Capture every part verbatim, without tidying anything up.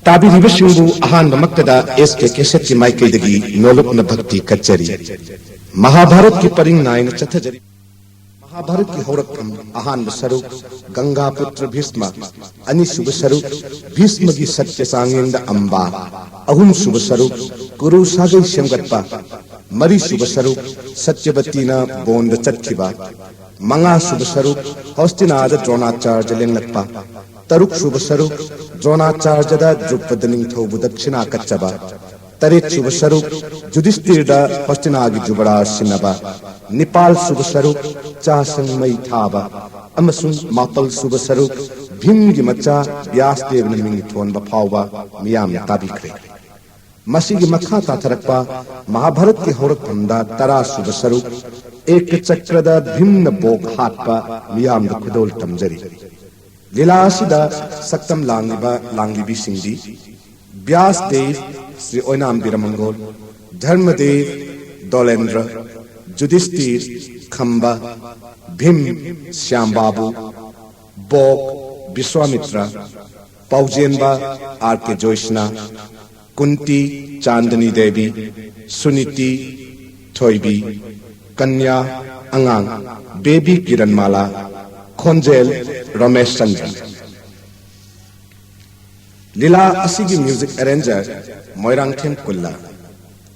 ꯇꯥꯕꯤꯔꯤꯕꯁꯤꯡꯕꯨ ꯑꯍꯥꯟꯕꯃꯛꯇꯗ ꯑꯦꯁ ꯀꯦ ꯀꯦꯁꯦꯠꯀꯤ ꯃꯥꯏꯀꯩꯗꯒꯤ ꯅꯣꯂꯨꯛꯅ ꯚꯛꯇꯤ ꯀꯠꯆꯔꯤ꯫ ꯃꯍꯥꯚꯥꯔꯠꯀꯤ ꯄꯔꯤꯡ ꯅꯥꯏꯅ ꯆꯠꯊꯖꯔꯤ꯫ ꯃꯍꯥꯚꯥꯔꯠꯀꯤ ꯍꯧꯔꯛꯐꯝ ꯑꯍꯥꯟꯕ ꯁꯔꯨꯛ ꯒꯪꯒꯥ ꯄꯨꯇ꯭ꯔ ꯚꯤꯁꯃ, ꯑꯅꯤꯁꯨꯕ ꯁꯔꯨꯛ ꯚꯤꯁꯃꯒꯤ ꯁꯠꯌ ꯆꯥꯡꯌꯦꯡꯗ ꯑꯝꯕꯥ, ꯑꯍꯨꯝꯁꯨꯕ ꯁꯔꯨꯛ ꯀꯨꯔꯨ ꯁꯥꯒꯩ ꯁꯦꯝꯒꯠꯄ, ꯃꯔꯤꯁꯨꯕ ꯁꯔꯨꯛ ꯁꯠꯌꯕꯇꯤꯅ ꯕꯣꯟꯗ ꯆꯠꯈꯤꯕ, ꯃꯉꯥꯁꯨꯕ ꯁꯔꯨꯛ ꯍꯣꯁꯇꯤꯅꯥꯗ ꯗ꯭ꯔꯣꯅꯥꯆꯥꯔꯖ ꯂꯦꯡꯂꯛꯄ, ꯇꯔꯨꯛꯁꯨꯕ ꯁꯔꯨꯛ ꯗ꯭ꯔꯣꯅꯥꯆꯥꯔꯖꯗ ꯗ꯭ꯔꯨꯄꯗ ꯅꯤꯡꯊꯧꯕꯨ ꯗꯛꯁꯤꯅꯥ ꯀꯠꯆꯕ, ꯇꯔꯦꯠꯁꯨꯕ ꯁꯔꯨꯛ ꯖꯨꯗꯤꯁꯇꯤꯔꯗ ꯍꯣꯁꯇꯤꯅꯥꯒꯤ ꯖꯨꯕꯔꯥꯖ ꯁꯤꯟꯅꯕ, ꯅꯤꯄꯥꯜꯁꯨꯕ ꯁꯔꯨꯛ ꯆꯥꯁꯪ ꯃꯩ ꯊꯥꯕ, ꯑꯃꯁꯨꯡ ꯃꯥꯄꯜꯁꯨꯕ ꯁꯔꯨꯛ ꯚꯤꯝꯒꯤ ꯃꯆꯥ ꯕ꯭ꯌꯥꯁꯗꯦꯕꯅ ꯃꯤꯡ ꯊꯣꯟꯕ ꯐꯥꯎꯕ ꯃꯤꯌꯥꯝꯅ ꯇꯥꯕꯤꯈ꯭ꯔꯦ꯫ ꯃꯁꯤꯒꯤ ꯃꯈꯥ ꯇꯥꯊꯔꯛꯄ ꯃꯍꯥꯚꯥꯔꯠꯀꯤ ꯍꯧꯔꯛꯐꯝꯗ ꯇꯔꯥꯁꯨꯕ ꯁꯔꯨꯛ ꯑꯦꯀꯆꯀ꯭ꯔꯗ ꯚꯤꯝꯅ ꯕꯣꯛ ꯍꯥꯠꯄ ꯃꯤꯌꯥꯝꯗ ꯈꯨꯗꯣꯜ ꯇꯝꯖꯔꯤ꯫ ꯂꯤꯂꯥ ꯑꯁꯤꯗ ꯁꯛꯇꯝ ꯂꯥꯡꯂꯤꯕ ꯂꯥꯡꯂꯤꯕꯤꯁꯤꯡꯗꯤ ꯕ꯭ꯌꯥꯁ ꯗꯦꯕ, ꯁ꯭ꯔꯤ ꯑꯣꯏꯅꯥꯝ ꯕꯤꯔꯃꯪꯒꯣꯜ, ꯙꯔꯃꯗꯦꯕ, ꯗꯣꯂꯦꯟꯗ꯭ꯔ, ꯖꯨꯗꯤꯁꯇꯤꯔ, ꯈꯝꯕ, ꯚꯤꯝ, ꯁ꯭ꯌꯥꯝꯕꯥꯕꯨ, ꯕꯣꯛ, ꯕꯤꯁ꯭ꯋꯥꯃꯤꯇ꯭ꯔ, ꯄꯥꯎꯖꯦꯟꯕ, ꯑꯥꯔ ꯀꯦ ꯖꯣꯏꯁꯅꯥ, ꯀꯨꯟꯇꯤ, ꯆꯥꯟꯗꯅꯤ ꯗꯦꯕꯤ, ꯁꯨꯅꯤꯇꯤ, ꯊꯣꯏꯕꯤ, ꯀꯟꯌꯥ, ꯑꯉꯥꯡ, ꯕꯦꯕꯤ ꯀꯤꯔꯟꯃꯥꯂꯥ, ꯈꯣꯟꯖꯦꯜ, ꯔꯃꯦꯁ ꯆꯟꯗ꯭ꯔ꯫ ꯂꯤꯂꯥ ꯑꯁꯤꯒꯤ ꯃ꯭ꯌꯨꯖꯤꯛ ꯑꯦꯔꯦꯟꯖꯔ ꯃꯣꯏꯔꯥꯡꯊꯦꯝ ꯀꯨꯜꯂ,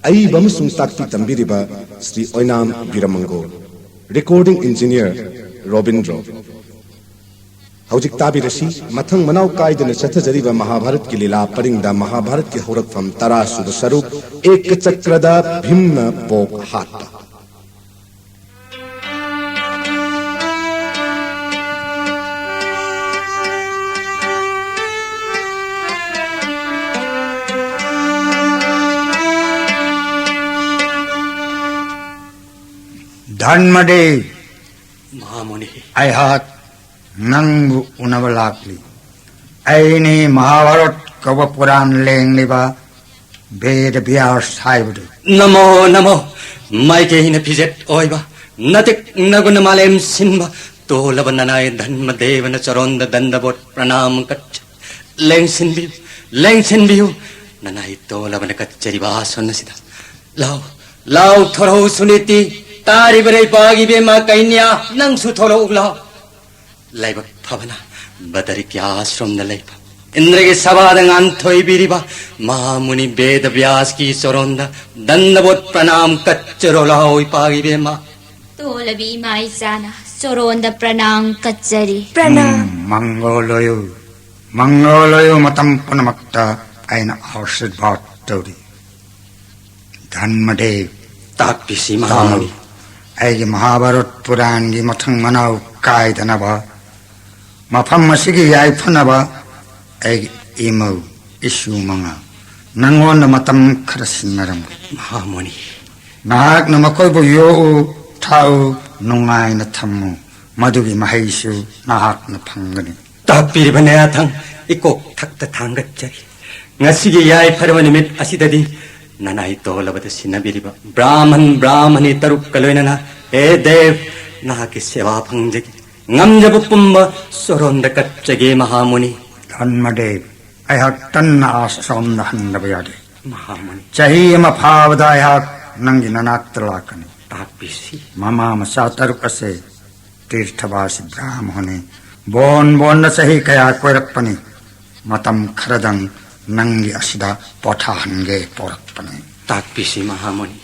ꯑꯏꯕ ꯑꯃꯁꯨꯡ ꯇꯥꯛꯄꯤ ꯇꯝꯕꯤꯔꯤꯕ ꯁ꯭ꯔꯤ ꯑꯣꯏꯅꯥꯝ ꯕꯤꯔꯃꯪꯒꯣꯜ, ꯔꯦꯀꯣꯔꯗꯤꯡ ꯏꯟꯖꯤꯅꯤꯌꯔ ꯔꯣꯕꯤꯟꯗ꯭ꯔꯣ꯫ ꯍꯧꯖꯤꯛ ꯇꯥꯕꯤꯔꯁꯤ, ꯃꯊꯪ ꯃꯅꯥꯎ ꯀꯥꯏꯗꯅ ꯆꯠꯊꯖꯔꯤꯕ ꯃꯍꯥꯚꯥꯔꯠꯀꯤ ꯂꯤꯂꯥ ꯄꯔꯤꯡꯗ ꯃꯍꯥꯚꯥꯔꯠꯀꯤ ꯍꯧꯔꯛꯐꯝ ꯇꯔꯥꯁꯨꯕ ꯁꯔꯨꯛ ꯑꯦꯀꯆꯀ꯭ꯔꯗ ꯚꯤꯝꯅ ꯕꯣꯛ ꯍꯥꯠꯄ꯫ ꯙꯔꯃꯗꯦꯕ, ꯃꯍꯥꯃꯨꯅꯤ꯫ ꯑꯩꯍꯥꯛ ꯅꯪꯕꯨ ꯎꯅꯕ ꯂꯥꯛꯂꯤ꯫ ꯑꯩꯅꯤ ꯃꯍꯥꯚꯥꯔꯠ ꯀꯧꯕ ꯄꯨꯔꯥꯟ ꯂꯦꯡꯂꯤꯕ ꯕꯦꯗ ꯕ꯭ꯌꯥꯁ ꯍꯥꯏꯕꯗꯨ꯫ ꯅꯃꯣ ꯅꯃꯣ꯫ ꯃꯥꯏꯀꯩꯅ ꯐꯤꯖꯦꯠ ꯑꯣꯏꯕ, ꯅꯇꯤꯛ ꯅꯒꯨꯅ ꯃꯥꯂꯦꯝ ꯁꯤꯟꯕ, ꯇꯣꯜꯂꯕ ꯅꯅꯥꯏ ꯙꯔꯃꯗꯦꯕꯅ ꯆꯔꯣꯟꯗ ꯗꯟꯗꯕꯣꯠ ꯄ꯭ꯔꯅꯥꯝ ꯀꯠꯆꯩ꯫ ꯂꯦꯡꯁꯤꯟꯕꯤꯌꯨ꯫ ꯂꯦꯡꯁꯤꯟꯕꯤꯌꯨ꯫ ꯅꯅꯥꯏ ꯇꯣꯂꯕꯅ ꯀꯠꯆꯔꯤꯕ ꯑꯥꯁꯣꯟ ꯑꯁꯤꯗ꯫ ꯂꯥꯎ, ꯂꯥꯎ, ꯊꯣꯔꯛꯎ ꯁꯨꯅꯤꯇꯤ꯫ ꯇꯥꯔꯤꯕ ꯂꯩꯄꯥꯛ ꯏꯕꯦꯝꯃ ꯀꯩꯅ꯭ꯌꯥ, ꯅꯪꯁꯨ ꯊꯣꯔꯛꯎ ꯂꯥꯎ꯫ ꯂꯥꯏꯕꯛ ꯐꯕꯅ ꯕꯗꯔꯤꯀ꯭ꯌꯥ ꯑꯥꯁ꯭ꯔꯝꯗ ꯂꯩꯕ, ꯏꯟꯗ꯭ꯔꯒꯤ ꯁꯚꯥꯗ ꯉꯥꯟꯊꯣꯏꯕꯤꯔꯤꯕ ꯃꯍꯥꯃꯨꯅꯤ ꯕꯦꯗ ꯕ꯭ꯌꯥꯁꯀꯤ ꯆꯣꯔꯣꯟꯗ ꯗꯟꯗꯕꯣꯠ ꯄ꯭ꯔꯅꯥꯝ ꯀꯠꯆꯔꯣ ꯂꯥꯎ ꯏꯄꯥꯛ ꯏꯕꯦꯝꯃ꯫ ꯇꯣꯂꯕꯤ ꯏꯃꯥ ꯏꯆꯥꯅ ꯆꯣꯔꯣꯟꯗ ꯄ꯭ꯔꯅꯥꯝ ꯀꯠꯆꯔꯤ꯫ ꯄ꯭ꯔꯅꯥꯝ꯫ ꯎꯝ, ꯃꯪꯒꯣꯜ ꯑꯣꯏꯌꯨ, ꯃꯪꯒꯣꯜ ꯑꯣꯏꯌꯨ ꯃꯇꯝ ꯄꯨꯝꯅꯃꯛꯇ ꯑꯩꯅ ꯑꯥꯁꯤꯔꯕꯥꯗ ꯇꯧꯔꯤ꯫ ꯙꯟꯃꯗꯦꯕ꯫ ꯇꯥꯛꯄꯤꯁꯤ ꯃꯍꯥꯃꯨꯅꯤ꯫ ꯇꯥꯎ꯫ ꯑꯩꯒꯤ ꯃꯍꯥꯚꯥꯔꯠ ꯄꯨꯔꯥꯟꯒꯤ ꯃꯊꯪ ꯃꯅꯥꯎ ꯀꯥꯏꯗꯅꯕ, ꯃꯐꯝ ꯑꯁꯤꯒꯤ ꯌꯥꯏꯐꯅꯕ ꯑꯩꯒꯤ ꯏꯃꯧ ꯏꯁꯨ ꯃꯉꯥ ꯅꯪꯉꯣꯟꯗ ꯃꯇꯝ ꯈꯔ ꯁꯤꯟꯅꯔꯝꯒꯦ꯫ ꯃꯍꯥꯃꯨꯅꯤ꯫ ꯅꯍꯥꯛꯅ ꯃꯈꯣꯏꯕꯨ ꯌꯣꯛꯎ, ꯊꯥꯛꯎ, ꯅꯨꯡꯉꯥꯏꯅ ꯊꯝꯃꯨ꯫ ꯃꯗꯨꯒꯤ ꯃꯍꯩꯁꯨ ꯅꯍꯥꯛꯅ ꯐꯪꯒꯅꯤ꯫ ꯇꯥꯛꯄꯤꯔꯤꯕ ꯅꯌꯥꯊꯪ ꯏꯀꯣꯛ ꯊꯛꯇ ꯊꯥꯡꯒꯠꯆꯔꯤ꯫ ꯉꯁꯤꯒꯤ ꯌꯥꯏꯐꯔꯕ ꯅꯨꯃꯤꯠ ꯑꯁꯤꯗꯗꯤ ꯅꯅꯥꯏ ꯇꯣꯂꯕꯗ ꯁꯤꯟꯅꯕꯤꯔꯤꯕ ꯕ꯭ꯔꯥꯍꯃꯟ, ꯕ꯭ꯔꯥꯍꯃꯅꯤ ꯇꯔꯨꯛꯀ ꯂꯣꯏꯅꯅ, ꯍꯦ ꯗꯦꯕ, ꯅꯍꯥꯛꯀꯤ ꯁꯦꯕꯥ ꯐꯪꯖꯒꯦ꯫ ꯉꯝꯖꯕ ꯄꯨꯝꯕ ꯆꯣꯔꯣꯟꯗ ꯀꯠꯆꯒꯦ ꯃꯍꯥꯃꯨꯅꯤ꯫ ꯙꯟꯃꯗꯦꯕ, ꯑꯩꯍꯥꯛ ꯇꯟꯅ ꯑꯥꯁ꯭ꯔꯝꯗ ꯍꯟꯗꯕ ꯌꯥꯗꯦ꯫ ꯃꯍꯥꯃꯨꯅꯤ꯫ ꯆꯍꯤ ꯑꯃ ꯐꯥꯕꯗ ꯑꯩꯍꯥꯛ ꯅꯪꯒꯤ ꯅꯅꯥꯛꯇ ꯂꯥꯛꯀꯅꯤ꯫ ꯇꯥꯛꯄꯤꯁꯤ꯫ ꯃꯃꯥ ꯃꯆꯥ ꯇꯔꯨꯛ ꯑꯁꯦ ꯇꯤꯔꯊꯕꯥꯁꯤ ꯕ꯭ꯔꯥꯍꯃꯣꯅꯤ ꯕꯣꯟ ꯕꯣꯟꯗ ꯆꯍꯤ ꯀꯌꯥ ꯀꯣꯏꯔꯛꯄꯅꯤ꯫ ꯃꯇꯝ ꯈꯔꯗꯪ ꯅꯪꯒꯤ ꯑꯁꯤꯗ ꯄꯣꯊꯥꯍꯟꯒꯦ ꯄꯣꯔꯛꯄꯅꯤ꯫ ꯇꯥꯛꯄꯤꯁꯤ ꯃꯍꯥꯃꯨꯅꯤ꯫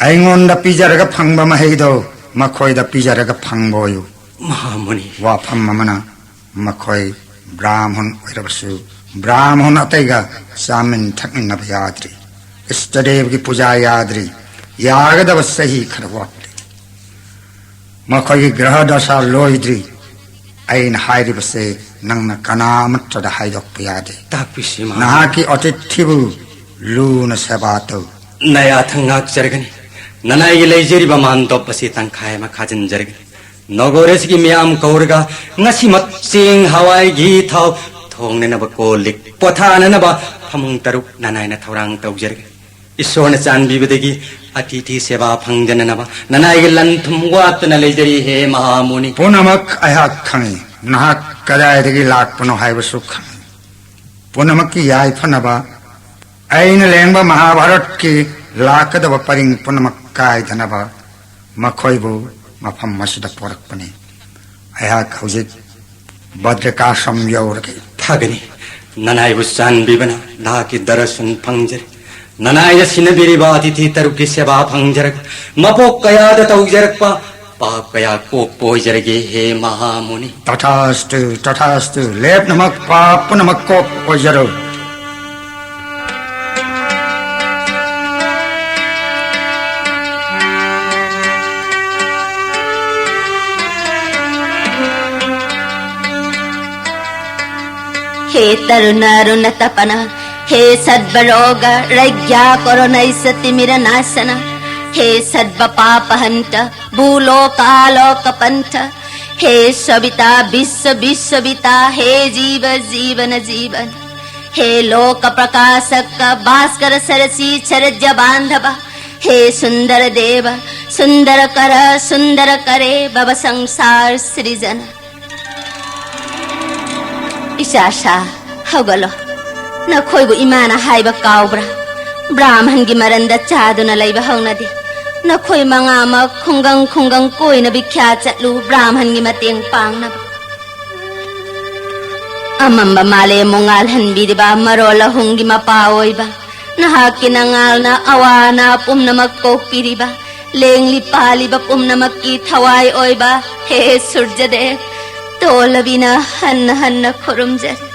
ꯑꯩꯉꯣꯟꯗ ꯄꯤꯖꯔꯒ ꯐꯪꯕ ꯃꯍꯩꯗꯣ ꯃꯈꯣꯏꯗ ꯄꯤꯖꯔꯒ ꯐꯪꯕ ꯑꯣꯏꯌꯨ꯫ ꯃꯍꯥꯃꯨꯅꯤ꯫ ꯋꯥꯐꯝ ꯑꯃꯅ, ꯃꯈꯣꯏ ꯕ꯭ꯔꯥꯍꯃꯟ ꯑꯣꯏꯔꯕꯁꯨ ꯕ꯭ꯔꯥꯍꯃꯟ ꯑꯇꯩꯒ ꯆꯥꯃꯤꯟ ꯊꯛꯃꯤꯟꯅꯕ ꯌꯥꯗ꯭ꯔꯤ꯫ ꯏꯁꯇꯗꯦꯕꯒꯤ ꯄꯨꯖꯥ ꯌꯥꯗ꯭ꯔꯤ꯫ ꯌꯥꯒꯗꯕ ꯆꯍꯤ ꯈꯔ ꯋꯥꯠꯂꯤ꯫ ꯃꯈꯣꯏꯒꯤ ꯒ꯭ꯔꯍ ꯗꯁꯥ ꯂꯣꯏꯗ꯭ꯔꯤ꯫ ꯑꯩꯅ ꯍꯥꯏꯔꯤꯕꯁꯦ ꯅꯪꯅ ꯀꯅꯥ ꯑꯃꯠꯇꯗ ꯍꯥꯏꯗꯣꯛꯄ ꯌꯥꯗꯦ꯫ ꯇꯥꯛꯄꯤꯁꯤ ꯃꯍꯥ- ꯅꯍꯥꯛꯀꯤ ꯑꯇꯤꯊꯤꯕꯨ ꯂꯨꯅ ꯁꯦꯕꯥ ꯇꯧ꯫ ꯅꯌꯥꯊꯪ ꯉꯥꯛꯆꯔꯒꯅꯤ꯫ ꯅꯅꯥꯏꯒꯤ ꯂꯩꯖꯔꯤꯕ ꯃꯥꯟꯗꯣꯞ ꯑꯁꯤ ꯇꯪꯈꯥꯏ ꯑꯃ ꯈꯥꯖꯤꯟꯖꯔꯒꯅꯤ꯫ ꯅꯒꯣꯔ ꯑꯁꯤꯒꯤ ꯃꯤꯌꯥꯝ ꯀꯧꯔꯒ ꯉꯁꯤꯃꯛ ꯆꯦꯡ, ꯍꯋꯥꯏ, ꯘꯤ, ꯊꯥꯎ, ꯊꯣꯡꯅꯅꯕ ꯀꯣꯜ ꯂꯤꯛ, ꯄꯣꯊꯥꯅꯅꯕ ꯐꯃꯨꯡ ꯇꯔꯨꯛ ꯅꯅꯥꯏꯅ ꯊꯧꯔꯥꯡ ꯇꯧꯖꯔꯒꯅꯤ꯫ ꯏꯁꯣꯔꯅ ꯆꯥꯟꯕꯤꯕꯗꯒꯤ ꯑꯇꯤꯊꯤ ꯁꯦꯕꯥ ꯐꯪꯖꯅꯅꯕ ꯅꯅꯥꯏꯒꯤ ꯂꯟ ꯊꯨꯝ ꯋꯥꯠꯇꯅ ꯂꯩꯖꯔꯤ, ꯍꯦ ꯃꯍꯥꯃꯨꯅꯤ꯫ ꯄꯨꯝꯅꯃꯛ ꯑꯩꯍꯥꯛ ꯈꯪꯏ꯫ ꯅꯍꯥꯛ ꯀꯗꯥꯏꯗꯒꯤ ꯂꯥꯛꯄꯅꯣ ꯍꯥꯏꯕꯁꯨ ꯈꯪꯏ꯫ ꯄꯨꯝꯅꯃꯛꯀꯤ ꯌꯥꯏꯐꯅꯕ, ꯑꯩꯅ ꯂꯦꯡꯕ ꯃꯍꯥꯚꯥꯔꯠꯀꯤ ꯂꯥꯛꯀꯗꯕ ꯄꯔꯤꯡ ꯄꯨꯝꯅꯃꯛ ꯀꯥꯏꯗꯅꯕ ꯃꯈꯣꯏꯕꯨ ꯃꯐꯝ ꯑꯁꯤꯗ ꯄꯣꯔꯛꯄꯅꯤ꯫ ꯑꯩꯍꯥꯛ ꯍꯧꯖꯤꯛ ꯕꯗ꯭ꯔꯤꯀꯥꯁ꯭ꯔꯝ ꯌꯧꯔꯒꯦ꯫ ꯐꯒꯅꯤ꯫ ꯅꯅꯥꯏꯕꯨ ꯆꯥꯟꯕꯤꯕꯅ ꯅꯍꯥꯛꯀꯤ ꯗꯔꯁꯟ ꯐꯪꯖꯔꯦ꯫ ꯅꯅꯥꯏꯅ ꯁꯤꯟꯅꯕꯤꯔꯤꯕ ꯑꯇꯤꯊꯤ ꯇꯔꯨꯛꯀꯤ ꯁꯦꯕꯥ ꯐꯪꯖꯔꯒ ꯃꯄꯣꯛ ꯀꯌꯥꯗ ꯇꯧꯖꯔꯛꯄ ꯄꯥꯞ ꯀꯌꯥ ꯀꯣꯛꯄ ꯑꯣꯏꯖꯔꯒꯦ, ꯍꯦ ꯃꯍꯥꯃꯨꯅꯤ꯫ ꯇꯊꯥꯁꯇꯨ, ꯇꯊꯥꯁꯇꯨ꯫ ꯂꯦꯞꯅꯃꯛ ꯄꯥꯞ ꯄꯨꯝꯅꯃꯛ ꯀꯣꯛ ꯑꯣꯏꯖꯔꯣ꯫ हे तरुण अरुण तपन, हे सर्वरोग रज्ञा करुणैस तिमिर नाशन, हे सर्व पाप हंट भूलोकालोक पंथ, हे सविता विश्व विश्वविता, हे जीव जीवन जीवन, हे लोक प्रकाशक भास्कर सरसी चरज बांधव, हे सुंदर देव, सुंदर कर, सुंदर करे भव संसार सृजन। ꯏꯆꯥ ꯁꯥ, ꯍꯧꯒꯠꯂꯣ꯫ ꯅꯈꯣꯏꯕꯨ ꯏꯃꯥꯅ ꯍꯥꯏꯕ ꯀꯥꯎꯕ꯭ꯔꯥ? ꯕ꯭ꯔꯥꯍꯃꯟꯒꯤ ꯃꯔꯟꯗ ꯆꯥꯗꯨꯅ ꯂꯩꯕ ꯍꯧꯅꯗꯦ꯫ ꯅꯈꯣꯏ ꯃꯉꯥꯃꯛ ꯈꯨꯡꯒꯪ ꯈꯨꯡꯒꯪ ꯀꯣꯏꯅ ꯚꯤꯈ꯭ꯌꯥ ꯆꯠꯂꯨ, ꯕ꯭ꯔꯥꯍꯃꯟꯒꯤ ꯃꯇꯦꯡ ꯄꯥꯡꯅꯕ꯫ ꯑꯃꯝꯕ ꯃꯥꯂꯦꯝꯕꯨ ꯉꯥꯜꯍꯟꯕꯤꯔꯤꯕ ꯃꯔꯣꯜ ꯑꯍꯨꯝꯒꯤ ꯃꯄꯥ ꯑꯣꯏꯕ, ꯅꯍꯥꯛꯀꯤ ꯅꯉꯥꯜꯅ ꯑꯋꯥ ꯑꯅꯥ ꯄꯨꯝꯅꯃꯛ ꯀꯣꯛꯄꯤꯔꯤꯕ, ꯂꯦꯡꯂꯤ ꯄꯥꯜꯂꯤꯕ ꯄꯨꯝꯅꯃꯛꯀꯤ ꯊꯋꯥꯏ ꯑꯣꯏꯕ ꯍꯦ ꯁꯨꯔꯖꯗꯦꯕ, ꯇꯣꯜꯂꯕꯤꯅ ꯍꯟꯅ ꯍꯟꯅ ꯈꯨꯔꯨꯝꯖꯔꯤ꯫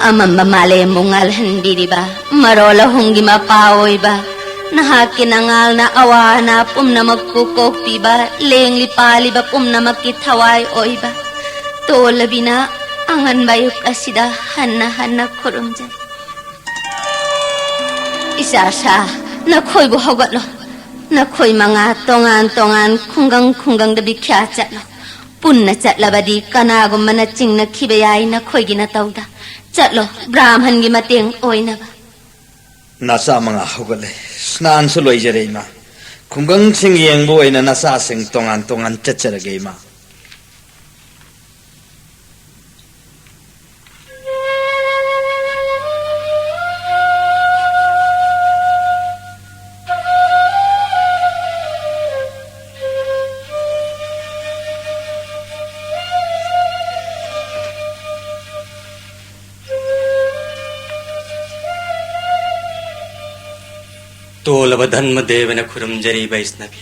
ꯑꯃꯝꯕ ꯃꯥꯂꯦꯝꯕꯨ ꯉꯥꯜꯍꯟꯕꯤꯔꯤꯕ, ꯃꯔꯣꯜ ꯑꯍꯨꯝꯒꯤ ꯃꯄꯥ ꯑꯣꯏꯕ, ꯅꯍꯥꯛꯀꯤ ꯅꯉꯥꯜꯅ ꯑꯋꯥ ꯑꯅꯥ ꯄꯨꯝꯅꯃꯛꯄꯨ ꯀꯣꯛꯄꯤꯕ, ꯂꯦꯡꯂꯤ ꯄꯥꯜꯂꯤꯕ ꯄꯨꯝꯅꯃꯛꯀꯤ ꯊꯋꯥꯏ ꯑꯣꯏꯕ, ꯇꯣꯜꯂꯕꯤꯅ ꯑꯉꯟꯕ ꯑꯌꯨꯛ ꯑꯁꯤꯗ ꯍꯟꯅ ꯍꯟꯅ ꯈꯨꯔꯨꯝꯖꯔꯤ꯫ ꯏꯆꯥ ꯁꯥ, ꯅꯈꯣꯏꯕꯨ ꯍꯧꯒꯠꯂꯣ꯫ ꯅꯈꯣꯏ ꯃꯉꯥ ꯇꯣꯉꯥꯟ ꯇꯣꯉꯥꯟ ꯈꯨꯡꯒꯪ ꯈꯨꯡꯒꯪꯗ ꯚꯤꯈ꯭ꯌꯥ ꯆꯠꯂꯣ꯫ ꯄꯨꯟꯅ ꯆꯠꯂꯕꯗꯤ ꯀꯅꯥꯒꯨꯝꯕꯅ ꯆꯤꯡꯅꯈꯤꯕ ꯌꯥꯏ ꯅꯈꯣꯏꯒꯤ ꯅꯇꯧꯗ꯫ ꯆꯠꯂꯣ, ꯕ꯭ꯔꯥꯍꯃꯟꯒꯤ ꯃꯇꯦꯡ ꯑꯣꯏꯅꯕ꯫ ꯅꯆꯥ ꯃꯉꯥ ꯍꯧꯒꯠꯂꯦ, ꯁ꯭ꯅꯥꯟꯁꯨ ꯂꯣꯏꯖꯔꯦ ꯏꯃꯥ꯫ ꯈꯨꯡꯒꯪꯁꯤꯡ ꯌꯦꯡꯕ ꯑꯣꯏꯅ ꯅꯆꯥꯁꯤꯡ ꯇꯣꯉꯥꯟ ꯇꯣꯉꯥꯟ ꯆꯠꯆꯔꯒꯦ ꯏꯃꯥ꯫ ꯇꯣꯜꯂꯕ ꯙꯟꯃꯗꯦꯕꯅ ꯈꯨꯔꯨꯝꯖꯔꯤ ꯕꯩꯁꯅꯕꯤ꯫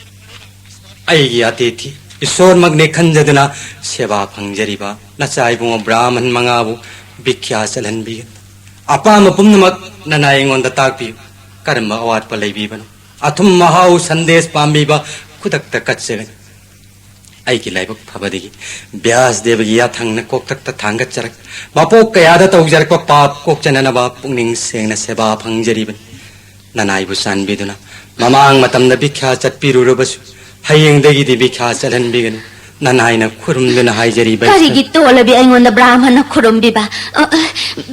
ꯑꯩꯒꯤ ꯑꯇꯤꯊꯤ ꯏꯁꯣꯔꯃꯛꯅꯤ ꯈꯟꯖꯗꯨꯅ ꯁꯦꯕꯥ ꯐꯪꯖꯔꯤꯕ ꯅꯆꯥ ꯏꯕꯨꯡꯉꯣ ꯕ꯭ꯔꯥꯍꯃꯟ ꯃꯉꯥꯕꯨ ꯚꯤꯈ꯭ꯌꯥ ꯆꯠꯍꯟꯕꯤꯒꯅꯨ꯫ ꯑꯄꯥꯝꯕ ꯄꯨꯝꯅꯃꯛ ꯅꯅꯥꯏ ꯑꯩꯉꯣꯟꯗ ꯇꯥꯛꯄꯤꯌꯨ꯫ ꯀꯔꯝꯕ ꯑꯋꯥꯠꯄ ꯂꯩꯕꯤꯕꯅꯣ? ꯑꯊꯨꯝ ꯑꯍꯥꯎ ꯁꯟꯗꯦꯁ ꯄꯥꯝꯕꯤꯕ ꯈꯨꯗꯛꯇ ꯀꯠꯆꯒꯅꯤ꯫ ꯑꯩꯒꯤ ꯂꯥꯏꯕꯛ ꯐꯕꯗꯒꯤ ꯕ꯭ꯌꯥꯁ ꯗꯦꯕꯒꯤ ꯌꯥꯊꯪꯅ ꯀꯣꯛꯊꯛꯇ ꯊꯥꯡꯒꯠꯆꯔꯛ, ꯃꯄꯣꯛ ꯀꯌꯥꯗ ꯇꯧꯖꯔꯛꯄ ꯄꯥꯞ ꯀꯣꯛꯆꯅꯅꯕ ꯄꯨꯛꯅꯤꯡ ꯁꯦꯡꯅ ꯁꯦꯕꯥ ꯐꯪꯖꯔꯤꯕꯅꯤ꯫ ꯅꯅꯥꯏꯕꯨ ꯆꯥꯟꯕꯤꯗꯨꯅ ꯃꯃꯥꯡ ꯃꯇꯝꯗ ꯚꯤꯈ꯭ꯌꯥ ꯆꯠꯄꯤꯔꯨꯔꯕꯁꯨ ꯍꯌꯦꯡꯗꯒꯤꯗꯤ ꯚꯤꯈ꯭ꯌꯥ ꯆꯠꯍꯟꯕꯤꯒꯅꯨ꯫ ꯅꯅꯥꯏꯅ ꯈꯨꯔꯨꯝꯗꯨꯅ ꯍꯥꯏꯖꯔꯤꯕ ꯀꯔꯤꯒꯤ ꯇꯣꯜꯂꯕꯤ ꯑꯩꯉꯣꯟꯗ ꯕ꯭ꯔꯥꯍꯃꯟꯅ ꯈꯨꯔꯨꯝꯕꯤꯕ? ꯑ, ꯑ,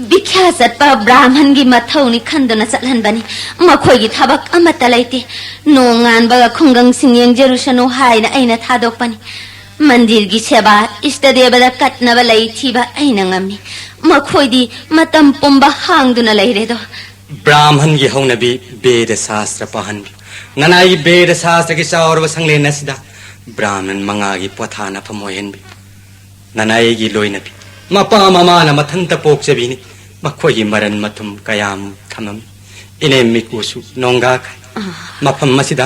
ꯚꯤꯈ꯭ꯌꯥ ꯆꯠꯄ ꯕ꯭ꯔꯥꯍꯃꯟꯒꯤ ꯃꯊꯧꯅꯤ ꯈꯟꯗꯨꯅ ꯆꯠꯍꯟꯕꯅꯤ꯫ ꯃꯈꯣꯏꯒꯤ ꯊꯕꯛ ꯑꯃꯠꯇ ꯂꯩꯇꯦ꯫ ꯅꯣꯡꯉꯥꯟꯕꯒ ꯈꯨꯡꯒꯪꯁꯤꯡ ꯌꯦꯡꯖꯔꯨꯁꯅꯨ ꯍꯥꯏꯅ ꯑꯩꯅ ꯊꯥꯗꯣꯛꯄꯅꯤ꯫ ꯃꯟꯗꯤꯔꯒꯤ ꯁꯦꯕꯥ, ꯏꯁꯇ ꯗꯦꯕꯗ ꯀꯠꯅꯕ ꯂꯩ ꯊꯤꯕ ꯑꯩꯅ ꯉꯝꯃꯤ꯫ ꯃꯈꯣꯏꯗꯤ ꯃꯇꯝ ꯄꯨꯝꯕ ꯍꯥꯡꯗꯨꯅ ꯂꯩꯔꯦꯗꯣ꯫ ꯕ꯭ꯔꯥꯍꯃꯟꯒꯤ ꯍꯧꯅꯕꯤ ꯚꯦꯗ ꯁꯥꯁꯇ꯭ꯔ ꯄꯥꯍꯟꯕꯤꯌꯨ꯫ ꯅꯅꯥꯏꯒꯤ ꯚꯦꯗ ꯁꯥꯁꯇ꯭ꯔꯒꯤ ꯆꯥꯎꯔꯕ ꯁꯪꯂꯦꯟ ꯑꯁꯤꯗ ꯕ꯭ꯔꯥꯍꯃꯟ ꯃꯉꯥꯒꯤ ꯄꯣꯊꯥꯅꯐꯝ ꯑꯣꯏꯍꯟꯕꯤꯌꯨ꯫ ꯅꯅꯥꯏꯒꯤ ꯂꯣꯏꯅꯕꯤ, ꯃꯄꯥ ꯃꯃꯥꯅ ꯃꯊꯟꯇ ꯄꯣꯛꯆꯕꯤꯅꯤ꯫ ꯃꯈꯣꯏꯒꯤ ꯃꯔꯟ ꯃꯊꯨꯝ ꯀꯌꯥꯝ ꯊꯝꯃꯝꯃꯤ꯫ ꯏꯅꯦꯝ ꯏꯀꯨꯁꯨ ꯅꯣꯡꯒꯥꯈꯩ꯫ ꯃꯐꯝ ꯑꯁꯤꯗ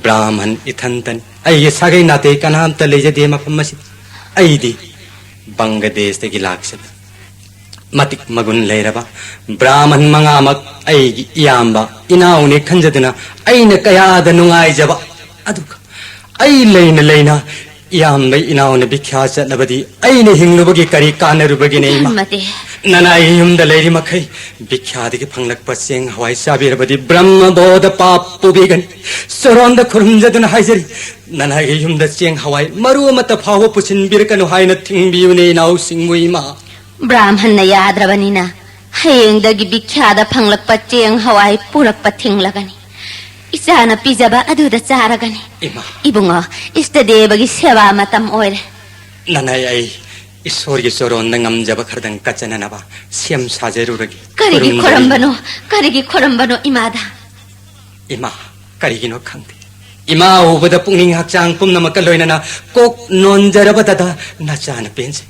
ꯕ꯭ꯔꯥꯍꯃꯟ ꯏꯊꯟꯇꯅꯤ꯫ ꯑꯩꯒꯤ ꯁꯥꯒꯩ ꯅꯥꯇꯩ ꯀꯅꯥꯝꯇ ꯂꯩꯖꯗꯦ ꯃꯐꯝ ꯑꯁꯤꯗ꯫ ꯑꯩꯗꯤ ꯕꯪꯒ꯭ꯂꯥꯗꯦꯁꯇꯒꯤ ꯂꯥꯛꯆꯕ ꯃꯇꯤꯛ ꯃꯒꯨꯟ ꯂꯩꯔꯕ ꯕ꯭ꯔꯥꯍꯃꯟ ꯃꯉꯥꯃꯛ ꯑꯩꯒꯤ ꯏꯌꯥꯝꯕ ꯏꯅꯥꯎꯅꯤ ꯈꯟꯖꯗꯨꯅ ꯑꯩꯅ ꯀꯌꯥꯗ ꯅꯨꯡꯉꯥꯏꯖꯕ꯫ ꯑꯗꯨꯒ ꯑꯩ ꯂꯩꯅ ꯂꯩꯅ ꯏꯌꯥꯝꯕ ꯏꯅꯥꯎꯅ ꯕꯤꯈ꯭ꯌꯥ ꯆꯠꯂꯕꯗꯤ ꯑꯩꯅ ꯍꯤꯡꯂꯨꯕꯒꯤ ꯀꯔꯤ ꯀꯥꯟꯅꯔꯨꯕꯒꯤꯅꯦ, ꯏꯃꯥ? ꯙꯔꯃꯗꯦ꯫ ꯅꯅꯥꯏꯒꯤ ꯌꯨꯝꯗ ꯂꯩꯔꯤ ꯃꯈꯩ ꯕꯤꯈ꯭ꯌꯥꯗꯒꯤ ꯐꯪꯂꯛꯄ ꯆꯦꯡ ꯍꯋꯥꯏ ꯆꯥꯕꯤꯔꯕꯗꯤ ꯕ꯭ꯔꯍ꯭ꯃꯕꯣꯙ ꯄꯥꯞ ꯄꯨꯕꯤꯒꯅꯤ꯫ ꯆꯣꯔꯣꯟꯗ ꯈꯨꯔꯨꯝꯖꯗꯨꯅ ꯍꯥꯏꯖꯔꯤ, ꯅꯅꯥꯏꯒꯤ ꯌꯨꯝꯗ ꯆꯦꯡ ꯍꯋꯥꯏ ꯃꯔꯨ ꯑꯃꯠꯇ ꯐꯥꯎꯕ ꯄꯨꯁꯤꯟꯕꯤꯔꯛꯀꯅꯨ ꯍꯥꯏꯅ ꯊꯤꯡꯕꯤꯌꯨꯅꯦ ꯏꯅꯥꯎꯁꯤꯡꯕꯨ, ꯏꯃꯥ꯫ ꯕ꯭ꯔꯥꯍꯃꯟꯅ ꯌꯥꯗ꯭ꯔꯕꯅꯤꯅ ꯍꯌꯦꯡꯗꯒꯤ ꯕꯤꯈ꯭ꯌꯥꯗ ꯐꯪꯂꯛꯄ ꯆꯦꯡ ꯍꯋꯥꯏ ꯄꯨꯔꯛꯄ ꯊꯤꯡꯂꯒꯅꯤ꯫ ꯏꯆꯥꯅ ꯄꯤꯖꯕ ꯑꯗꯨꯗ ꯆꯥꯔꯒꯅꯤ꯫ ꯏꯃꯥ꯫ ꯏꯕꯨꯡꯉꯣ, ꯏꯁꯇꯗꯦꯕꯒꯤ ꯁꯦꯕꯥ ꯃꯇꯝ ꯑꯣꯏꯔꯦ꯫ ꯅꯅꯥꯏ, ꯑꯩ ꯏꯁꯣꯔꯒꯤ ꯆꯣꯔꯣꯟꯗ ꯉꯝꯖꯕ ꯈꯔꯗꯪ ꯀꯠꯆꯅꯅꯕ ꯁꯦꯝ ꯁꯥꯖꯔꯨꯔꯒꯦ꯫ ꯀꯔꯤꯒꯤ ꯈꯨꯔꯨꯝꯖꯔꯤ꯫ ꯈꯣꯔꯝꯕꯅꯣ? ꯀꯔꯤꯒꯤ ꯈꯣꯔꯝꯕꯅꯣ ꯏꯃꯥꯗ? ꯏꯃꯥ, ꯀꯔꯤꯒꯤꯅꯣ ꯈꯪꯗꯦ, ꯏꯃꯥ ꯎꯕꯗ ꯄꯨꯛꯅꯤꯡ ꯍꯛꯆꯥꯡ ꯄꯨꯝꯅꯃꯛꯀ ꯂꯣꯏꯅꯅ ꯀꯣꯛ ꯅꯣꯟꯖꯔꯕꯗꯗ ꯅꯆꯥꯅ ꯄꯦꯟꯖꯩ꯫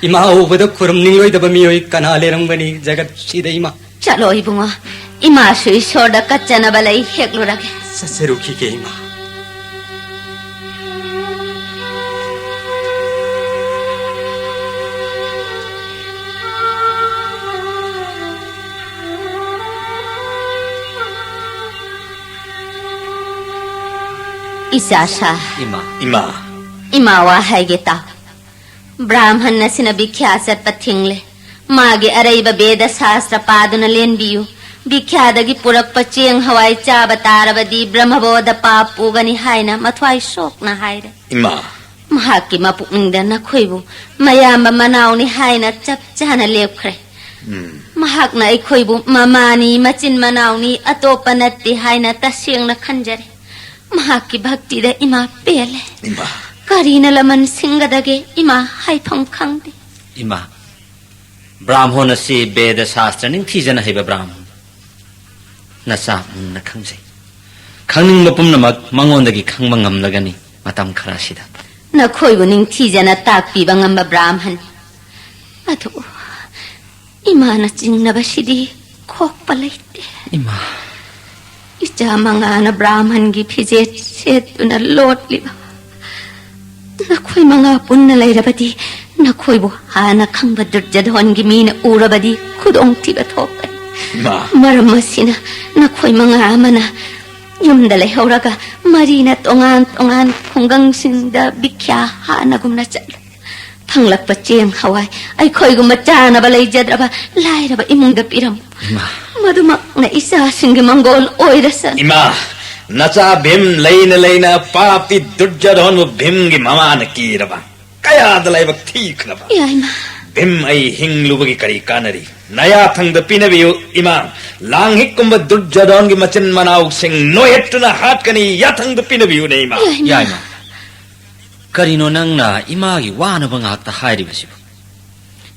ꯏꯃꯥ ꯎꯕꯗ ꯈꯨꯔꯨꯝꯅꯤꯡꯂꯣꯏꯗꯕ ꯃꯤꯑꯣꯏ ꯀꯅꯥ ꯂꯩꯔꯝꯒꯅꯤ ꯖꯒꯠꯁꯤꯗ, ꯏꯃꯥ? ꯆꯠꯂꯣ ꯏꯕꯨꯡꯉꯣ, ꯏꯃꯥꯁꯨ ꯏꯁꯣꯔꯗ ꯀꯠꯆꯅꯕ ꯂꯩ, ꯍꯦꯛꯂꯨꯔꯒꯦ꯫ ꯆꯠꯆꯔꯨꯈꯤꯒꯦ, ꯏꯃꯥ꯫ ꯏꯆꯥꯁꯥ꯫ ꯏꯃꯥ꯫ ꯏꯃꯥ꯫ ꯏꯃꯥ ꯋꯥ ꯍꯥꯏꯒꯦ ꯇꯥꯎ꯫ ꯕ꯭ꯔꯥꯍꯃꯟ ꯑꯁꯤꯅ ꯕꯤꯈ꯭ꯌꯥ ꯆꯠꯄ ꯊꯤꯡꯂꯦ꯫ ꯃꯥꯒꯤ ꯑꯔꯩꯕ ꯕꯦꯗ ꯁꯥꯁꯇ꯭ꯔ ꯄꯥꯗꯨꯅ ꯂꯦꯟꯕꯤꯌꯨ꯫ ꯕꯤꯈ꯭ꯌꯥꯗꯒꯤ ꯄꯨꯔꯛꯄ ꯆꯦꯡ ꯍꯋꯥꯏ ꯆꯥꯕ ꯇꯥꯔꯕꯗꯤ ꯕ꯭ꯔꯍꯃꯕꯣꯙ ꯄꯥꯞ ꯄꯨꯒꯅꯤ ꯍꯥꯏꯅ ꯃꯊ꯭ꯋꯥꯏ ꯁꯣꯛꯅ ꯍꯥꯏꯔꯦ꯫ ꯏꯃꯥ꯫ ꯃꯍꯥꯛꯀꯤ ꯃꯄꯨꯛꯅꯤꯡꯗ ꯅꯈꯣꯏꯕꯨ ꯃꯌꯥꯝꯕ ꯃꯅꯥꯎꯅꯤ ꯍꯥꯏꯅ ꯆꯞ ꯆꯥꯅ ꯂꯦꯞꯈ꯭ꯔꯦ꯫ ꯎꯝ꯫ ꯃꯍꯥꯛꯅ ꯑꯩꯈꯣꯏꯕꯨ ꯃꯃꯥꯅꯤ, ꯃꯆꯤꯟ ꯃꯅꯥꯎꯅꯤ, ꯑꯇꯣꯞꯄ ꯅꯠꯇꯦ ꯍꯥꯏꯅ ꯇꯁꯦꯡꯅ ꯈꯟꯖꯔꯦ꯫ ꯃꯍꯥꯛꯀꯤ ꯚꯛꯇꯤꯗ ꯏꯃꯥ ꯄꯦꯜꯂꯦ꯫ ꯏꯃꯥ꯫ ꯀꯔꯤꯅ ꯂꯃꯟ ꯁꯤꯡꯒꯗꯒꯦ? ꯏꯃꯥ ꯍꯥꯏꯐꯝ ꯈꯪꯗꯦ꯫ ꯏꯃꯥ, ꯕ꯭ꯔꯥꯍꯃꯣꯟ ꯑꯁꯤ ꯕꯦꯗ ꯁꯥꯁꯇ꯭ꯔ ꯅꯤꯡꯊꯤꯖꯅ ꯍꯩꯕ ꯕ꯭ꯔꯥꯍꯃꯣꯟ꯫ ꯅꯆꯥ ꯃꯨꯟꯅ ꯈꯪꯖꯩ꯫ ꯈꯪꯅꯤꯡꯕ ꯄꯨꯝꯅꯃꯛ ꯃꯉꯣꯟꯗꯒꯤ ꯈꯪꯕ ꯉꯝꯂꯒꯅꯤ ꯃꯇꯝ ꯈꯔ ꯑꯁꯤꯗ꯫ ꯅꯈꯣꯏꯕꯨ ꯅꯤꯡꯊꯤꯖꯅ ꯇꯥꯛꯄꯤꯕ ꯉꯝꯕ ꯕ꯭ꯔꯥꯍꯃꯟ꯫ ꯑꯗꯨ ꯏꯃꯥꯅ ꯆꯤꯡꯅꯕꯁꯤꯗꯤ ꯈꯣꯛꯄ ꯂꯩꯇꯦ꯫ ꯏꯃꯥ꯫ ꯏꯆꯥ ꯃꯉꯥꯅ ꯕ꯭ꯔꯥꯍꯃꯟꯒꯤ ꯐꯤꯖꯦꯠ ꯁꯦꯠꯇꯨꯅ ꯂꯣꯠꯂꯤꯕ꯫ ꯅꯈꯣꯏ ꯃꯉꯥ ꯄꯨꯟꯅ ꯂꯩꯔꯕꯗꯤ ꯅꯈꯣꯏꯕꯨ ꯍꯥꯟꯅ ꯈꯪꯕ ꯗꯨꯔꯖꯙꯣꯟꯒꯤ ꯃꯤꯅ ꯎꯔꯕꯗꯤ ꯈꯨꯗꯣꯡꯊꯤꯕ ꯊꯣꯛꯀꯅꯤ꯫ ꯏꯃꯥ꯫ ꯃꯔꯝ ꯑꯁꯤꯅ ꯅꯈꯣꯏ ꯃꯉꯥ ꯑꯃꯅ ꯌꯨꯝꯗ ꯂꯩꯍꯧꯔꯒ ꯃꯔꯤꯅ ꯇꯣꯉꯥꯟ ꯇꯣꯉꯥꯟ ꯈꯨꯡꯒꯪꯁꯤꯡꯗ ꯕꯤꯈ꯭ꯌꯥ ꯍꯥꯅꯒꯨꯝꯅ ꯆꯠꯂꯦ꯫ ꯐꯪꯂꯛꯄ ꯆꯦꯡ ꯍꯋꯥꯏ ꯑꯩꯈꯣꯏꯒꯨꯝꯕ ꯆꯥꯅꯕ ꯂꯩꯖꯗ꯭ꯔꯕ ꯂꯥꯏꯔꯕ ꯏꯃꯨꯡꯗ ꯄꯤꯔꯝꯃꯨ꯫ ꯏꯃꯥ꯫ ꯃꯗꯨꯃꯛꯅ ꯏꯆꯥꯁꯤꯡꯒꯤ ꯃꯪꯒꯣꯜ ꯑꯣꯏꯔꯁꯅꯨ꯫ ꯏꯃꯥ, ꯅꯆꯥ ꯚꯤꯝ ꯂꯩꯅ ꯂꯩꯅ ꯄꯥꯄꯤ ꯗꯨꯔꯖꯣꯙꯣꯟꯕꯨ ꯚꯤꯝꯒꯤ ꯃꯃꯥꯅ ꯀꯤꯔꯕ꯫ ꯀꯌꯥꯗ ꯂꯥꯏꯕꯛ ꯊꯤꯈ꯭ꯔꯕ꯫ ꯌꯥꯏꯃ꯫ ꯚꯤꯝ, ꯑꯩ ꯍꯤꯡꯂꯨꯕꯒꯤ ꯀꯔꯤ ꯀꯥꯟꯅꯔꯤ? ꯅꯌꯥꯊꯪꯗ ꯄꯤꯅꯕꯤꯌꯨ ꯏꯃꯥ꯫ ꯂꯥꯡꯍꯤꯛꯀꯨꯝꯕ ꯗꯨꯔꯖꯣꯙꯣꯟꯒꯤ ꯃꯆꯤꯟ ꯃꯅꯥꯎꯁꯤꯡ ꯅꯣꯏꯍꯠꯇꯨꯅ ꯍꯥꯠꯀꯅꯤ꯫ ꯌꯥꯊꯪꯗ ꯄꯤꯅꯕꯤꯌꯨꯅꯦ ꯏꯃꯥ꯫ ꯌꯥꯏꯃ꯫ ꯌꯥꯏꯃ, ꯀꯔꯤꯅꯣ ꯅꯪꯅ ꯏꯃꯥꯒꯤ ꯋꯥꯅꯕ ꯉꯥꯛꯇ ꯍꯥꯏꯔꯤꯕꯁꯤꯕꯨ?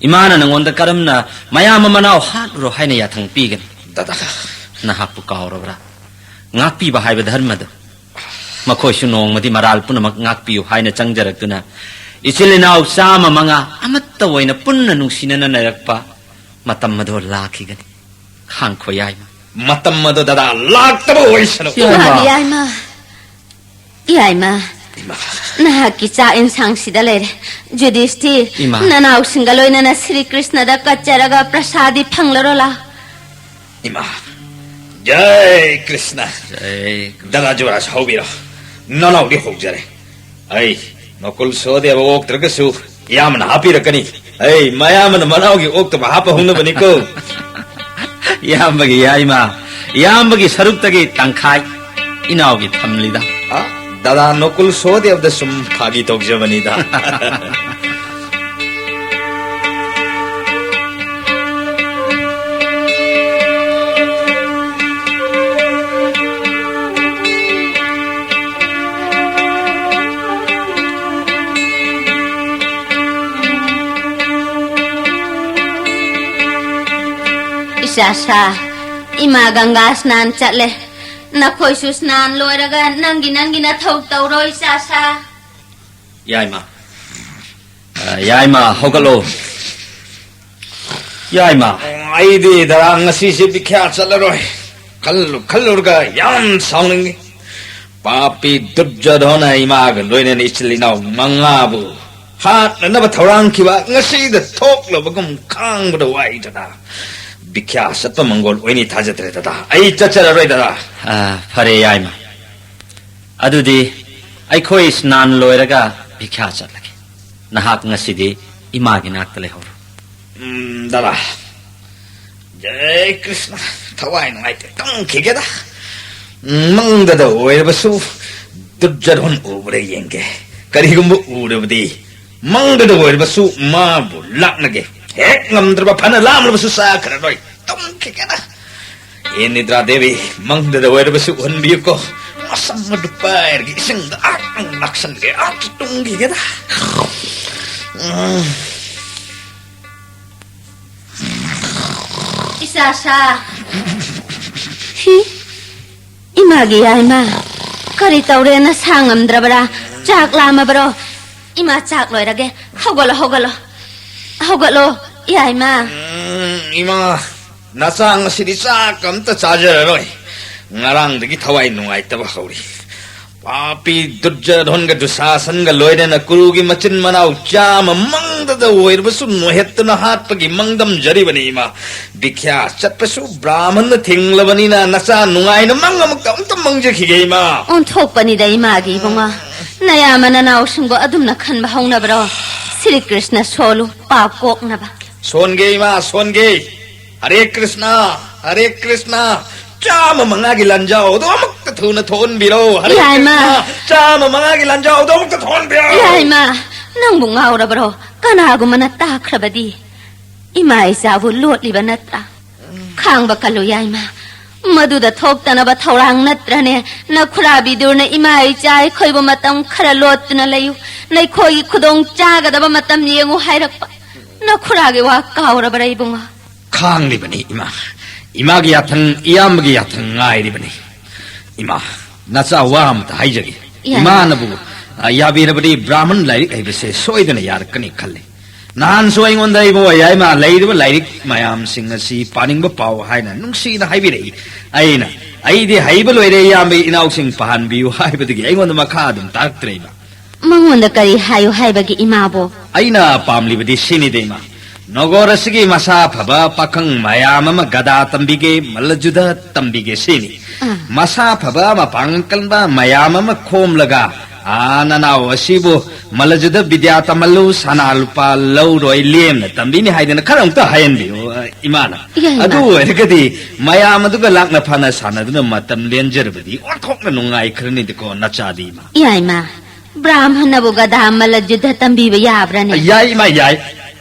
ꯏꯃꯥꯅ ꯅꯪꯉꯣꯟꯗ ꯀꯔꯝꯅ ꯃꯌꯥꯝꯕ ꯃꯅꯥꯎ ꯍꯥꯠꯂꯨꯔꯣ ꯍꯥꯏꯅ ꯌꯥꯊꯪ ꯄꯤꯒꯅꯤ? ꯗꯗꯥ꯫ ꯅꯍꯥꯛꯄꯨ ꯀꯥꯎꯔꯕ꯭ꯔꯥ? ꯉꯥꯛꯄꯤꯕ ꯍꯥꯏꯕ ꯙꯔꯃꯗꯨ꯫ ꯃꯈꯣꯏꯁꯨ ꯅꯣꯡꯃꯗꯤ ꯃꯔꯥꯜ ꯄꯨꯝꯅꯃꯛ ꯉꯥꯛꯄꯤꯌꯨ ꯍꯥꯏꯅ ꯆꯪꯖꯔꯛꯇꯨꯅ ꯏꯆꯤꯜ ꯏꯅꯥꯎ ꯆꯥꯝꯃ ꯃꯉꯥ ꯑꯃꯠꯇ ꯑꯣꯏꯅ ꯄꯨꯟꯅ ꯅꯨꯡꯁꯤꯅꯅ ꯂꯩꯔꯛꯄ ꯃꯇꯝ ꯑꯗꯣ ꯂꯥꯛꯈꯤꯒꯅꯤ꯫ ꯈꯥꯡꯈꯣ ꯌꯥꯏꯃ꯫ ꯃꯇꯝ ꯑꯗꯣ ꯗꯗꯥ ꯂꯥꯛꯇꯕ ꯑꯣꯏꯁꯅꯨ꯫ ꯏꯃꯥ꯫ ꯌꯥꯏꯃ꯫ ꯌꯥꯏꯃ꯫ ꯏꯃꯥ꯫ ꯅꯍꯥꯛꯀꯤ ꯆꯥꯛ ꯏꯟꯁꯥꯡꯁꯤꯗ ꯂꯩꯔꯦ꯫ ꯖꯨꯗꯤꯁꯇꯤ, ꯏꯃꯥ꯫ ꯅꯅꯥꯎꯁꯤꯡꯒ ꯂꯣꯏꯅꯅ ꯁ꯭ꯔꯤ ꯀ꯭ꯔꯤꯁꯅꯗ ꯀꯠꯆꯔꯒ ꯄ꯭ꯔꯁꯥꯗꯤ ꯐꯪꯂꯔꯣ ꯂꯥꯎ꯫ ꯏꯃꯥ꯫ ꯖꯩ ꯀ꯭ꯔꯤꯁꯅ꯫ ꯖꯩ ꯀ꯭ꯔꯤꯁꯅ꯫ ꯗꯗꯥ ꯖꯨꯔꯥꯖ ꯍꯧꯕꯤꯔꯣ꯫ ꯅꯅꯥꯎꯗꯤ ꯍꯧꯖꯔꯦ꯫ ꯑꯩ ꯅꯀꯨꯜ ꯁꯣꯗꯦꯕ ꯑꯣꯛꯇ꯭ꯔꯒꯁꯨ ꯏꯌꯥꯝꯕꯅ ꯍꯥꯞꯄꯤꯔꯛꯀꯅꯤ꯫ ꯑꯩ ꯃꯌꯥꯝꯕꯅ ꯃꯅꯥꯎꯒꯤ ꯑꯣꯛꯇꯕ ꯍꯥꯞꯄ ꯍꯧꯅꯕꯅꯤꯀꯣ꯫ ꯏꯌꯥꯝꯕꯒꯤ ꯌꯥꯏꯃ, ꯏꯌꯥꯝꯕꯒꯤ ꯁꯔꯨꯛꯇꯒꯤ ꯇꯪꯈꯥꯏ ꯏꯅꯥꯎꯒꯤ ꯊꯝꯂꯤꯗ꯫ ꯑ, ꯗꯗꯥ ꯅꯀꯨꯜ ꯁꯣꯗꯦꯕꯗ ꯁꯨꯝ ꯐꯥꯒꯤ ꯇꯧꯖꯕꯅꯤꯗ꯫ ꯏꯆꯥꯁꯥ, ꯏꯃꯥ ꯒꯪꯒꯥ ꯁ꯭ꯅꯥꯟ ꯆꯠꯂꯦ꯫ ꯅꯈꯣꯏꯁꯨ ꯁ꯭ꯅꯥꯟ ꯂꯣꯏꯔꯒ ꯅꯪꯒꯤ ꯅꯪꯒꯤ ꯅꯊꯧ ꯇꯧꯔꯣ, ꯏꯆꯥꯁꯥ꯫ ꯌꯥꯏꯃ꯫ ꯑ, ꯌꯥꯏꯃ, ꯍꯧꯒꯠꯂꯣ꯫ ꯌꯥꯏꯃ꯫ ꯑꯩꯗꯤ ꯗꯗꯥ ꯉꯁꯤꯁꯦ ꯕꯤꯈ꯭ꯌꯥ ꯆꯠꯂꯔꯣꯏ꯫ ꯈꯜꯂꯨ ꯈꯜꯂꯨꯔꯒ ꯌꯥꯝ ꯁꯥꯎꯅꯤꯡꯉꯤ꯫ ꯄꯥꯄꯤ ꯗꯨꯔꯖꯣꯙꯣꯅ ꯏꯃꯥꯒ ꯂꯣꯏꯅꯅ ꯏꯆꯤꯜ ꯏꯅꯥꯎ ꯃꯉꯥꯕꯨ ꯍꯥꯠꯅꯅꯕ ꯊꯧꯔꯥꯡꯈꯤꯕ ꯉꯁꯤꯗ ꯊꯣꯛꯂꯕꯒꯨꯝ ꯈꯥꯡꯕꯗ ꯋꯥꯏꯗꯅ꯫ ꯚꯤꯈ꯭ꯌꯥ ꯆꯠꯄ ꯃꯪꯒꯣꯜ ꯑꯣꯏꯅꯤ ꯊꯥꯖꯗ꯭ꯔꯦ ꯗꯗꯥ꯫ ꯑꯩ ꯆꯠꯆꯔꯔꯣꯏ ꯗꯗꯥ꯫ ꯑ, ꯐꯔꯦ ꯌꯥꯏꯃ꯫ ꯑꯗꯨꯗꯤ ꯑꯩꯈꯣꯏ ꯁ꯭ꯅꯥꯟ ꯂꯣꯏꯔꯒ ꯚꯤꯈ꯭ꯌꯥ ꯆꯠꯂꯒꯦ꯫ ꯅꯍꯥꯛ ꯉꯁꯤꯗꯤ ꯏꯃꯥꯒꯤ ꯅꯥꯛꯇ ꯂꯩꯍꯧꯔꯣ꯫ ꯎꯝ, ꯗꯗꯥ꯫ ꯖꯩ ꯀ꯭ꯔꯤꯁꯅ, ꯊꯋꯥꯏ ꯅꯨꯡꯉꯥꯏꯇꯦ, ꯇꯨꯝꯈꯤꯒꯦꯗ꯫ ꯎꯝ, ꯃꯪꯗꯗ ꯑꯣꯏꯔꯕꯁꯨ ꯗꯨꯔꯖꯣꯙꯟ ꯎꯕ꯭ꯔꯥ ꯌꯦꯡꯒꯦ꯫ ꯀꯔꯤꯒꯨꯝꯕ ꯎꯔꯕꯗꯤ ꯃꯪꯗꯗ ꯑꯣꯏꯔꯕꯁꯨ ꯃꯥꯕꯨ ꯂꯥꯛꯅꯒꯦ꯫ ꯍꯦꯛ ꯉꯝꯗ꯭ꯔꯕ ꯐꯅ ꯂꯥꯝꯂꯕꯁꯨ ꯆꯥꯈ꯭ꯔꯔꯣꯏ꯫ ꯇꯨꯝꯈꯤꯒꯦꯗ꯫ ꯑꯦ ꯅꯤꯗ꯭ꯔꯥ ꯗꯦꯕꯤ, ꯃꯪꯗꯗ ꯑꯣꯏꯔꯕꯁꯨ ꯎꯍꯟꯕꯤꯌꯨꯀꯣ꯫ ꯃꯁꯝ ꯑꯗꯨ ꯄꯥꯏꯔꯒ ꯏꯁꯤꯡꯗ ꯑꯥ ꯂꯥꯛꯁꯟꯒꯦ, ꯑꯥ ꯇꯨꯡꯈꯤꯒꯦꯗ꯫ ꯎꯝ꯫ ꯏꯆꯥꯁꯥ꯫ ꯍꯤ, ꯏꯃꯥꯒꯤ ꯌꯥꯏꯃ, ꯀꯔꯤ ꯇꯧꯔꯦ? ꯅꯁꯥ ꯉꯝꯗ꯭ꯔꯕꯔꯥ? ꯆꯥꯛ ꯂꯥꯝꯃꯕꯔꯣ? ꯏꯃꯥ, ꯆꯥꯛ ꯂꯣꯏꯔꯒꯦ꯫ ꯍꯧꯒꯠꯂꯣ, ꯍꯧꯒꯠꯂꯣ꯫ ꯍꯧꯒꯠꯂꯣ, ꯌꯥꯏꯃ꯫ ꯎꯝ, ꯏꯃꯥ, ꯅꯆꯥ ꯉꯁꯤꯗꯤ ꯆꯥꯛ ꯑꯝꯇ ꯆꯥꯖꯔꯔꯣꯏ꯫ ꯉꯔꯥꯡꯗꯒꯤ ꯊꯋꯥꯏ ꯅꯨꯡꯉꯥꯏꯇꯕ ꯍꯧꯔꯤ꯫ ꯄꯥꯄꯤ ꯗꯨꯔꯖꯣꯙꯟꯒ ꯗꯨꯁꯥꯁꯟꯒ ꯂꯣꯏꯅꯅ ꯀꯨꯔꯨꯒꯤ ꯃꯆꯤꯟ ꯃꯅꯥꯎ ꯆꯥꯝꯃ ꯃꯪꯗꯗ ꯑꯣꯏꯔꯕꯁꯨ ꯅꯣꯏꯍꯠꯇꯨꯅ ꯍꯥꯠꯄꯒꯤ ꯃꯪꯗꯝꯖꯔꯤꯕꯅꯤ, ꯏꯃꯥ꯫ ꯚꯤꯈ꯭ꯌꯥ ꯆꯠꯄꯁꯨ ꯕ꯭ꯔꯥꯍꯃꯟꯅ ꯊꯤꯡꯂꯕꯅꯤꯅ ꯅꯆꯥ ꯅꯨꯡꯉꯥꯏꯅ ꯃꯪ ꯑꯃꯨꯛꯇ ꯑꯃꯨꯛꯇ ꯃꯪꯖꯈꯤꯒꯦ, ꯏꯃꯥ꯫ ꯑꯣꯟꯊꯣꯛꯄꯅꯤꯗ ꯏꯃꯥꯒꯤ ꯏꯕꯨꯡꯉꯣ꯫ ꯅꯌꯥꯝꯕ ꯅꯅꯥꯎꯁꯤꯡꯕꯨ ꯑꯗꯨꯝꯅ ꯈꯟꯕ ꯍꯧꯅꯕ꯭ꯔꯣ? ꯁ꯭ꯔꯤ ꯀ꯭ꯔꯤꯁꯅ ꯁꯣꯜꯂꯨ, ꯄꯥꯞ ꯀꯣꯛꯅꯕ꯫ ꯁꯣꯟꯒꯦ, ꯏꯃꯥ, ꯁꯣꯟꯒꯦ꯫ ꯍꯔꯦ ꯀ꯭ꯔꯤꯁꯅ, ꯍꯔꯦ ꯀ꯭ꯔꯤꯁꯅ꯫ ꯆꯥꯝꯃ ꯃꯉꯥꯒꯤ ꯂꯥꯟꯖꯥꯎꯗꯣ ꯑꯃꯨꯛꯇ ꯊꯨꯅ ꯊꯣꯛꯍꯟꯕꯤꯔꯣ꯫ ꯍꯔꯦ ꯌꯥꯏꯃ꯫ ꯀ꯭ꯔꯤꯁꯅ, ꯆꯥꯝꯃ ꯃꯉꯥꯒꯤ ꯂꯥꯟꯖꯥꯎꯗꯣ ꯑꯃꯨꯛꯇ ꯊꯣꯛꯍꯟꯕꯤꯔꯣ꯫ ꯌꯥꯏꯃ, ꯅꯪꯕꯨ ꯉꯥꯎꯔꯕ꯭ꯔꯣ? ꯀꯅꯥꯒꯨꯝꯕꯅ ꯇꯥꯈ꯭ꯔꯕꯗꯤ? ꯏꯃꯥ ꯏꯆꯥꯕꯨ ꯂꯣꯠꯂꯤꯕ ꯅꯠꯇ꯭ꯔꯥ? ꯈꯥꯡꯕ ꯀꯜꯂꯨ ꯌꯥꯏꯃ꯫ ꯃꯗꯨꯗ ꯊꯣꯛꯇꯅꯕ ꯊꯧꯔꯥꯡ ꯅꯠꯇ꯭ꯔꯅꯦ ꯅꯈꯨꯔꯥ ꯕꯤꯗꯨꯔꯅ ꯏꯃꯥ ꯏꯆꯥ ꯑꯩꯈꯣꯏꯕꯨ ꯃꯇꯝ ꯈꯔ ꯂꯣꯠꯇꯨꯅ ꯂꯩꯌꯨ, ꯅꯈꯣꯏꯒꯤ ꯈꯨꯗꯣꯡ ꯆꯥꯒꯗꯕ ꯃꯇꯝ ꯌꯦꯡꯉꯨ ꯍꯥꯏꯔꯛꯄ? ꯅꯈꯨꯔꯥꯒꯤ ꯋꯥ ꯀꯥꯎꯔꯕ꯭ꯔꯥ ꯏꯕꯨꯡꯉꯣ? ꯈꯥꯡꯂꯤꯕꯅꯤ ꯏꯃꯥ꯫ ꯏꯃꯥꯒꯤ ꯌꯥꯊꯪ, ꯏꯌꯥꯝꯕꯒꯤ ꯌꯥꯊꯪ ꯉꯥꯏꯔꯤꯕꯅꯤ꯫ ꯏꯃꯥ, ꯅꯆꯥ ꯋꯥ ꯑꯃꯇ ꯍꯥꯏꯖꯒꯦ꯫ ꯌꯥꯏ꯫ ꯏꯃꯥꯅꯕꯨ, ꯑ, ꯌꯥꯕꯤꯔꯕꯗꯤ ꯕ꯭ꯔꯥꯍꯃꯟ ꯂꯥꯏꯔꯤꯛ ꯍꯩꯕꯁꯦ ꯁꯣꯏꯗꯅ ꯌꯥꯔꯛꯀꯅꯤ ꯈꯜꯂꯤ꯫ ꯅꯍꯥꯟꯁꯨ ꯑꯩꯉꯣꯟꯗ ꯏꯕꯨꯡꯉꯣ ꯌꯥꯏꯃ ꯂꯩꯔꯤꯕ ꯂꯥꯏꯔꯤꯛ ꯃꯌꯥꯝꯁꯤꯡ ꯑꯁꯤ ꯄꯥꯅꯤꯡꯕ ꯄꯥꯎ ꯍꯥꯏꯅ ꯅꯨꯡꯁꯤꯅ ꯍꯥꯏꯕꯤꯔꯛꯏ꯫ ꯑꯩꯅ, "ꯑꯩꯗꯤ ꯍꯩꯕ ꯂꯣꯏꯔꯦ ꯏꯌꯥꯝꯕ ꯏꯅꯥꯎꯁꯤꯡ ꯄꯥꯍꯟꯕꯤꯌꯨ" ꯍꯥꯏꯕꯗꯒꯤ ꯑꯩꯉꯣꯟꯗ ꯃꯈꯥ ꯑꯗꯨꯝ ꯇꯥꯔꯛꯇ꯭ꯔꯦ ꯏꯃꯥ꯫ ꯃꯉꯣꯟꯗ ꯀꯔꯤ ꯍꯥꯏꯌꯨ ꯍꯥꯏꯕꯒꯤ ꯏꯃꯥꯕꯣ? ꯑꯩꯅ ꯄꯥꯝꯂꯤꯕꯗꯤ ꯁꯤꯅꯤꯗ ꯏꯃꯥ꯫ ꯅꯒꯔ ꯑꯁꯤꯒꯤ ꯃꯁꯥ ꯐꯕ ꯄꯥꯈꯪ ꯃꯌꯥꯝ ꯑꯃ ꯒꯗꯥ ꯇꯝꯕꯤꯒꯦ, ꯃꯜꯂꯖꯨꯗ ꯇꯝꯕꯤꯒꯦ ꯁꯤꯅꯤ꯫ ꯑꯥ꯫ ꯃꯁꯥ ꯐꯕ, ꯃꯄꯥꯡꯒꯜ ꯀꯟꯕ ꯃꯌꯥꯝ ꯑꯃ ꯈꯣꯝꯂꯒ, ꯑꯥ, ꯅꯅꯥꯎ ꯑꯁꯤꯕꯨ ꯃꯜꯂꯖꯨꯗ ꯕꯤꯗ꯭ꯌꯥ ꯇꯝꯍꯜꯂꯨ, ꯁꯅꯥ ꯂꯨꯄꯥ ꯂꯧꯔꯣꯏ, ꯂꯦꯝꯅ ꯇꯝꯕꯤꯅꯤ ꯍꯥꯏꯗꯅ ꯈꯔ ꯑꯃꯨꯛꯇ ꯍꯥꯏꯍꯟꯕꯤꯌꯨ, ꯑ, ꯏꯃꯥꯅ꯫ ꯌꯥꯏ, ꯏꯃꯥ꯫ ꯑꯗꯨ ꯑꯣꯏꯔꯒꯗꯤ ꯃꯌꯥꯝ ꯑꯗꯨꯒ ꯂꯥꯛꯅ ꯐꯥꯅ ꯁꯥꯟꯅꯗꯨꯅ ꯃꯇꯝ ꯂꯦꯟꯖꯔꯕꯗꯤ ꯑꯣꯟꯊꯣꯛꯅ ꯅꯨꯡꯉꯥꯏꯈ꯭ꯔꯅꯤꯗꯀꯣ, ꯅꯆꯥꯗꯤ, ꯏꯃꯥ꯫ ꯌꯥꯏ, ꯏꯃꯥ꯫ ꯕ꯭ꯔꯥꯍꯃꯟꯅꯕꯨ ꯒꯗꯥ ꯃꯜꯂꯖꯨꯗ ꯇꯝꯕꯤꯕ ꯌꯥꯕ꯭ꯔꯅꯦ? ꯌꯥꯏ, ꯏꯃꯥ, ꯌꯥꯏ꯫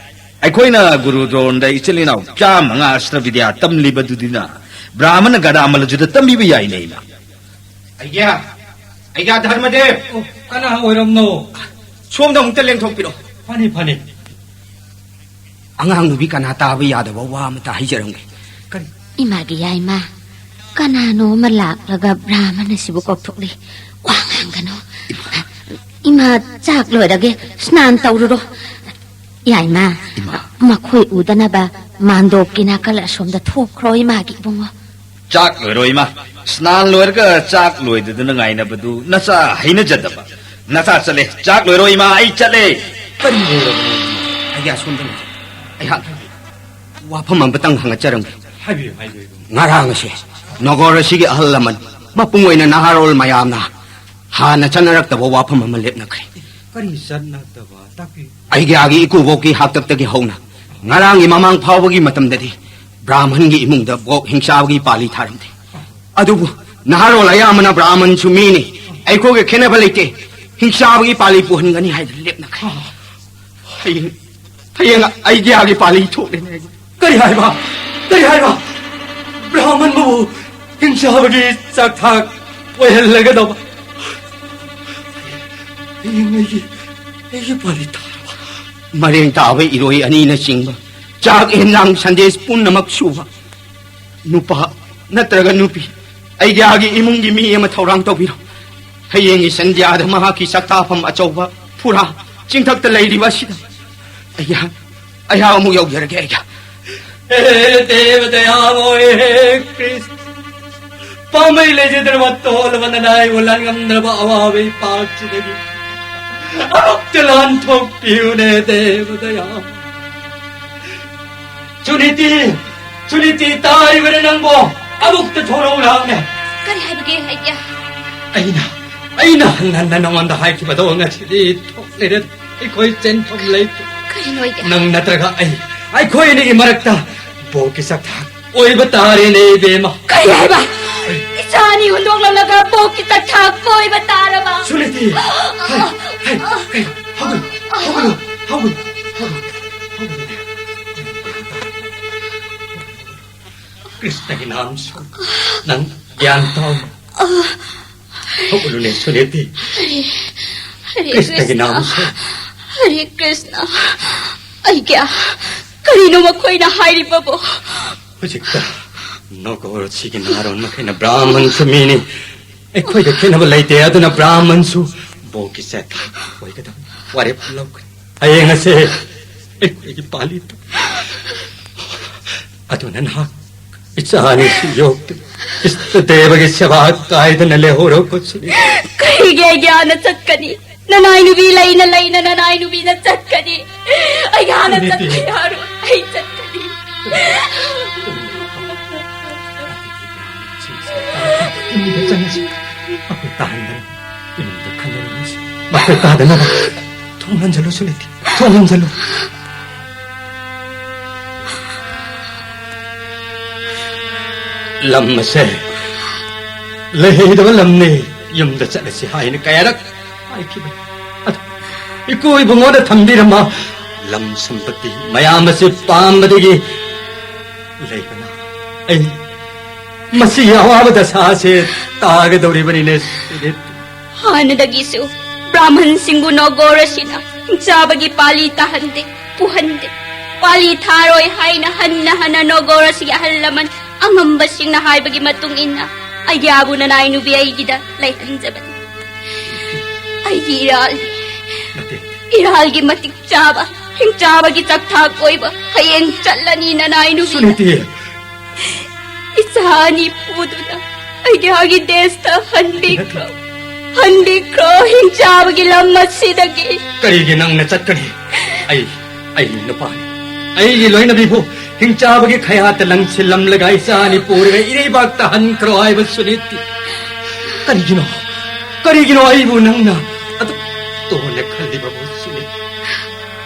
ꯑꯩꯈꯣꯏꯅ ꯒꯨꯔꯨ ꯗ꯭ꯔꯣꯟꯗ ꯏꯆꯤꯜ ꯏꯅꯥꯎ ꯆꯥꯝꯃꯉꯥ ꯑꯁꯇ꯭ꯔ ꯕꯤꯗ꯭ꯌꯥ ꯇꯝꯂꯤꯕꯗꯨꯗꯤꯅ ꯕ꯭ꯔꯥꯍꯃꯟꯅ ꯒꯗꯥ ꯃꯜꯂꯖꯨꯗ ꯇꯝꯕꯤꯕ ꯌꯥꯏꯅꯦ, ꯏꯃꯥ꯫ ꯑꯩꯒ꯭ꯌꯥ, ꯑꯩꯒ꯭ꯌꯥ ꯙꯔꯃꯗꯦꯕ꯫ ꯑꯣ, ꯀꯅꯥ ꯑꯣꯏꯔꯝꯅꯣ? ꯁꯣꯝꯗ ꯑꯃꯨꯛꯇ ꯂꯦꯡꯊꯣꯛꯄꯤꯔꯣ꯫ ꯐꯅꯤ, ꯐꯅꯤ꯫ ꯑꯉꯥꯡ ꯅꯨꯄꯤ ꯀꯅꯥ ꯇꯥꯕ ꯌꯥꯗꯕ ꯋꯥ ꯑꯃꯇ ꯍꯥꯏꯖꯔꯝꯒꯦ꯫ ꯀꯔꯤ? ꯏꯃꯥꯒꯤ ꯌꯥꯏꯃ, ꯀꯅꯥꯅꯣ ꯑꯃ ꯂꯥꯛꯂꯒ ꯕ꯭ꯔꯥꯍꯃꯟ ꯑꯁꯤꯕꯨ ꯀꯧꯊꯣꯛꯂꯤ꯫ ꯋꯥ ꯉꯥꯡꯒꯅꯨ꯫ ꯏꯃꯥ꯫ ꯏꯃꯥ, ꯆꯥꯛ ꯂꯣꯏꯔꯒꯦ, ꯁ꯭ꯅꯥꯟ ꯇꯧꯔꯨꯔꯣ꯫ ꯌꯥꯏꯃ, ꯏꯃꯥ꯫ ꯃꯈꯣꯏ ꯎꯗꯅꯕ ꯃꯥꯟꯗꯣꯞꯀꯤ ꯅꯥꯀꯜ ꯑꯁꯣꯝꯗ ꯊꯣꯛꯈ꯭ꯔꯣ, ꯏꯃꯥꯒꯤ ꯏꯕꯨꯡꯉꯣ꯫ ꯆꯥꯛ ꯂꯣꯏꯔꯣ, ꯏꯃꯥ꯫ ꯁ꯭ꯅꯥꯟ ꯂꯣꯏꯔꯒ ꯆꯥꯛ ꯂꯣꯏꯗꯗꯅ ꯉꯥꯏꯅꯕꯗꯨ ꯅꯆꯥ ꯍꯩꯅꯖꯗꯕ꯫ ꯅꯆꯥ ꯆꯠꯂꯦ꯫ ꯆꯥꯛ ꯂꯣꯏꯔꯣ, ꯏꯃꯥ, ꯑꯩ ꯆꯠꯂꯦ꯫ ꯀꯔꯤ ꯂꯩꯔꯕꯅꯣ? ꯑꯩꯒꯤ ꯑꯁꯣꯝꯗ ꯂꯩ꯫ ꯑꯩꯍꯥꯛ ꯋꯥꯐꯝ ꯑꯃꯇꯪ ꯍꯪꯒꯠꯆꯔꯝꯒꯦ꯫ ꯍꯥꯏꯕꯤꯌꯨ, ꯍꯥꯏꯕꯤꯌꯨ, ꯏꯕꯨꯡ꯫ ꯉꯔꯥꯡ ꯑꯁꯦ ꯅꯒꯔ ꯑꯁꯤꯒꯤ ꯑꯍꯜ ꯂꯃꯟ ꯃꯄꯨꯡ ꯑꯣꯏꯅ ꯅꯍꯥꯔꯣꯜ ꯃꯌꯥꯝꯅ ꯍꯥꯟꯅ ꯆꯠꯅꯔꯛꯇꯕ ꯋꯥꯐꯝ ꯑꯃ ꯂꯦꯞꯅꯈ꯭ꯔꯦ꯫ ꯀꯔꯤ ꯆꯠꯅꯗꯕ? ꯇꯥꯛꯄꯤꯌꯨ꯫ ꯑꯩꯒꯤ ꯑꯥꯒꯤ ꯏꯀꯨꯕꯣꯛꯀꯤ ꯍꯥꯛꯇꯛꯇꯒꯤ ꯍꯧꯅ ꯉꯔꯥꯡꯒꯤ ꯃꯃꯥꯡ ꯐꯥꯎꯕꯒꯤ ꯃꯇꯝꯗꯗꯤ ꯕ꯭ꯔꯥꯍꯃꯟꯒꯤ ꯏꯃꯨꯡꯗ ꯕꯣꯛ ꯍꯤꯡꯆꯥꯕꯒꯤ ꯄꯥꯜꯂꯤ ꯊꯥꯔꯝꯗꯦ꯫ ꯑꯗꯨꯕꯨ ꯅꯍꯥꯔꯣꯜ ꯑꯌꯥꯝꯕꯅ ꯕ꯭ꯔꯥꯍꯃꯟꯁꯨ ꯃꯤꯅꯤ, ꯑꯩꯈꯣꯏꯒ ꯈꯦꯠꯅꯕ ꯂꯩꯇꯦ, ꯍꯤꯡꯆꯥꯕꯒꯤ ꯄꯥꯜꯂꯤ ꯄꯨꯍꯟꯒꯅꯤ ꯍꯥꯏꯗꯅ ꯂꯦꯞꯅꯈ꯭ꯔꯦ꯫ ꯍꯌꯦꯡ, ꯍꯌꯦꯡ ꯑꯩꯒꯤ ꯑꯥꯒꯤ ꯄꯥꯜꯂꯤ ꯊꯣꯛꯂꯦꯅꯦ꯫ ꯀꯔꯤ ꯍꯥꯏꯕ? ꯀꯔꯤ ꯍꯥꯏꯕ? ꯕ꯭ꯔꯥꯍꯃꯟꯕꯨ ꯍꯤꯡꯆꯥꯕꯒꯤ ꯆꯥꯛꯊꯥꯛ ꯑꯣꯏꯍꯜꯂꯒꯗꯧꯕ꯫ ꯍꯌꯦꯡ ꯑꯩꯒꯤ, ꯑꯩꯒꯤ ꯄꯥꯜꯂꯤ ꯇꯥꯔꯕ? ꯃꯔꯦꯡ ꯇꯥꯕ ꯏꯔꯣꯏ ꯑꯅꯤꯅꯆꯤꯡꯕ, ꯆꯥꯛ ꯌꯦꯟꯁꯥꯡ ꯁꯟꯗꯦꯁ ꯄꯨꯝꯅꯃꯛ ꯁꯨꯕ ꯅꯨꯄꯥ ꯅꯠꯇ꯭ꯔꯒ ꯅꯨꯄꯤ, ꯑꯩꯒꯤ ꯑꯥꯒꯤ ꯏꯃꯨꯡꯒꯤ ꯃꯤ ꯑꯃ ꯊꯧꯔꯥꯡ ꯇꯧꯕꯤꯔꯣ꯫ ꯍꯌꯦꯡꯒꯤ ꯁꯟꯙ꯭ꯌꯥꯗ ꯃꯍꯥꯛꯀꯤ ꯆꯥꯛꯇꯥꯐꯝ ꯑꯆꯧꯕ ꯐꯨꯔꯥ ꯆꯤꯡꯊꯛꯇ ꯂꯩꯔꯤꯕ ꯑꯁꯤꯗ ꯑꯩꯍꯥꯛ, ꯑꯩꯍꯥꯛ ꯑꯃꯨꯛ ꯌꯧꯖꯔꯒꯦ꯫ ꯑꯩꯍꯥꯛ ꯍꯦ ꯗꯦꯕ ꯗꯌꯥꯃꯣꯏ, ꯍꯦ ꯀ꯭ꯔꯤꯁꯅ, ꯄꯥꯝꯕꯩ ꯂꯩꯖꯗ꯭ꯔꯕ ꯇꯣꯜꯂꯕ ꯅꯅꯥꯏꯕꯨ ꯂꯥꯟꯉꯝꯗ꯭ꯔꯕ ꯑꯋꯥꯕ ꯏꯄꯥꯛꯁꯤꯗꯒꯤ ꯑꯃꯨꯛꯇ ꯂꯥꯟꯊꯣꯛꯄꯤꯌꯨꯅꯦ ꯗꯦꯕ ꯗꯌꯥꯃꯣꯏ꯫ ꯁꯨꯅꯤꯇꯤ! ꯁꯨꯅꯤꯇꯤ, ꯇꯥꯔꯤꯕꯔ ꯅꯪꯕꯣ? ꯑꯃꯨꯛꯇ ꯊꯣꯔꯛꯎ ꯂꯥꯎꯅꯦ꯫ ꯀꯔꯤ ꯍꯥꯏꯕꯒꯦ ꯑꯩꯒꯤ? ꯑꯩꯅ, ꯑꯩꯅ ꯍꯟꯅ ꯍꯟꯅ ꯅꯉꯣꯟꯗ ꯍꯥꯏꯈꯤꯕꯗꯣ ꯉꯁꯤꯗꯤ ꯊꯣꯛꯂꯦꯗ꯫ ꯑꯩꯈꯣꯏ ꯆꯦꯟꯐꯝ ꯂꯩꯇꯦ꯫ ꯀꯔꯤꯅꯣ ꯑꯩꯒꯤ? ꯅꯪ ꯅꯠꯇ꯭ꯔꯒ ꯑꯩ, ꯑꯩꯈꯣꯏ ꯑꯅꯤꯒꯤ ꯃꯔꯛꯇ ꯕꯣꯛꯀꯤ ꯆꯥꯛꯊꯥꯛ ꯑꯣꯏꯕ ꯇꯥꯔꯦꯅꯦ, ꯏꯕꯦꯝꯃ꯫ ꯀꯔꯤ ꯍꯥꯏꯕ? ꯏꯆꯥ ꯑꯅꯤ ꯍꯨꯟꯗꯣꯛꯂꯝꯂꯒ ꯕꯣꯛꯀꯤ ꯆꯥꯛꯊꯥꯛ ꯑꯣꯏꯕ ꯇꯥꯔꯕ? ꯁꯨꯅꯤꯇꯤ! ꯍꯩ, ꯍꯩ, ꯀꯩꯅꯣ? ꯍꯧꯒꯠꯂꯨ, ꯍꯧꯒꯠꯂꯨ, ꯍꯧꯒꯠꯂꯨ, ꯍꯧꯒꯠꯂꯨ, ꯍꯧꯒꯠꯂꯨ꯫ ꯀ꯭ꯔꯤꯁꯅꯒꯤ ꯅꯥꯝꯁꯨ ꯅꯪ ꯒ꯭ꯌꯥꯟ ꯇꯥꯎ꯫ ꯍꯧꯒꯠꯂꯨꯅꯦ, ꯁꯨꯅꯤꯇꯤ꯫ ꯍꯔꯦ, ꯍꯔꯦ ꯀ꯭ꯔꯤꯁꯅꯒꯤ ꯀ꯭ꯔꯤꯁꯅ, ꯅꯥꯝꯁꯨ꯫ ꯍꯔꯦ ꯀ꯭ꯔꯤꯁꯅ꯫ ꯑꯩꯒꯤ, ꯀꯔꯤꯅꯣ ꯃꯈꯣꯏꯅ ꯍꯥꯏꯔꯤꯕꯕꯨ? ꯍꯧꯖꯤꯛꯇ ꯅꯣꯒꯣꯔꯁꯤꯒꯤ ꯅꯍꯥꯔꯣꯟ ꯃꯈꯩꯅ ꯕ꯭ꯔꯥꯍꯃꯟꯁꯨ ꯃꯤꯅꯤ, ꯑꯩꯈꯣꯏꯒ ꯈꯦꯠꯅꯕ ꯂꯩꯇꯦ, ꯑꯗꯨꯅ ꯕ꯭ꯔꯥꯍꯃꯟꯁꯨ ꯕꯣꯛꯀꯤ ꯆꯥꯛꯊꯥꯛ ꯑꯣꯏꯒꯗꯕ ꯋꯥꯔꯦꯞ ꯂꯧꯒꯅꯤ꯫ ꯍꯌꯦꯡ ꯑꯁꯦ ꯑꯩꯈꯣꯏꯒꯤ ꯄꯥꯂꯤ ꯇꯥ-, ꯑꯗꯨꯅ ꯅꯍꯥꯛ ꯏꯆꯥ ꯑꯅꯤꯁꯤ ꯌꯣꯛꯇꯨꯅ ꯏꯁꯇ ꯗꯦꯕꯒꯤ ꯁꯦꯕꯥ ꯀꯥꯏꯗꯅ ꯂꯩꯍꯧꯔꯣ, ꯀꯣ ꯁꯨꯅꯤꯇꯤ꯫ ꯀꯔꯤꯒꯤ ꯑꯩꯒꯤ ꯑꯥꯗ ꯆꯠꯀꯅꯤ? ꯅꯅꯥꯏ ꯅꯨꯄꯤ ꯂꯩꯅ ꯂꯩꯅ ꯅꯅꯥꯏ ꯅꯨꯄꯤꯅ ꯆꯠꯀꯅꯤ꯫ ꯑꯩꯒꯤ ꯑꯥꯗ ꯁꯨꯅꯤꯇꯤ꯫ ꯆꯠꯄ ꯌꯥꯔꯣꯏ꯫ ꯑꯩ ꯆꯠꯀꯅꯤ꯫ ꯏꯃꯨꯡꯗ ꯆꯪꯉꯁꯤ꯫ ꯃꯈꯣꯏ ꯇꯥꯍꯟꯗꯅ ꯏꯃꯨꯡꯗ ꯈꯟꯅꯔꯤꯉꯩꯁꯤ ꯃꯈꯣꯏ ꯇꯥꯗꯅꯕ ꯊꯣꯡ ꯂꯣꯟꯖꯜꯂꯨ, ꯁꯨꯅꯤꯇꯤ꯫ ꯊꯣꯡ ꯂꯣꯟꯖꯜꯂꯨ꯫ ꯂꯝ ꯑꯁꯦ ꯂꯩꯍꯩꯗꯕ ꯂꯝꯅꯤ, ꯌꯨꯝꯗ ꯆꯠꯂꯁꯤ ꯍꯥꯏꯅ ꯀꯌꯥꯔꯛ ꯍꯥꯏꯈꯤꯕꯅꯤ꯫ ꯑꯗꯨ ꯏꯀꯨ ꯏꯕꯨꯡꯉꯣꯅ ꯊꯝꯕꯤꯔꯝꯕ ꯂꯝ ꯁꯝꯄꯇꯤ ꯃꯌꯥꯝ ꯑꯁꯤ ꯄꯥꯝꯕꯗꯒꯤ ꯂꯩꯕꯅ ꯑꯩ ꯃꯁꯤꯒꯤ ꯑꯋꯥꯕ ꯗꯁꯥꯁꯦ ꯇꯥꯒꯗꯧꯔꯤꯕꯅꯤꯅꯦ, ꯁꯨꯅꯤꯇꯤ꯫ ꯍꯥꯟꯅꯗꯒꯤꯁꯨ ꯕ꯭ꯔꯥꯍꯃꯟꯁꯤꯡꯕꯨ ꯅꯣꯒꯣꯔ ꯑꯁꯤꯅ ꯍꯤꯡꯆꯥꯕꯒꯤ ꯄꯥꯂꯤ ꯇꯥꯍꯟꯗꯦ, ꯄꯨꯍꯟꯗꯦ꯫ ꯄꯥꯂꯤ ꯊꯥꯔꯣꯏ ꯍꯥꯏꯅ ꯍꯟꯅ ꯍꯟꯅ ꯅꯣꯒꯣꯔ ꯑꯁꯤꯒꯤ ꯑꯍꯜ ꯂꯃꯟ ꯑꯉꯝꯕꯁꯤꯡꯅ ꯍꯥꯏꯕꯒꯤ ꯃꯇꯨꯡ ꯏꯟꯅ ꯑꯩꯒꯤ ꯑꯥꯕꯨ ꯅꯅꯥꯏ ꯅꯨꯄꯤ ꯑꯩꯒꯤꯗ ꯂꯩꯍꯟꯖꯕꯅꯤ꯫ ꯑꯩꯒꯤ ꯏꯔꯥꯜꯅꯤ, ꯅꯠꯇꯦ꯫ ꯏꯔꯥꯜꯒꯤ ꯃꯇꯤꯛ ꯆꯥꯕ ꯍꯤꯡꯆꯥꯕꯒꯤ ꯆꯥꯛꯊꯥꯛ ꯑꯣꯏꯕ ꯍꯌꯦꯡ ꯆꯠꯂꯅꯤ ꯅꯅꯥꯏ ꯅꯨꯄꯤ꯫ ꯁꯨꯅꯤꯇꯤ꯫ ꯏꯆꯥ ꯑꯅꯤ ꯄꯨꯗꯨꯅ ꯑꯩꯒꯤ ꯑꯥꯒꯤ ꯗꯦꯁꯇ ꯍꯟꯕꯤꯈ꯭ꯔꯣ, ꯍꯟꯕꯤꯈ꯭ꯔꯣ ꯍꯤꯡꯆꯥꯕꯒꯤ ꯂꯝ ꯑꯁꯤꯗꯒꯤ꯫ ꯀꯔꯤꯒꯤ ꯅꯪꯅ ꯆꯠꯀꯅꯤ? ꯑꯩ, ꯑꯩ ꯅꯨꯄꯥꯅꯤ꯫ ꯑꯩꯒꯤ ꯂꯣꯏꯅꯕꯤꯕꯨ ꯍꯤꯡꯆꯥꯕꯒꯤ ꯈꯌꯥꯠꯇ ꯂꯪꯁꯤꯜꯂꯝꯂꯒ ꯏꯆꯥ ꯑꯅꯤ ꯄꯨꯔꯒ ꯏꯔꯩꯕꯥꯛꯇ ꯍꯟꯈ꯭ꯔꯣ ꯍꯥꯏꯕ ꯁꯨꯅꯤꯇꯤ꯫ ꯀꯔꯤꯒꯤꯅꯣ? ꯀꯔꯤꯒꯤꯅꯣ ꯑꯩꯕꯨ ꯅꯪꯅ ꯑꯗꯨꯛ ꯇꯣꯟꯅ ꯈꯜꯂꯤꯕꯕꯨ ꯁꯨꯅꯤꯇꯤ?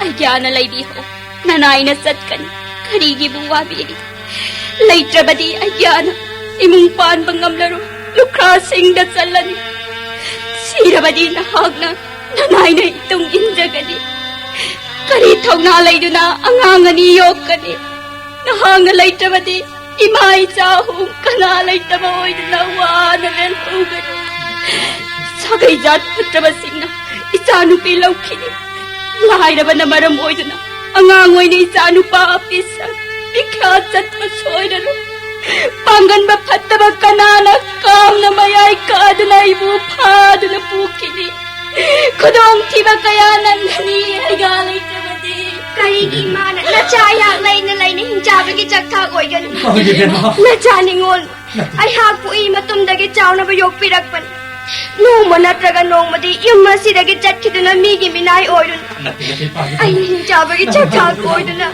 ꯑꯩꯒꯤ ꯑꯥꯅ ꯂꯩꯕꯤꯍꯧ꯫ ꯅꯅꯥꯏꯅ ꯆꯠꯀꯅꯤ꯫ ꯀꯔꯤꯒꯤꯕꯨ ꯋꯥꯕꯤꯔꯤ? ꯂꯩꯇ꯭ꯔꯕꯗꯤ ꯑꯩꯒꯤ ꯑꯥꯅ ꯏꯃꯨꯡ ꯄꯥꯟꯕ ꯉꯝꯂꯔꯣꯏ꯫ ꯂꯨꯈ꯭ꯔꯥꯁꯤꯡꯗ ꯆꯠꯂꯅꯤ꯫ ꯁꯤꯔꯕꯗꯤ ꯅꯍꯥꯛꯅ ꯅꯅꯥꯏꯅ ꯏꯇꯨꯡ ꯏꯟꯖꯒꯅꯤ꯫ ꯀꯔꯤ ꯊꯧꯅꯥ ꯂꯩꯗꯨꯅ ꯑꯉꯥꯡ ꯑꯅꯤ ꯌꯣꯛꯀꯅꯤ? ꯅꯍꯥꯛꯅ ꯂꯩꯇ꯭ꯔꯕꯗꯤ ꯏꯃꯥ ꯏꯆꯥ ꯑꯍꯨꯝ ꯀꯅꯥ ꯂꯩꯇꯕ ꯑꯣꯏꯗꯨꯅ ꯋꯥꯅ ꯂꯦꯜꯍꯧꯒꯅꯤ? ꯁꯥꯒꯩ ꯖꯥꯠ ꯐꯠꯇꯕꯁꯤꯡꯅ ꯏꯆꯥꯅꯨꯄꯤ ꯂꯧꯈꯤꯅꯤ꯫ ꯂꯥꯏꯔꯕꯅ ꯃꯔꯝ ꯑꯣꯏꯗꯨꯅ ꯑꯉꯥꯡ ꯑꯣꯏꯅ ꯏꯆꯥ ꯅꯨꯄꯥ ꯄꯤꯁꯛ ꯄꯤꯈ꯭ꯌꯥ ꯆꯠꯄ ꯁꯣꯏꯔꯔꯣꯏ꯫ ꯄꯥꯡꯒꯟꯕ ꯐꯠꯇꯕ ꯀꯅꯥꯅ ꯀꯥꯝꯅ ꯃꯌꯥꯏ ꯀꯥꯗꯨꯅ ꯑꯩꯕꯨ ꯐꯥꯗꯨꯅ ꯄꯨꯈꯤꯅꯤ? ꯈꯨꯗꯣꯡꯊꯤꯕ ꯀꯌꯥ ꯅꯪꯒꯅꯤ ꯑꯩꯒ ꯂꯩꯇ꯭ꯔꯕꯗꯤ꯫ ꯀꯔꯤꯒꯤ ꯏꯃꯥꯅ ꯅꯆꯥ ꯑꯩꯍꯥꯛ ꯂꯩꯅ ꯂꯩꯅ ꯍꯤꯡꯆꯥꯕꯒꯤ ꯆꯥꯛꯊꯥꯛ ꯑꯣꯏꯒꯅꯤ? ꯏꯃꯥꯒꯤ ꯕꯦꯝꯃ꯫ ꯅꯆꯥ ꯅꯤꯉꯣꯜ ꯑꯩꯍꯥꯛꯄꯨ ꯏ ꯃꯇꯨꯝꯗꯒꯤ ꯆꯥꯎꯅꯕ ꯌꯣꯛꯄꯤꯔꯛꯄꯅꯤ꯫ ꯅꯣꯡꯃ ꯅꯠꯇ꯭ꯔꯒ ꯅꯣꯡꯃꯗꯤ ꯌꯨꯝ ꯑꯁꯤꯗꯒꯤ ꯆꯠꯈꯤꯗꯨꯅ ꯃꯤꯒꯤ ꯃꯤꯅꯥꯏ ꯑꯣꯏꯔꯨꯅꯨ꯫ ꯅꯠꯇꯦ, ꯅꯠꯇꯦ, ꯏꯄꯥꯒꯤ ꯑꯩꯅ ꯍꯤꯡꯆꯥꯕꯒꯤ ꯆꯥꯛꯊꯥꯛ ꯑꯣꯏꯗꯨꯅ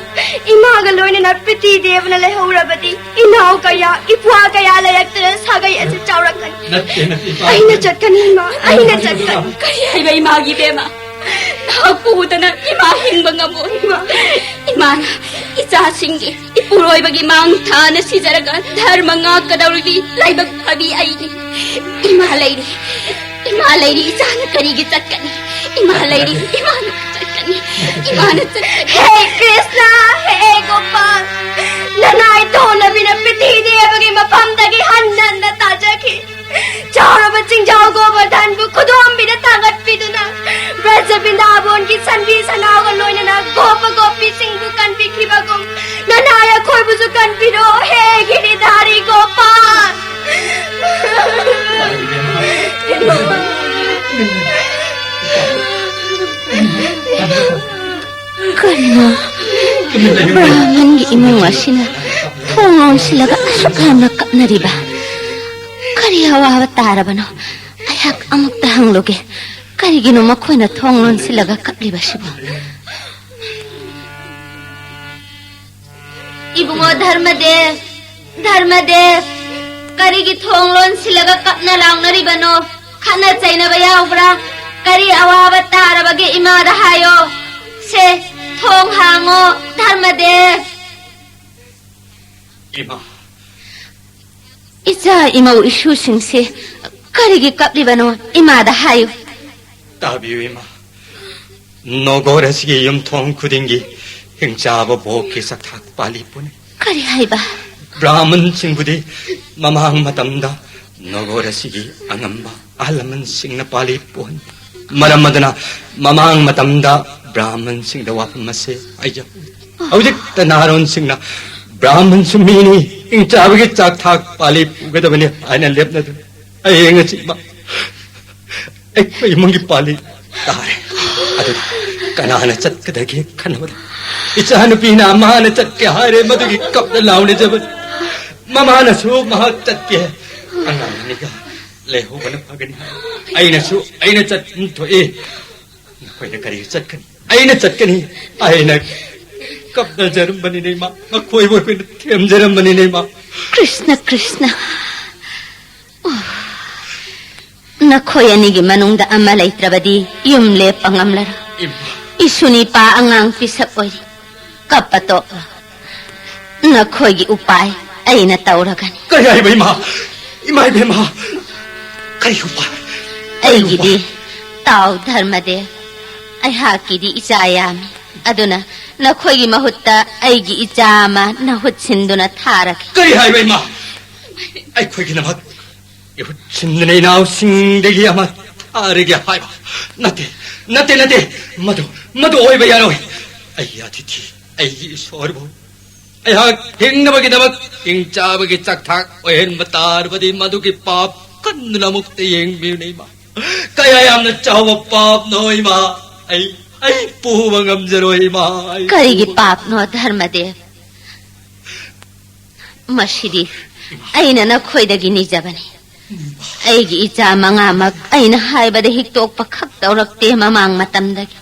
ꯏꯃꯥꯒ ꯂꯣꯏꯅꯅ ꯄ꯭ꯔꯤꯊꯤ ꯗꯦꯕꯅ ꯂꯩꯍꯧꯔꯕꯗꯤ ꯏꯅꯥꯎ ꯀꯌꯥ, ꯏꯄ꯭ꯋꯥ ꯀꯌꯥ ꯂꯩꯔꯛꯇꯨꯅ ꯁꯥꯒꯩ ꯑꯁꯤ ꯆꯥꯎꯔꯛꯀꯅꯤ꯫ ꯅꯠꯇꯦ, ꯅꯠꯇꯦ, ꯏꯄꯥꯒꯤ ꯑꯩꯅ ꯆꯠꯀꯅꯤ ꯏꯃꯥ, ꯑꯩꯅ ꯆꯠꯀꯅꯤ꯫ ꯀꯔꯤ ꯍꯥꯏꯕ ꯏꯃꯥꯒꯤ ꯕꯦꯝꯃ? ꯅꯍꯥꯛ ꯄꯨꯗꯅ ꯏꯃꯥ ꯍꯤꯡꯕ ꯉꯝꯃꯣꯏ꯫ ꯏꯃꯥ, ꯏꯃꯥꯅ ꯏꯆꯥꯁꯤꯡꯒꯤ ꯏꯄꯨꯔꯣꯏꯕꯒꯤ ꯃꯥꯡ ꯊꯥꯅ ꯁꯤꯖꯔꯒ ꯙꯔꯃ ꯉꯥꯛꯀꯗꯧꯔꯤꯕꯤ ꯂꯥꯏꯕꯛ ꯐꯕꯤ ꯑꯩꯅꯤ꯫ ꯏꯃꯥ ꯂꯩꯔꯤ, ꯏꯃꯥ ꯂꯩꯔꯤ, ꯏꯆꯥꯅ ꯀꯔꯤꯒꯤ ꯆꯠꯀꯅꯤ? ꯏꯃꯥ ꯂꯩꯔꯤ, ꯏꯃꯥꯅ ꯆꯠꯀꯅꯤ, ꯏꯃꯥꯅ ꯆꯠꯀꯅꯤ꯫ ꯍꯦ ꯀ꯭ꯔꯤꯁꯅ, ꯍꯦ ꯒꯣꯄꯥꯜ, ꯅꯅꯥꯏ ꯇꯣꯟꯅꯕꯤꯅ ꯄ꯭ꯔꯤꯊꯤ ꯗꯦꯕꯒꯤ ꯃꯐꯝꯗꯒꯤ ꯍꯟꯅ ꯍꯟꯅ ꯇꯥꯖꯈꯤ꯫ ꯆꯥꯎꯔꯕ ꯆꯤꯡꯖꯥꯎ ꯒꯣꯕꯔꯙꯟꯕꯨ ꯈꯨꯗꯣꯝꯕꯤꯗ ꯊꯥꯡꯒꯠꯄꯤꯗꯨꯅ ꯕ꯭ꯔꯖ ꯕ꯭ꯔꯤꯟꯗꯥꯕꯣꯟꯒꯤ ꯁꯟꯕꯤ ꯁꯅꯥꯎꯒ ꯂꯣꯏꯅꯅ ꯒꯣꯄ ꯒꯣꯄꯤꯁꯤꯡꯕꯨ ꯀꯟꯕꯤꯈꯤꯕꯒꯨꯝ ꯅꯅꯥꯏ ꯑꯩꯈꯣꯏꯕꯨꯁꯨ ꯀꯟꯕꯤꯔꯣ ꯍꯦ ꯒꯤꯔꯤꯙꯥꯔꯤ ꯒꯣꯄꯥꯜ꯫ ꯀꯔꯤꯅꯣ? ꯕ꯭ꯔꯥꯍꯃꯟꯒꯤ ꯏꯃꯨꯡ ꯑꯁꯤꯅ ꯊꯣꯡ ꯂꯣꯟꯁꯤꯜꯂꯒ ꯑꯁꯨꯛ ꯌꯥꯝꯅ ꯀꯞꯅꯔꯤꯕ? ꯀꯔꯤ ꯑꯋꯥꯕ ꯇꯥꯔꯕꯅꯣ? ꯑꯩꯍꯥꯛ ꯑꯃꯨꯛꯇ ꯍꯪꯂꯨꯒꯦ꯫ ꯀꯔꯤꯒꯤꯅꯣ ꯃꯈꯣꯏꯅ ꯊꯣꯡ ꯂꯣꯟꯁꯤꯜꯂꯒ ꯀꯞꯂꯤꯕꯁꯤꯕꯨ? ꯏꯕꯨꯡꯉꯣ ꯙꯔꯃꯗꯦꯕ, ꯙꯔꯃꯗꯦꯕ, ꯀꯔꯤꯒꯤ ꯊꯣꯡ ꯂꯣꯟꯁꯤꯜꯂꯒ ꯀꯞꯅ ꯂꯥꯎꯅꯔꯤꯕꯅꯣ? ꯈꯠꯅ ꯆꯩꯅꯕ ꯌꯥꯎꯕ꯭ꯔꯥ? ꯀꯔꯤ ꯑꯋꯥꯕ ꯇꯥꯔꯕꯒꯦ? ꯏꯃꯥꯗ ꯍꯥꯏꯌꯣ꯫ ꯁꯦ, ꯊꯣꯡ ꯍꯥꯡꯉꯣ, ꯙꯔꯃꯗꯦꯕ꯫ ꯏꯃꯥ꯫ ꯏꯆꯥ ꯏꯃꯧ ꯏꯁꯨꯁꯤꯡꯁꯦ ꯀꯔꯤꯒꯤ ꯀꯞꯂꯤꯕꯅꯣ? ꯏꯃꯥꯗ ꯍꯥꯏꯌꯨ꯫ ꯇꯥꯕꯤꯌꯨ ꯏꯃꯥ꯫ ꯅꯣꯒꯣꯔ ꯑꯁꯤꯒꯤ ꯌꯨꯝꯊꯣꯡ ꯈꯨꯗꯤꯡꯒꯤ ꯍꯤꯡꯆꯥꯕ ꯚꯣꯒꯀꯤ ꯆꯥꯛꯊꯥꯛ ꯄꯥꯜꯂꯤ ꯄꯨꯅꯤ꯫ ꯀꯔꯤ ꯍꯥꯏꯕ? ꯕ꯭ꯔꯥꯍꯃꯟꯁꯤꯡꯕꯨꯗꯤ ꯃꯃꯥꯡ ꯃꯇꯝꯗ ꯅꯣꯒꯣꯔ ꯑꯁꯤꯒꯤ ꯑꯉꯝꯕ ꯑꯍꯜ ꯂꯃꯟꯁꯤꯡꯅ ꯄꯥꯜꯂꯤ ꯄꯣꯟ꯫ ꯃꯔꯝ ꯑꯗꯨꯅ ꯃꯃꯥꯡ ꯃꯇꯝꯗ ꯕ꯭ꯔꯥꯍꯃꯟꯁꯤꯡꯗ ꯋꯥꯐꯝ ꯑꯁꯦ ꯍꯥꯏꯖꯕꯅꯤ꯫ ꯍꯧꯖꯤꯛꯇ ꯅꯍꯥꯔꯣꯟꯁꯤꯡꯅ ꯕ꯭ꯔꯥꯍꯃꯟꯁꯨ ꯃꯤꯅꯤ, ꯍꯤꯡꯆꯥꯕꯒꯤ ꯆꯥꯛꯊꯥꯛ ꯄꯥꯜꯂꯤ ꯄꯨꯒꯗꯕꯅꯤ ꯍꯥꯏꯅ ꯂꯦꯞꯅꯗꯨꯅ ꯍꯌꯦꯡ ꯑꯁꯤ ꯃ-, ꯑꯩꯈꯣꯏ ꯏꯃꯨꯡꯒꯤ ꯄꯥꯜꯂꯤ ꯇꯥꯔꯦ꯫ ꯑꯗꯨꯗꯤ ꯀꯅꯥꯅ ꯆꯠꯀꯗꯒꯦ ꯈꯟꯅꯕꯗ ꯏꯆꯥꯅꯨꯄꯤꯅ ꯃꯥꯅ ꯆꯠꯀꯦ ꯍꯥꯏꯔꯦ, ꯃꯗꯨꯒꯤ ꯀꯞꯅ ꯂꯥꯎꯅꯖꯕꯅꯤ꯫ ꯃꯃꯥꯅꯁꯨ ꯃꯍꯥꯛ ꯆꯠꯀꯦ, ꯑꯉꯥꯡ ꯑꯅꯤꯒ ꯂꯩꯍꯧꯕꯅ ꯐꯒꯅꯤ ꯍꯥꯏ꯫ ꯑꯩꯅꯁꯨ ꯑꯩꯅ ꯆꯠꯐꯝ ꯊꯣꯛꯏ꯫ ꯅꯈꯣꯏꯅ ꯀꯔꯤ ꯆꯠꯀꯅꯤ? ꯑꯩꯅ ꯆꯠꯀꯅꯤ꯫ ꯑꯩꯅ ꯀꯞꯅꯖꯔꯝꯕꯅꯤꯅꯦ ꯏꯃꯥ, ꯃꯈꯣꯏꯕꯨ ꯑꯩꯈꯣꯏꯅ ꯊꯦꯝꯖꯔꯝꯕꯅꯤꯅꯦ ꯏꯃꯥ꯫ ꯀ꯭ꯔꯤꯁꯅ, ꯀ꯭ꯔꯤꯁꯅ꯫ ꯑꯣ, ꯅꯈꯣꯏ ꯑꯅꯤꯒꯤ ꯃꯅꯨꯡꯗ ꯑꯃ ꯂꯩꯇ꯭ꯔꯕꯗꯤ ꯌꯨꯝ ꯂꯦꯞꯄ ꯉꯝꯂꯔꯣꯏ꯫ ꯏꯃꯥ꯫ ꯏꯁꯨ ꯅꯤꯄꯥ ꯑꯉꯥꯡ ꯄꯤꯁꯛ ꯑꯣꯏꯔꯤ꯫ ꯀꯞꯄ ꯇꯣꯛꯂꯣ꯫ ꯅꯈꯣꯏꯒꯤ ꯎꯄꯥꯏ ꯑꯩꯅ ꯇꯧꯔꯒꯅꯤ꯫ ꯀꯔꯤ ꯍꯥꯏꯕ ꯏꯃꯥ? ꯏꯃꯥ ꯏꯕꯦꯝꯃ, ꯀꯔꯤ ꯎꯄꯥꯏ? ꯀꯔꯤ ꯑꯩꯒꯤꯗꯤ ꯎꯄꯥꯏ? ꯇꯥꯎ ꯙꯔꯃꯗꯦꯕ, ꯑꯩꯍꯥꯛꯀꯤꯗꯤ ꯏꯆꯥ ꯌꯥꯝꯃꯤ꯫ ꯑꯗꯨꯅ ꯅꯈꯣꯏꯒꯤ ꯃꯍꯨꯠꯇ ꯑꯩꯒꯤ ꯏꯆꯥ ꯑꯃ ꯅꯍꯨꯠ ꯁꯤꯟꯗꯨꯅ ꯊꯥꯔꯒꯦ꯫ ꯀꯔꯤ ꯍꯥꯏꯕ ꯏꯃꯥ? ꯑꯩꯈꯣꯏꯒꯤꯗꯃꯛ ꯏꯍꯨꯠ ꯁꯤꯟꯗꯨꯅ ꯏꯅꯥꯎꯁꯤꯡꯗꯒꯤ ꯑꯃ ꯊꯥꯔꯒꯦ ꯍꯥꯏꯕ? ꯅꯠꯇꯦ, ꯅꯠꯇꯦ, ꯅꯠꯇꯦ꯫ ꯃꯗꯨ, ꯃꯗꯨ ꯑꯣꯏꯕ ꯌꯥꯔꯣꯏ꯫ ꯑꯩꯒꯤ ꯑꯇꯤꯊꯤ, ꯑꯩꯒꯤ ꯏꯁꯣꯔꯕꯨ ꯑꯩꯍꯥꯛ ꯍꯤꯡꯅꯕꯒꯤꯗꯃꯛ ꯍꯤꯡꯆꯥꯕꯒꯤ ꯆꯥꯛꯊꯥꯛ ꯑꯣꯏꯍꯟꯕ ꯇꯥꯔꯕꯗꯤ ꯃꯗꯨꯒꯤ ꯄꯥꯞ ꯈꯟꯗꯨꯅ ꯑꯃꯨꯛꯇ ꯌꯦꯡꯕꯤꯌꯨꯅꯦ ꯏꯃꯥ꯫ ꯀꯌꯥ ꯌꯥꯝꯅ ꯆꯥꯎꯕ ꯄꯥꯞꯅꯣ ꯏꯃꯥ꯫ ꯑꯩ, ꯑꯩ ꯄꯨꯕ ꯉꯝꯖꯔꯣꯏ ꯏꯃꯥ꯫ ꯑꯩ ꯀꯔꯤꯒꯤ ꯄꯨꯕ ꯄꯥꯞꯅꯣ ꯙꯔꯃꯗꯦꯕ? ꯃꯁꯤꯗꯤ ꯑꯩꯅ ꯅꯈꯣꯏꯗꯒꯤ ꯅꯤꯖꯕꯅꯤ꯫ ꯑꯩꯒꯤ ꯏꯆꯥ ꯃꯉꯥꯃꯛ ꯑꯩꯅ ꯍꯥꯏꯕꯗ ꯍꯤꯛꯇꯣꯛꯄ ꯈꯛ ꯇꯧꯔꯛꯇꯦ ꯃꯃꯥꯡ ꯃꯇꯝꯗꯒꯤ꯫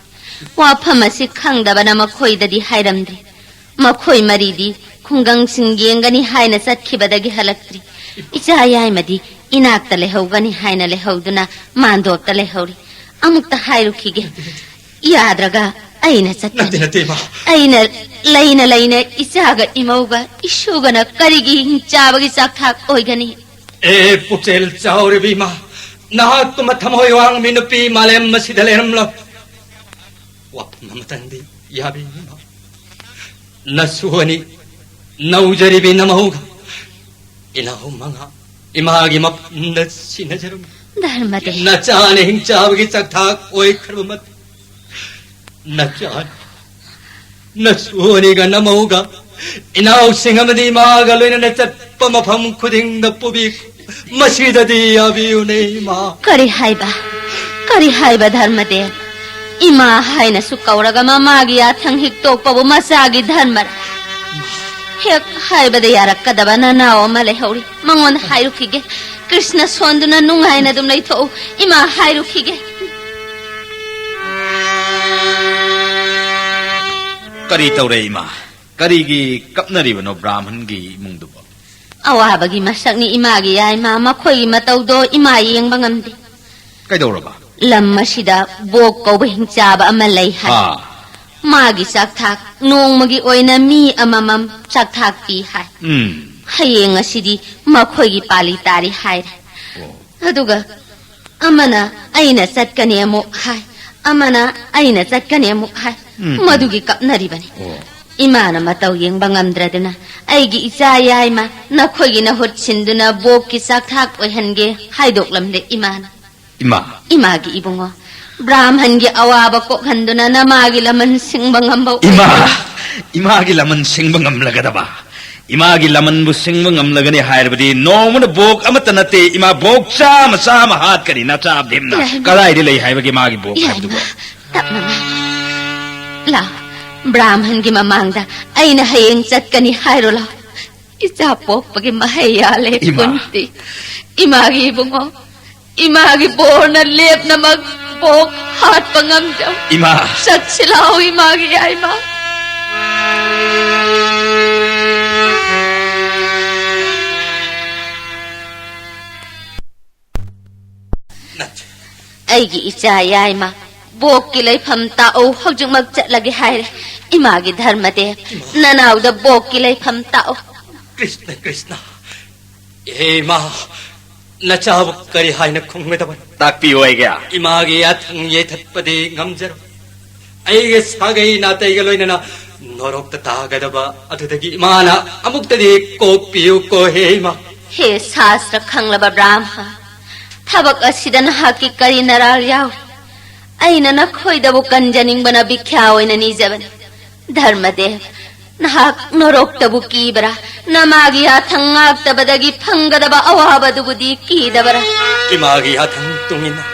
ꯋꯥꯐꯝ ꯑꯁꯤ ꯈꯪꯗꯕꯅ ꯃꯈꯣꯏꯗꯗꯤ ꯍꯥꯏꯔꯝꯗ꯭ꯔꯤ꯫ ꯃꯈꯣꯏ ꯃꯔꯤꯗꯤ ꯈꯨꯡꯒꯪꯁꯤꯡ ꯌꯦꯡꯒꯅꯤ ꯍꯥꯏꯅ ꯆꯠꯈꯤꯕꯗꯒꯤ ꯍꯜꯂꯛꯇ꯭ꯔꯤ꯫ ꯏꯆꯥ ꯌꯥꯏꯃꯗꯤ ꯏꯅꯥꯛꯇ ꯂꯩꯍꯧꯒꯅꯤ ꯍꯥꯏꯅ ꯂꯩꯍꯧꯗꯨꯅ ꯃꯥꯟꯗꯣꯞꯇ ꯂꯩꯍꯧꯔꯤ꯫ ꯑꯃꯨꯛꯇ ꯍꯥꯏꯔꯨꯈꯤꯒꯦ꯫ ꯌꯥꯗ꯭ꯔꯒ ꯑꯩꯅ ꯆꯠꯀꯅꯤ꯫ ꯅꯠꯇꯦ, ꯅꯠꯇꯦ, ꯏꯃꯥ꯫ ꯑꯩꯅ ꯂꯩꯅ ꯂꯩꯅ ꯏꯆꯥꯒ ꯏꯃꯧꯒ ꯏꯁꯨꯒꯅ ꯀꯔꯤꯒꯤ ꯍꯤꯡꯆꯥꯕꯒꯤ ꯆꯥꯛꯊꯥꯛ ꯑꯣꯏꯒꯅꯤ? ꯑꯦ, ꯄꯨꯛꯆꯦꯜ ꯆꯥꯎꯔꯤꯕ ꯏꯃꯥ, ꯅꯍꯥꯛꯀꯨꯝꯕ ꯊꯃꯣꯏ ꯋꯥꯡꯕꯤ ꯅꯨꯄꯤ ꯃꯥꯂꯦꯝ ꯑꯁꯤꯗ ꯂꯩꯔꯝꯂꯣꯏ꯫ ꯋꯥꯐꯝ ꯑꯃꯇꯪꯗꯤ ꯌꯥꯕꯤꯌꯨ ꯏꯃꯥ꯫ ꯅꯁꯨ ꯑꯅꯤ ꯅꯧꯖꯔꯤꯕꯤ ꯅꯃꯧꯒ ꯏꯅꯥꯎ ꯃꯉꯥ ꯏꯃꯥꯒꯤ ꯃꯐꯝꯗ ꯁꯤꯟꯅꯖꯔꯝꯃꯤ꯫ ꯙꯔꯃꯗꯦ꯫ ꯅꯆꯥꯅ ꯍꯤꯡꯆꯥꯕꯒꯤ ꯆꯥꯛꯊꯥꯛ ꯑꯣꯏꯈ꯭ꯔꯕ ꯃꯇꯨꯡ, ꯅꯆꯥꯅ ꯅꯁꯨ ꯑꯅꯤꯒ ꯅꯃꯧꯒ ꯏꯅꯥꯎꯁꯤꯡ ꯑꯃꯗꯤ ꯏꯃꯥꯒ ꯂꯣꯏꯅꯅ ꯆꯠꯄ ꯃꯐꯝ ꯈꯨꯗꯤꯡꯗ ꯄꯨꯕꯤ꯫ ꯃꯁꯤꯗꯗꯤ ꯌꯥꯕꯤꯌꯨꯅꯦ ꯏꯃꯥ꯫ ꯀꯔꯤ ꯍꯥꯏꯕ? ꯀꯔꯤ ꯍꯥꯏꯕ ꯙꯔꯃꯗꯦ? ꯏꯃꯥ ꯍꯥꯏꯅꯁꯨ ꯀꯧꯔꯒ ꯃꯃꯥꯒꯤ ꯌꯥꯊꯪ ꯍꯤꯛꯇꯣꯛꯄꯕꯨ ꯃꯆꯥꯒꯤ ꯙꯔꯃꯔ? ꯍꯦꯛ ꯍꯥꯏꯕꯗ ꯌꯥꯔꯛꯀꯗꯕ ꯅꯅꯥꯎ ꯑꯃ ꯂꯩꯍꯧꯔꯤ꯫ ꯃꯉꯣꯟꯗ ꯍꯥꯏꯔꯨꯈꯤꯒꯦ꯫ ꯀ꯭ꯔꯤꯁꯅ ꯁꯣꯟꯗꯨꯅ ꯅꯨꯡꯉꯥꯏꯅ ꯑꯗꯨꯝ ꯂꯩꯊꯣꯛꯎ꯫ ꯏꯃꯥ ꯍꯥꯏꯔꯨꯈꯤꯒꯦ꯫ ꯀꯔꯤ ꯇꯧꯔꯦ ꯏꯃꯥ? ꯀꯔꯤꯒꯤ ꯀꯞꯅꯔꯤꯕꯅꯣ ꯕ꯭ꯔꯥꯍꯃꯟꯒꯤ ꯏꯃꯨꯡꯗꯨꯕꯣ? ꯑꯋꯥꯕꯒꯤ ꯃꯁꯛꯅꯤ ꯏꯃꯥꯒꯤ ꯌꯥꯏꯃ꯫ ꯃꯈꯣꯏꯒꯤ ꯃꯇꯧꯗꯣ ꯏꯃꯥ ꯌꯦꯡꯕ ꯉꯝꯗꯦ꯫ ꯀꯩꯗꯧꯔꯕ? ꯂꯝ ꯑꯁꯤꯗ ꯕꯣꯛ ꯀꯧꯕ ꯍꯤꯡꯆꯥꯕ ꯑꯃ ꯂꯩ ꯍꯥꯏ꯫ ꯑꯥ꯫ ꯃꯥꯒꯤ ꯆꯥꯛꯊꯥꯛ ꯅꯣꯡꯃꯒꯤ ꯑꯣꯏꯅ ꯃꯤ ꯑꯃꯃꯝ ꯆꯥꯛꯊꯥꯛ ꯄꯤ ꯍꯥꯏ꯫ ꯎꯝ꯫ ꯍꯌꯦꯡ ꯑꯁꯤꯗꯤ ꯃꯈꯣꯏꯒꯤ ꯄꯥꯂꯤ ꯇꯥꯔꯤ ꯍꯥꯏꯔꯦ꯫ ꯑꯣ꯫ ꯑꯗꯨꯒ ꯑꯃꯅ ꯑꯩꯅ ꯆꯠꯀꯅꯤ ꯑꯃꯨꯛ ꯍꯥꯏ, ꯑꯃꯅ ꯑꯩꯅ ꯆꯠꯀꯅꯤ ꯑꯃꯨꯛ ꯍꯥꯏ꯫ ꯎꯝ, ꯎꯝ꯫ ꯃꯗꯨꯒꯤ ꯀꯞꯅꯔꯤꯕꯅꯤ꯫ ꯑꯣ꯫ ꯏꯃꯥꯅ ꯃꯇꯧ ꯌꯦꯡꯕ ꯉꯝꯗ꯭ꯔꯗꯨꯅ ꯑꯩꯒꯤ ꯏꯆꯥ ꯌꯥꯏꯃ ꯅꯈꯣꯏꯒꯤ ꯅꯍꯨꯠ ꯁꯤꯟꯗꯨꯅ ꯕꯣꯛꯀꯤ ꯆꯥꯛꯊꯥꯛ ꯑꯣꯏꯍꯟꯒꯦ ꯍꯥꯏꯗꯣꯛꯂꯝꯂꯦ ꯏꯃꯥꯅ꯫ ꯏꯃꯥ꯫ ꯏꯃꯥꯒꯤ ꯏꯕꯨꯡꯉꯣ, ꯕ꯭ꯔꯥꯍꯃꯟꯒꯤ ꯑꯋꯥꯕ ꯀꯣꯛꯍꯟꯗꯨꯅ ꯅꯃꯥꯒꯤ ꯂꯃꯟ ꯁꯤꯡꯕ ꯉꯝꯕ ꯏꯃꯥ! ꯑꯣꯏꯍꯟ- ꯏꯃꯥꯒꯤ ꯂꯃꯟ ꯁꯤꯡꯕ ꯉꯝꯂꯒꯗꯕ? ꯏꯃꯥꯒꯤ ꯂꯃꯟꯕꯨ ꯁꯤꯡꯕ ꯉꯝꯂꯒꯅꯤ ꯍꯥꯏꯔꯕꯗꯤ ꯅꯣꯡꯃꯗ ꯕꯣꯛ ꯑꯃꯠꯇ ꯅꯠꯇꯦ, ꯏꯃꯥ, ꯕꯣꯛ ꯆꯥꯝꯃ ꯆꯥꯝꯃ ꯍꯥꯠꯀꯅꯤ ꯅꯆꯥ ꯚꯤꯝꯅ꯫ ꯌꯥꯏꯃ꯫ ꯀꯗꯥꯏꯗ ꯂꯩ ꯍꯥꯏꯕꯒꯦ ꯃꯥꯒꯤ ꯕꯣꯛ ꯌꯥꯏꯃ, ꯍꯥꯏꯕꯗꯨꯕꯣ? ꯇꯞꯅ ꯉꯥꯡ-, ꯂꯥꯎ, ꯕ꯭ꯔꯥꯍꯃꯟꯒꯤ ꯃꯃꯥꯡꯗ ꯑꯩꯅ ꯍꯌꯦꯡ ꯆꯠꯀꯅꯤ ꯍꯥꯏꯔꯣ ꯂꯥꯎ꯫ ꯏꯆꯥ ꯄꯣꯛꯄꯒꯤ ꯃꯍꯩ ꯌꯥꯜꯂꯦ ꯏꯃꯥ꯫ ꯀꯨꯟꯇꯤ꯫ ꯏꯃꯥꯒꯤ ꯏꯕꯨꯡꯉꯣ, ꯏꯃꯥꯒꯤ ꯕꯣꯔꯅ ꯂꯦꯞꯅꯃꯛ ꯕꯣꯛ ꯍꯥꯠꯄ ꯉꯝꯖꯧ꯫ ꯏꯃꯥ꯫ ꯆꯠꯁꯤ ꯂꯥꯎ ꯏꯃꯥꯒꯤ ꯌꯥꯏꯃ꯫ ꯑꯩꯒꯤ ꯏꯆꯥ ꯌꯥꯏꯃ, ꯕꯣꯛꯀꯤ ꯂꯩꯐꯝ ꯇꯥꯛꯎ, ꯍꯧꯖꯤꯛꯃꯛ ꯆꯠꯂꯒꯦ ꯍꯥꯏꯔꯦ꯫ ꯏꯃꯥꯒꯤ ꯙꯔꯃꯗꯦꯕ, ꯅꯅꯥꯎꯗ ꯕꯣꯛꯀꯤ ꯂꯩꯐꯝ ꯇꯥꯛꯎ꯫ ꯀ꯭ꯔꯤꯁꯅ, ꯀ꯭ꯔꯤꯁꯅ꯫ ꯍꯦ ꯏꯃꯥ, ꯅꯆꯥꯕꯨ ꯀꯔꯤ ꯍꯥꯏꯅ ꯈꯨꯝꯒꯗꯕꯅꯣ? ꯇꯥꯛꯄꯤꯌꯨ ꯑꯩꯒꯤ꯫ ꯏꯃꯥꯒꯤ ꯌꯥꯊꯪ ꯌꯩꯊꯠꯄꯗꯤ ꯉꯝꯖꯔꯣꯏ꯫ ꯑꯩꯒꯤ ꯁꯥꯒꯩ ꯅꯥꯇꯩꯒ ꯂꯣꯏꯅꯅ ꯅꯣꯔꯣꯛꯇ ꯇꯥꯒꯗꯕ ꯑꯗꯨꯗꯒꯤ ꯏꯃꯥꯅ ꯑꯃꯨꯛꯇꯗꯤ ꯀꯣꯛꯄꯤꯌꯨꯀꯣ, ꯍꯦ ꯏꯃꯥ꯫ ꯍꯦ ꯁꯥꯁꯇ꯭ꯔ ꯈꯪꯂꯕ ꯕ꯭ꯔꯥꯍꯃ, ꯊꯕꯛ ꯑꯁꯤꯗ ꯅꯍꯥꯛꯀꯤ ꯀꯔꯤ ꯅꯔꯥꯜ ꯌꯥꯎꯔꯤ? ꯑꯩꯅ ꯅꯈꯣꯏꯗꯕꯨ ꯀꯟꯖꯅꯤꯡꯕꯅ ꯚꯤꯈ꯭ꯌꯥ ꯑꯣꯏꯅ ꯅꯤꯖꯕꯅꯤ꯫ ꯙꯔꯃꯗꯦꯕ, ꯅꯍꯥꯛ ꯅꯣꯔꯣꯛꯇꯕꯨ ꯀꯤꯕ꯭ꯔꯥ? ꯅꯃꯥꯒꯤ ꯌꯥꯊꯪ ꯉꯥꯛꯇꯕꯗꯒꯤ ꯐꯪꯒꯗꯕ ꯑꯋꯥꯕꯗꯨꯕꯨꯗꯤ ꯀꯤꯗꯕ꯭ꯔꯥ? ꯏꯃꯥꯒꯤ ꯌꯥꯊꯪ ꯇꯨꯡꯏꯟꯅ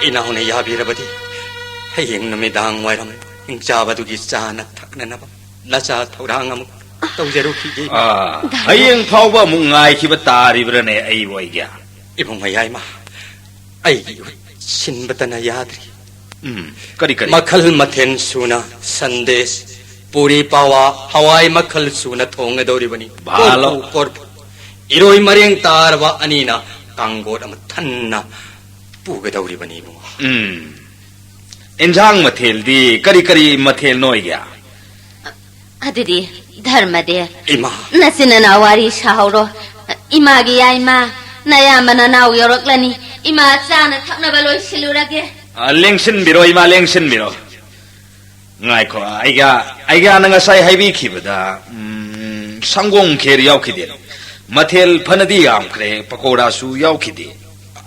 ꯏꯅꯥꯎꯅ ꯌꯥꯕꯤꯔꯕꯗꯤ, ꯍꯌꯦꯡ ꯅꯨꯃꯤꯗꯥꯡ ꯋꯥꯏꯔꯝ ꯍꯤꯡꯆꯥꯕꯗꯨꯒꯤ ꯆꯥꯅ ꯊꯛꯅꯅꯕ ꯅꯆꯥ ꯊꯧꯔꯥꯡ ꯑꯃꯨꯛ ꯇꯧꯖꯔꯨꯈꯤꯒꯦ, ꯏꯃꯥ꯫ ꯑꯥ, ꯍꯌꯦꯡ ꯐꯥꯎꯕ ꯑꯃꯨꯛ ꯉꯥꯏꯈꯤꯕ ꯇꯥꯔꯤꯕ꯭ꯔꯅꯦ ꯑꯩꯕꯨ ꯑꯩꯒꯤ? ꯏꯕꯨꯡ ꯌꯥꯏꯃ, ꯑꯩꯒꯤ ꯏꯍꯨꯠ ꯁꯤꯟꯕꯇꯅ ꯌꯥꯗ꯭ꯔꯤ꯫ ꯎꯝ, ꯀꯔꯤ, ꯀꯔꯤ? ꯃꯈꯜ ꯃꯊꯦꯜ ꯁꯨꯅ ꯁꯟꯗꯦꯁ, ꯄꯨꯔꯤ, ꯄꯥꯋꯥ, ꯍꯋꯥꯏ ꯃꯈꯜ ꯁꯨꯅ ꯊꯣꯡꯒꯗꯧꯔꯤꯕꯅꯤ꯫ ꯚꯥꯂꯣ꯫ ꯀꯣꯔꯐꯨ, ꯀꯣꯔꯐꯨ꯫ ꯏꯔꯣꯏ ꯃꯔꯦꯡ ꯇꯥꯔꯕ ꯑꯅꯤꯅ ꯀꯥꯡꯒꯣꯠ ꯑꯃ ꯊꯟꯅ ꯄꯨꯒꯗꯧꯔꯤꯕꯅꯤ, ꯏꯕꯨꯡꯉꯣ꯫ ꯎꯝ꯫ ꯏꯟꯖꯥꯡ ꯃꯊꯦꯜꯗꯤ ꯀꯔꯤ ꯀꯔꯤ ꯃꯊꯦꯜꯅꯣ ꯑꯣꯏꯒꯦ? ꯑꯗꯨꯗꯤ ꯙꯔꯃꯗꯦ, ꯏꯃꯥ꯫ ꯅꯆꯤꯟ ꯅꯅꯥꯎ ꯋꯥꯔꯤ ꯁꯥꯍꯧꯔꯣ꯫ ꯏꯃꯥꯒꯤ ꯌꯥꯏꯃ, ꯅꯌꯥꯝꯕ ꯅꯅꯥꯎ ꯌꯧꯔꯛꯂꯅꯤ꯫ ꯏꯃꯥ ꯆꯥꯅ ꯊꯛꯅꯕ ꯂꯣꯏꯁꯤꯜꯂꯨꯔꯒꯦ꯫ ꯑ, ꯂꯦꯡꯁꯤꯟꯕꯤꯔꯣ, ꯏꯃꯥ, ꯂꯦꯡꯁꯤꯟꯕꯤꯔꯣ꯫ ꯉꯥꯏꯈꯣ, ꯑꯩꯒ, ꯑꯩꯒ ꯅꯪ ꯉꯁꯥꯏ ꯍꯥꯏꯕꯤꯈꯤꯕꯗ, ꯎꯝ, ꯁꯪꯒꯣꯝ ꯈꯦꯔ ꯌꯥꯎꯈꯤꯗꯦ꯫ ꯃꯊꯦꯜ ꯐꯅꯗꯤ ꯌꯥꯝꯈ꯭ꯔꯦ, ꯄꯀꯧꯔꯥꯁꯨ ꯌꯥꯎꯈꯤꯗꯦ꯫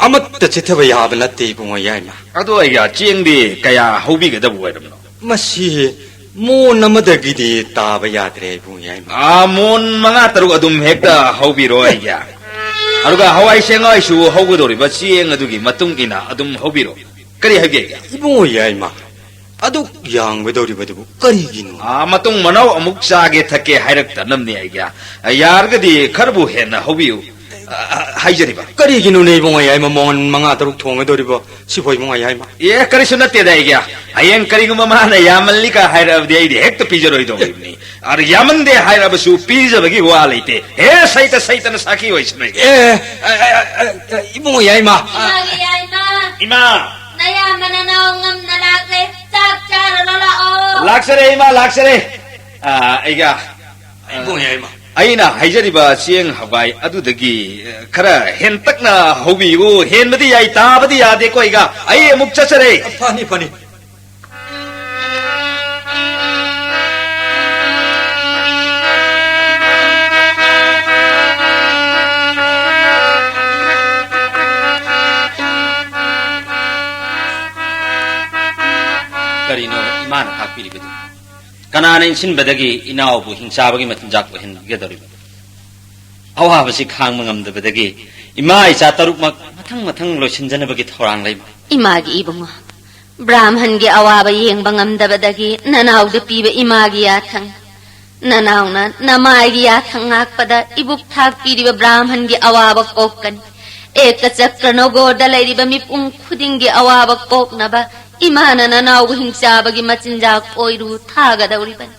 ꯑꯃꯠꯇ ꯆꯤꯠꯊꯕ ꯌꯥꯕ ꯅꯠꯇꯦ, ꯏꯕꯨꯡꯉꯣ ꯌꯥꯏꯃ꯫ ꯑꯗꯣ ꯑꯩꯒ ꯆꯦꯡꯗꯤ ꯀꯌꯥ ꯍꯧꯕꯤꯒꯗꯕ ꯑꯣꯏꯔꯕꯅꯣ? ꯃꯁꯤ ꯃꯣꯟ ꯑꯃꯗꯒꯤꯗꯤ ꯇꯥꯕ ꯌꯥꯗ꯭ꯔꯦ, ꯏꯕꯨꯡꯉꯣ ꯌꯥꯏꯃ꯫ ꯑꯥ, ꯃꯣꯟ ꯃꯉꯥ ꯇꯔꯨꯛ ꯑꯗꯨꯝ ꯍꯦꯛꯇ ꯍꯧꯕꯤꯔꯣ ꯑꯩꯒꯤ꯫ ꯑꯗꯨꯒ ꯍꯋꯥꯏ ꯆꯦꯡꯋꯥꯏꯁꯨ ꯍꯧꯒꯗꯧꯔꯤꯕ ꯆꯦꯡ ꯑꯗꯨꯒꯤ ꯃꯇꯨꯡ ꯏꯟꯅ ꯑꯗꯨꯝ ꯍꯧꯕꯤꯔꯣ꯫ ꯀꯔꯤ ꯍꯥꯏꯒꯦ? ꯏꯕꯨꯡꯉꯣ ꯌꯥꯏꯃ, ꯑꯗꯨꯛ ꯌꯥꯝꯒꯗꯧꯔꯤꯕꯗꯨꯕꯨ ꯀꯔꯤꯒꯤꯅꯣ? ꯑꯥ, ꯃꯇꯨꯡ ꯃꯅꯥꯎ ꯑꯃꯨꯛ ꯆꯥꯒꯦ ꯊꯛꯀꯦ ꯍꯥꯏꯔꯛꯇꯅꯕꯅꯤ ꯑꯩꯒꯤ꯫ ꯌꯥꯔꯒꯗꯤ ꯈꯔꯕꯨ ꯍꯦꯟꯅ ꯍꯧꯕꯤꯌꯨ꯫ ꯑ, ꯑ, ꯍꯥꯏꯖꯔꯤꯕ꯫ ꯀꯔꯤꯒꯤꯅꯣꯅꯦ ꯏꯕꯨꯡꯉꯣ ꯌꯥꯏꯃ, ꯃꯣꯟ ꯃꯉꯥ ꯇꯔꯨꯛ ꯊꯣꯡꯒꯗꯧꯔꯤꯕꯣ ꯁꯤꯕꯣ ꯏꯕꯨꯡꯉꯣ ꯌꯥꯏꯃ? ꯑꯦ, ꯀꯔꯤꯁꯨ ꯅꯠꯇꯦꯗ ꯑꯩꯒꯤ꯫ ꯍꯌꯦꯡ ꯀꯔꯤꯒꯨꯝꯕ ꯃꯥꯅ ꯌꯥꯝꯃꯜꯂꯤꯒ ꯍꯥꯏꯔꯛꯑꯕꯗꯤ ꯑꯩꯗꯤ ꯍꯦꯛꯇ ꯄꯤꯖꯔꯣꯏꯗꯧꯔꯤꯕꯅꯤ꯫ ꯑꯗ ꯌꯥꯝꯃꯟꯗꯦ ꯍꯥꯏꯔꯕꯁꯨ ꯄꯤꯖꯕꯒꯤ ꯋꯥ ꯂꯩꯇꯦ꯫ ꯍꯦ, ꯁꯩꯇ ꯁꯩꯇꯅ ꯁꯥꯈꯤ ꯑꯣꯏꯁꯅꯨ ꯑꯩꯒꯤ꯫ ꯑꯦ, ꯑ, ꯑ, ꯑ, ꯑ, ꯏꯕꯨꯡꯉꯣ ꯌꯥꯏꯃ꯫ ꯏꯃꯥꯒꯤ ꯌꯥꯏꯃ꯫ ꯏꯃꯥ! ꯅꯌꯥꯝꯕ ꯅꯅꯥꯎ ꯉꯝꯅ ꯂꯥꯛꯂꯦ꯫ ꯆꯥꯛ ꯆꯥꯔꯨꯔꯣ ꯂꯥꯛꯑꯣ꯫ ꯂꯥꯛꯆꯔꯦ, ꯏꯃꯥ, ꯂꯥꯛꯆꯔꯦ꯫ ꯑꯥ, ꯑꯩꯒ, ꯏꯕꯨꯡ ꯌꯥꯏꯃ꯫ ꯑꯩꯅ ꯍꯥꯏꯖꯔꯤꯕ ꯆꯦꯡ ꯍꯋꯥꯏ ꯑꯗꯨꯗꯒꯤ, ꯑ, ꯈꯔ ꯍꯦꯟꯇꯛꯅ ꯍꯧꯕꯤꯌꯨ꯫ ꯍꯦꯟꯕꯗꯤ ꯌꯥꯏ, ꯇꯥꯕꯗꯤ ꯌꯥꯗꯦꯀꯣ, ꯑꯩꯒ꯫ ꯑꯩ ꯑꯃꯨꯛ ꯆꯠꯆꯔꯦ꯫ ꯐꯅꯤ, ꯐꯅꯤ꯫ ꯀꯔꯤꯅꯣ ꯏꯃꯥꯅ ꯇꯥꯛꯄꯤꯔꯤꯕꯗꯨ? ꯀꯅꯥꯅ ꯏꯟꯁꯤꯟꯕꯗꯒꯤ ꯏꯅꯥꯎꯕꯨ ꯍꯤꯡꯆꯥꯕꯒꯤ ꯃꯆꯤꯟꯖꯥꯛ ꯑꯣꯏꯍꯟꯕꯤꯒꯗꯧꯔꯤꯕ? ꯑꯋꯥꯕꯁꯤ ꯈꯥꯡꯕ ꯉꯝꯗꯕꯗꯒꯤ ꯏꯃꯥ ꯏꯆꯥ ꯇꯔꯨꯛꯃꯛ ꯃꯊꯪ ꯃꯊꯪ ꯂꯣꯏꯁꯤꯟꯖꯅꯕꯒꯤ ꯊꯧꯔꯥꯡ ꯂꯩꯕ꯫ ꯏꯃꯥꯒꯤ ꯏꯕꯨꯡꯉꯣ, ꯕ꯭ꯔꯥꯍꯃꯟꯒꯤ ꯑꯋꯥꯕ ꯌꯦꯡꯕ ꯉꯝꯗꯕꯗꯒꯤ ꯅꯅꯥꯎꯗ ꯄꯤꯕ ꯏꯃꯥꯒꯤ ꯌꯥꯊꯪ꯫ ꯅꯅꯥꯎꯅ ꯅꯃꯥꯏꯒꯤ ꯌꯥꯊꯪ ꯉꯥꯛꯄꯗ ꯏꯕꯨꯛ ꯊꯥꯛꯄꯤꯔꯤꯕ ꯕ꯭ꯔꯥꯍꯃꯟꯒꯤ ꯑꯋꯥꯕ ꯀꯣꯛꯀꯅꯤ꯫ ꯑꯦꯀꯆꯀ꯭ꯔ ꯅꯣꯒꯣꯔꯗ ꯂꯩꯔꯤꯕ ꯃꯤꯄꯨꯝ ꯈꯨꯗꯤꯡꯒꯤ ꯑꯋꯥꯕ ꯀꯣꯛꯅꯕ ꯏꯃꯥꯅ ꯅꯅꯥꯎꯕꯨ ꯍꯤꯡꯆꯥꯕꯒꯤ ꯃꯆꯤꯟꯖꯥꯛ ꯑꯣꯏꯔꯨ ꯊꯥꯒꯗꯧꯔꯤꯕꯅꯤ꯫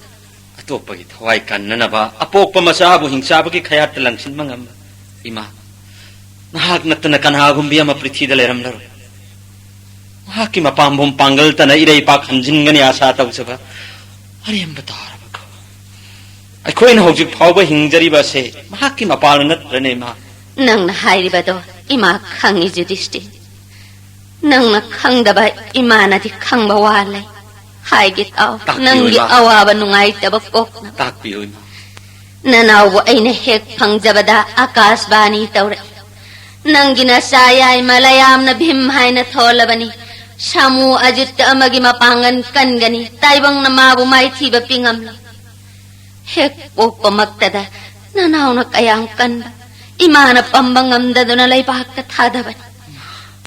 ꯑꯇꯣꯞꯄꯒꯤ ꯊꯋꯥꯏ ꯀꯟꯅꯅꯕ ꯑꯄꯣꯛꯄ ꯃꯆꯥꯕꯨ ꯍꯤꯡꯆꯥꯕꯒꯤ ꯈꯌꯥꯠꯇ ꯂꯪꯁꯤꯟꯕ ꯉꯝꯕ ꯏꯃꯥ, ꯅꯍꯥꯛ ꯅꯠꯇꯅ ꯀꯅꯥꯒꯨꯝꯕꯤ ꯑꯃ ꯄ꯭ꯔꯤꯊꯤꯗ ꯂꯩꯔꯝꯂꯔꯣꯏ꯫ ꯃꯍꯥꯛꯀꯤ ꯃꯄꯥꯝꯕꯣꯝ ꯄꯥꯡꯒꯜꯇꯅ ꯏꯔꯩꯄꯥꯛ ꯍꯟꯖꯤꯟꯒꯅꯤ ꯑꯁꯥ ꯇꯧꯖꯕ ꯑꯔꯦꯝꯕ ꯇꯥꯔꯕ ꯈꯣ-, ꯑꯩꯈꯣꯏꯅ ꯍꯧꯖꯤꯛ ꯐꯥꯎꯕ ꯍꯤꯡꯖꯔꯤꯕ ꯑꯁꯦ ꯃꯍꯥꯛꯀꯤ ꯃꯄꯥꯜꯅ ꯅꯠꯇ꯭ꯔꯅꯦ, ꯏꯃꯥ? ꯅꯪꯅ ꯍꯥꯏꯔꯤꯕꯗꯣ ꯏꯃꯥ ꯈꯪꯉꯤ, ꯌꯨꯙꯤꯁꯇꯤꯔ꯫ ꯅꯪꯅ ꯈꯪꯗꯕ ꯏꯃꯥꯅꯗꯤ ꯈꯪꯕ ꯋꯥ ꯂꯩ꯫ ꯍꯥꯏꯒꯦ ꯇꯥꯎ, ꯇꯥꯛꯄꯤꯌꯨ, ꯅꯪꯒꯤ ꯏꯃꯥ꯫ ꯑꯋꯥꯕ ꯅꯨꯡꯉꯥꯏꯇꯕ ꯀꯣꯛꯅꯕ꯫ ꯇꯥꯛꯄꯤꯌꯨ, ꯏꯃꯥ꯫ ꯅꯅꯥꯎꯕꯨ ꯑꯩꯅ ꯍꯦꯛ ꯐꯪꯖꯕꯗ ꯑꯀꯥꯁꯕꯥꯅꯤ ꯇꯧꯔꯛꯏ꯫ ꯅꯪꯒꯤ ꯅꯆꯥ ꯌꯥꯏꯃ ꯂꯌꯥꯝꯅ ꯚꯤꯝ ꯍꯥꯏꯅ ꯊꯣꯜꯂꯕꯅꯤ꯫ ꯁꯥꯃꯨ ꯑꯖꯤꯠ ꯑꯃꯒꯤ ꯃꯄꯥꯡꯒꯜ ꯀꯟꯒꯅꯤ꯫ ꯇꯥꯏꯕꯪꯅ ꯃꯥꯕꯨ ꯃꯥꯏꯊꯤꯕ ꯄꯤꯉꯝꯂꯣꯏ꯫ ꯍꯦꯛ ꯄꯣꯛꯄꯃꯛꯇꯗ ꯅꯅꯥꯎꯅ ꯀꯌꯥꯝ ꯀꯟꯕ, ꯏꯃꯥꯅ ꯄꯝꯕ ꯉꯝꯗꯗꯨꯅ ꯂꯩꯕꯥꯛꯇ ꯊꯥꯗꯕꯅꯤ꯫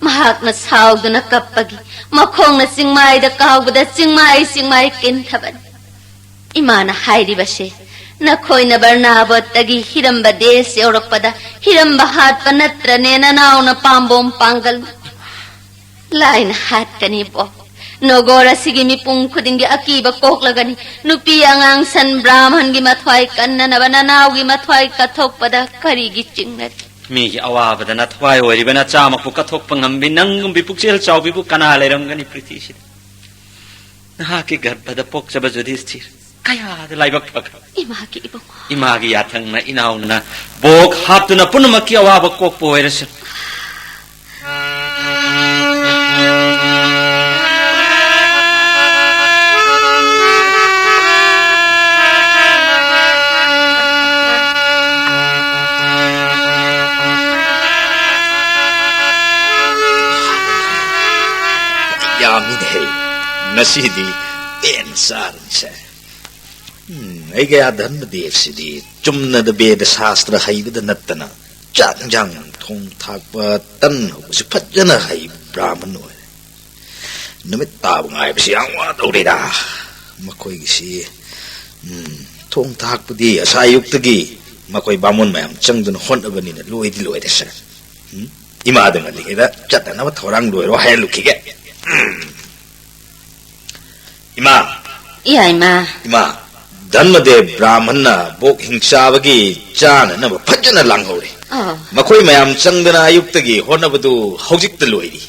ꯃꯍꯥꯛꯅ ꯁꯥꯎꯗꯨꯅ ꯀꯞꯄꯒꯤ ꯃꯈꯣꯡꯅ ꯆꯤꯡꯃꯥꯏꯗ ꯀꯥꯎꯕꯗ ꯆꯤꯡꯃꯥꯏ ꯆꯤꯡꯃꯥꯏ ꯀꯤꯟꯊꯕꯅꯤ꯫ ꯏꯃꯥꯅ ꯍꯥꯏꯔꯤꯕꯁꯦ, ꯅꯈꯣꯏꯅ ꯕꯔꯅꯥꯕꯣꯠꯇꯒꯤ ꯍꯤꯔꯝꯕ ꯗꯦꯁ ꯌꯧꯔꯛꯄꯗ ꯍꯤꯔꯝꯕ ꯍꯥꯠꯄ ꯅꯠꯇ꯭ꯔꯅꯦ ꯅꯅꯥꯎꯅ ꯄꯥꯝꯕꯣꯝ ꯄꯥꯡꯒꯜ? ꯂꯥꯏꯅ ꯍꯥꯠꯀꯅꯤꯕꯣ꯫ ꯅꯣꯒꯣꯔ ꯑꯁꯤꯒꯤ ꯃꯤꯄꯨꯝ ꯈꯨꯗꯤꯡꯒꯤ ꯑꯀꯤꯕ ꯀꯣꯛꯂꯒꯅꯤ꯫ ꯅꯨꯄꯤ ꯑꯉꯥꯡ ꯁꯟ ꯕ꯭ꯔꯥꯍꯃꯟꯒꯤ ꯃꯊ꯭ꯋꯥꯏ ꯀꯟꯅꯅꯕ ꯅꯅꯥꯎꯒꯤ ꯃꯊ꯭ꯋꯥꯏ ꯀꯠꯊꯣꯛꯄꯗ ꯀꯔꯤꯒꯤ ꯆꯤꯡꯅꯔꯤ? ꯃꯤꯒꯤ ꯑꯋꯥꯕꯗ ꯅꯊꯋꯥꯏ ꯑꯣꯏꯔꯤꯕ ꯅꯆꯥꯃꯛꯄꯨ ꯀꯠꯊꯣꯛꯄ ꯉꯝꯕꯤ ꯅꯪꯒꯨꯝꯕꯤ ꯄꯨꯛꯆꯦꯜ ꯆꯥꯎꯕꯤꯕꯨ ꯀꯅꯥ ꯂꯩꯔꯝꯒꯅꯤ ꯄ꯭ꯔꯤꯊꯤꯁꯤꯗ? ꯅꯍꯥꯛꯀꯤ ꯒꯔꯚꯗ ꯄꯣꯛꯆꯕ ꯌꯨꯙꯤꯁꯊꯤꯔ ꯀꯌꯥꯗ ꯂꯥꯏꯕꯛ ꯐꯈ꯭ꯔꯕ꯫ ꯏꯃꯥꯒꯤ ꯏꯕꯨꯡꯉꯣ꯫ ꯏꯃꯥꯒꯤ ꯌꯥꯊꯪꯅ ꯏꯅꯥꯎꯅ ꯕꯣꯛ ꯍꯥꯞꯇꯨꯅ ꯄꯨꯝꯅꯃꯛꯀꯤ ꯑꯋꯥꯕ ꯀꯣꯛꯄ ꯑꯣꯏꯔꯁꯅꯨ꯫ ꯌꯥꯝꯃꯤꯅꯦꯍꯦ, ꯉꯁꯤꯗꯤ ꯄꯦꯟ ꯆꯥꯔꯅꯤꯁꯦ꯫ ꯎꯝ, ꯑꯩꯒꯤ ꯑꯥ ꯙꯔꯃꯗꯦꯕꯁꯤꯗꯤ ꯆꯨꯝꯅꯗ ꯕꯦꯗ ꯁꯥꯁꯇ꯭ꯔ ꯍꯩꯕꯗ ꯅꯠꯇꯅ ꯆꯥꯛ ꯏꯟꯖꯥꯡ ꯊꯣꯡ ꯊꯥꯛꯄ, ꯇꯟ ꯍꯧꯕꯁꯨ ꯐꯖꯅ ꯍꯩꯕ ꯕ꯭ꯔꯥꯍꯃꯟ ꯑꯣꯏꯔꯦ꯫ ꯅꯨꯃꯤꯠ ꯇꯥꯕ ꯉꯥꯏꯕꯁꯤ ꯌꯥꯝ ꯋꯥꯗꯧꯔꯦꯗ꯫ ꯃꯈꯣꯏꯒꯤꯁꯤ, ꯎꯝ, ꯊꯣꯡ ꯊꯥꯛꯄꯗꯤ ꯉꯁꯥꯏ ꯑꯌꯨꯛꯇꯒꯤ ꯃꯈꯣꯏ ꯕꯥꯃꯣꯟ ꯃꯌꯥꯝ ꯆꯪꯗꯨꯅ ꯍꯣꯠꯅꯕꯅꯤꯅ ꯂꯣꯏꯗꯤ ꯂꯣꯏꯔꯦ ꯁꯥꯔ꯫ ꯎꯝ? ꯏꯃꯥꯗ ꯉꯜꯂꯤꯉꯩꯗ ꯆꯠꯅꯅꯕ ꯊꯧꯔꯥꯡ ꯂꯣꯏꯔꯣ ꯍꯥꯏꯍꯜꯂꯨꯈꯤꯒꯦ꯫ ꯎꯝ꯫ ꯏꯃꯥ! ꯏꯌꯥ ꯏꯃꯥ! ꯏꯃꯥ, ꯙꯔꯃꯗꯦꯕ ꯕ꯭ꯔꯥꯍꯃꯟꯅ ꯕꯣꯛ ꯍꯤꯡꯆꯥꯕꯒꯤ ꯆꯥꯅꯅꯕ ꯐꯖꯅ ꯂꯥꯡꯍꯧꯔꯦ꯫ ꯑꯣ꯫ ꯃꯈꯣꯏ ꯃꯌꯥꯝ ꯆꯪꯗꯅ ꯑꯌꯨꯛꯇꯒꯤ ꯍꯣꯠꯅꯕꯗꯨ ꯍꯧꯖꯤꯛꯇ ꯂꯣꯏꯔꯤ꯫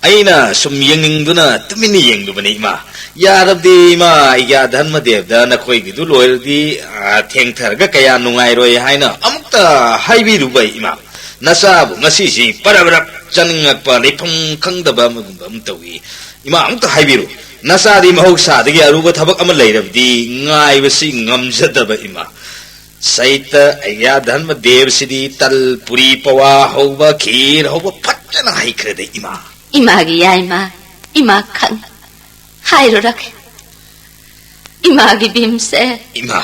ꯑꯩꯅ ꯁꯨꯝ ꯌꯦꯡꯅꯤꯡꯗꯨꯅ ꯇꯨꯃꯤꯟꯅ ꯌꯦꯡꯂꯨꯕꯅꯤ, ꯏꯃꯥ꯫ ꯌꯥꯔꯕꯗꯤ, ꯏꯃꯥ, ꯑꯩꯒꯤ ꯙꯔꯃꯗꯦꯕꯗ ꯅꯈꯣꯏꯒꯤꯗꯨ ꯂꯣꯏꯔꯗꯤ, ꯑ, ꯊꯦꯡꯊꯔꯒ ꯀꯌꯥ ꯅꯨꯡꯉꯥꯏꯔꯣꯏ ꯍꯥꯏꯅ ꯑꯃꯨꯛꯇ ꯍꯥꯏꯕꯤꯔꯨꯕ, ꯏꯃꯥ꯫ ꯅꯆꯥꯕꯨ ꯉꯁꯤꯁꯤ ꯄꯔꯞ ꯄꯔꯞ ꯆꯥꯅꯤꯡꯉꯛꯄ, ꯂꯩꯐꯝ ꯈꯪꯗꯕ ꯑꯃꯒꯨꯝꯕ ꯑꯃ ꯇꯧꯏ꯫ ꯏꯃꯥ, ꯑꯃꯨꯛꯇ ꯍꯥꯏꯕꯤꯔꯨ꯫ ꯅꯆꯥꯗꯤ ꯃꯍꯧꯁꯥꯗꯒꯤ ꯑꯔꯨꯕ ꯊꯕꯛ ꯑꯃ ꯂꯩꯔꯕꯗꯤ ꯉꯥꯏꯕꯁꯤ ꯉꯝꯖꯗꯕ, ꯏꯃꯥ꯫ ꯁꯩꯇ ꯑꯩꯒ꯭ꯌꯥ ꯙꯔꯃ ꯗꯦꯕꯁꯤꯗꯤ ꯇꯜ, ꯄꯨꯔꯤ, ꯄꯋꯥ ꯍꯧꯕ, ꯈꯤꯔ ꯍꯧꯕ ꯐꯖꯅ ꯍꯩꯈ꯭ꯔꯦꯗ, ꯏꯃꯥ꯫ ꯏꯃꯥꯒꯤ ꯌꯥꯏꯃ, ꯏꯃꯥ ꯈꯪ ꯍꯥꯏꯔꯨꯔꯒꯦ꯫ ꯏꯃꯥꯒꯤ ꯚꯤꯝꯁꯦ꯫ ꯏꯃꯥ꯫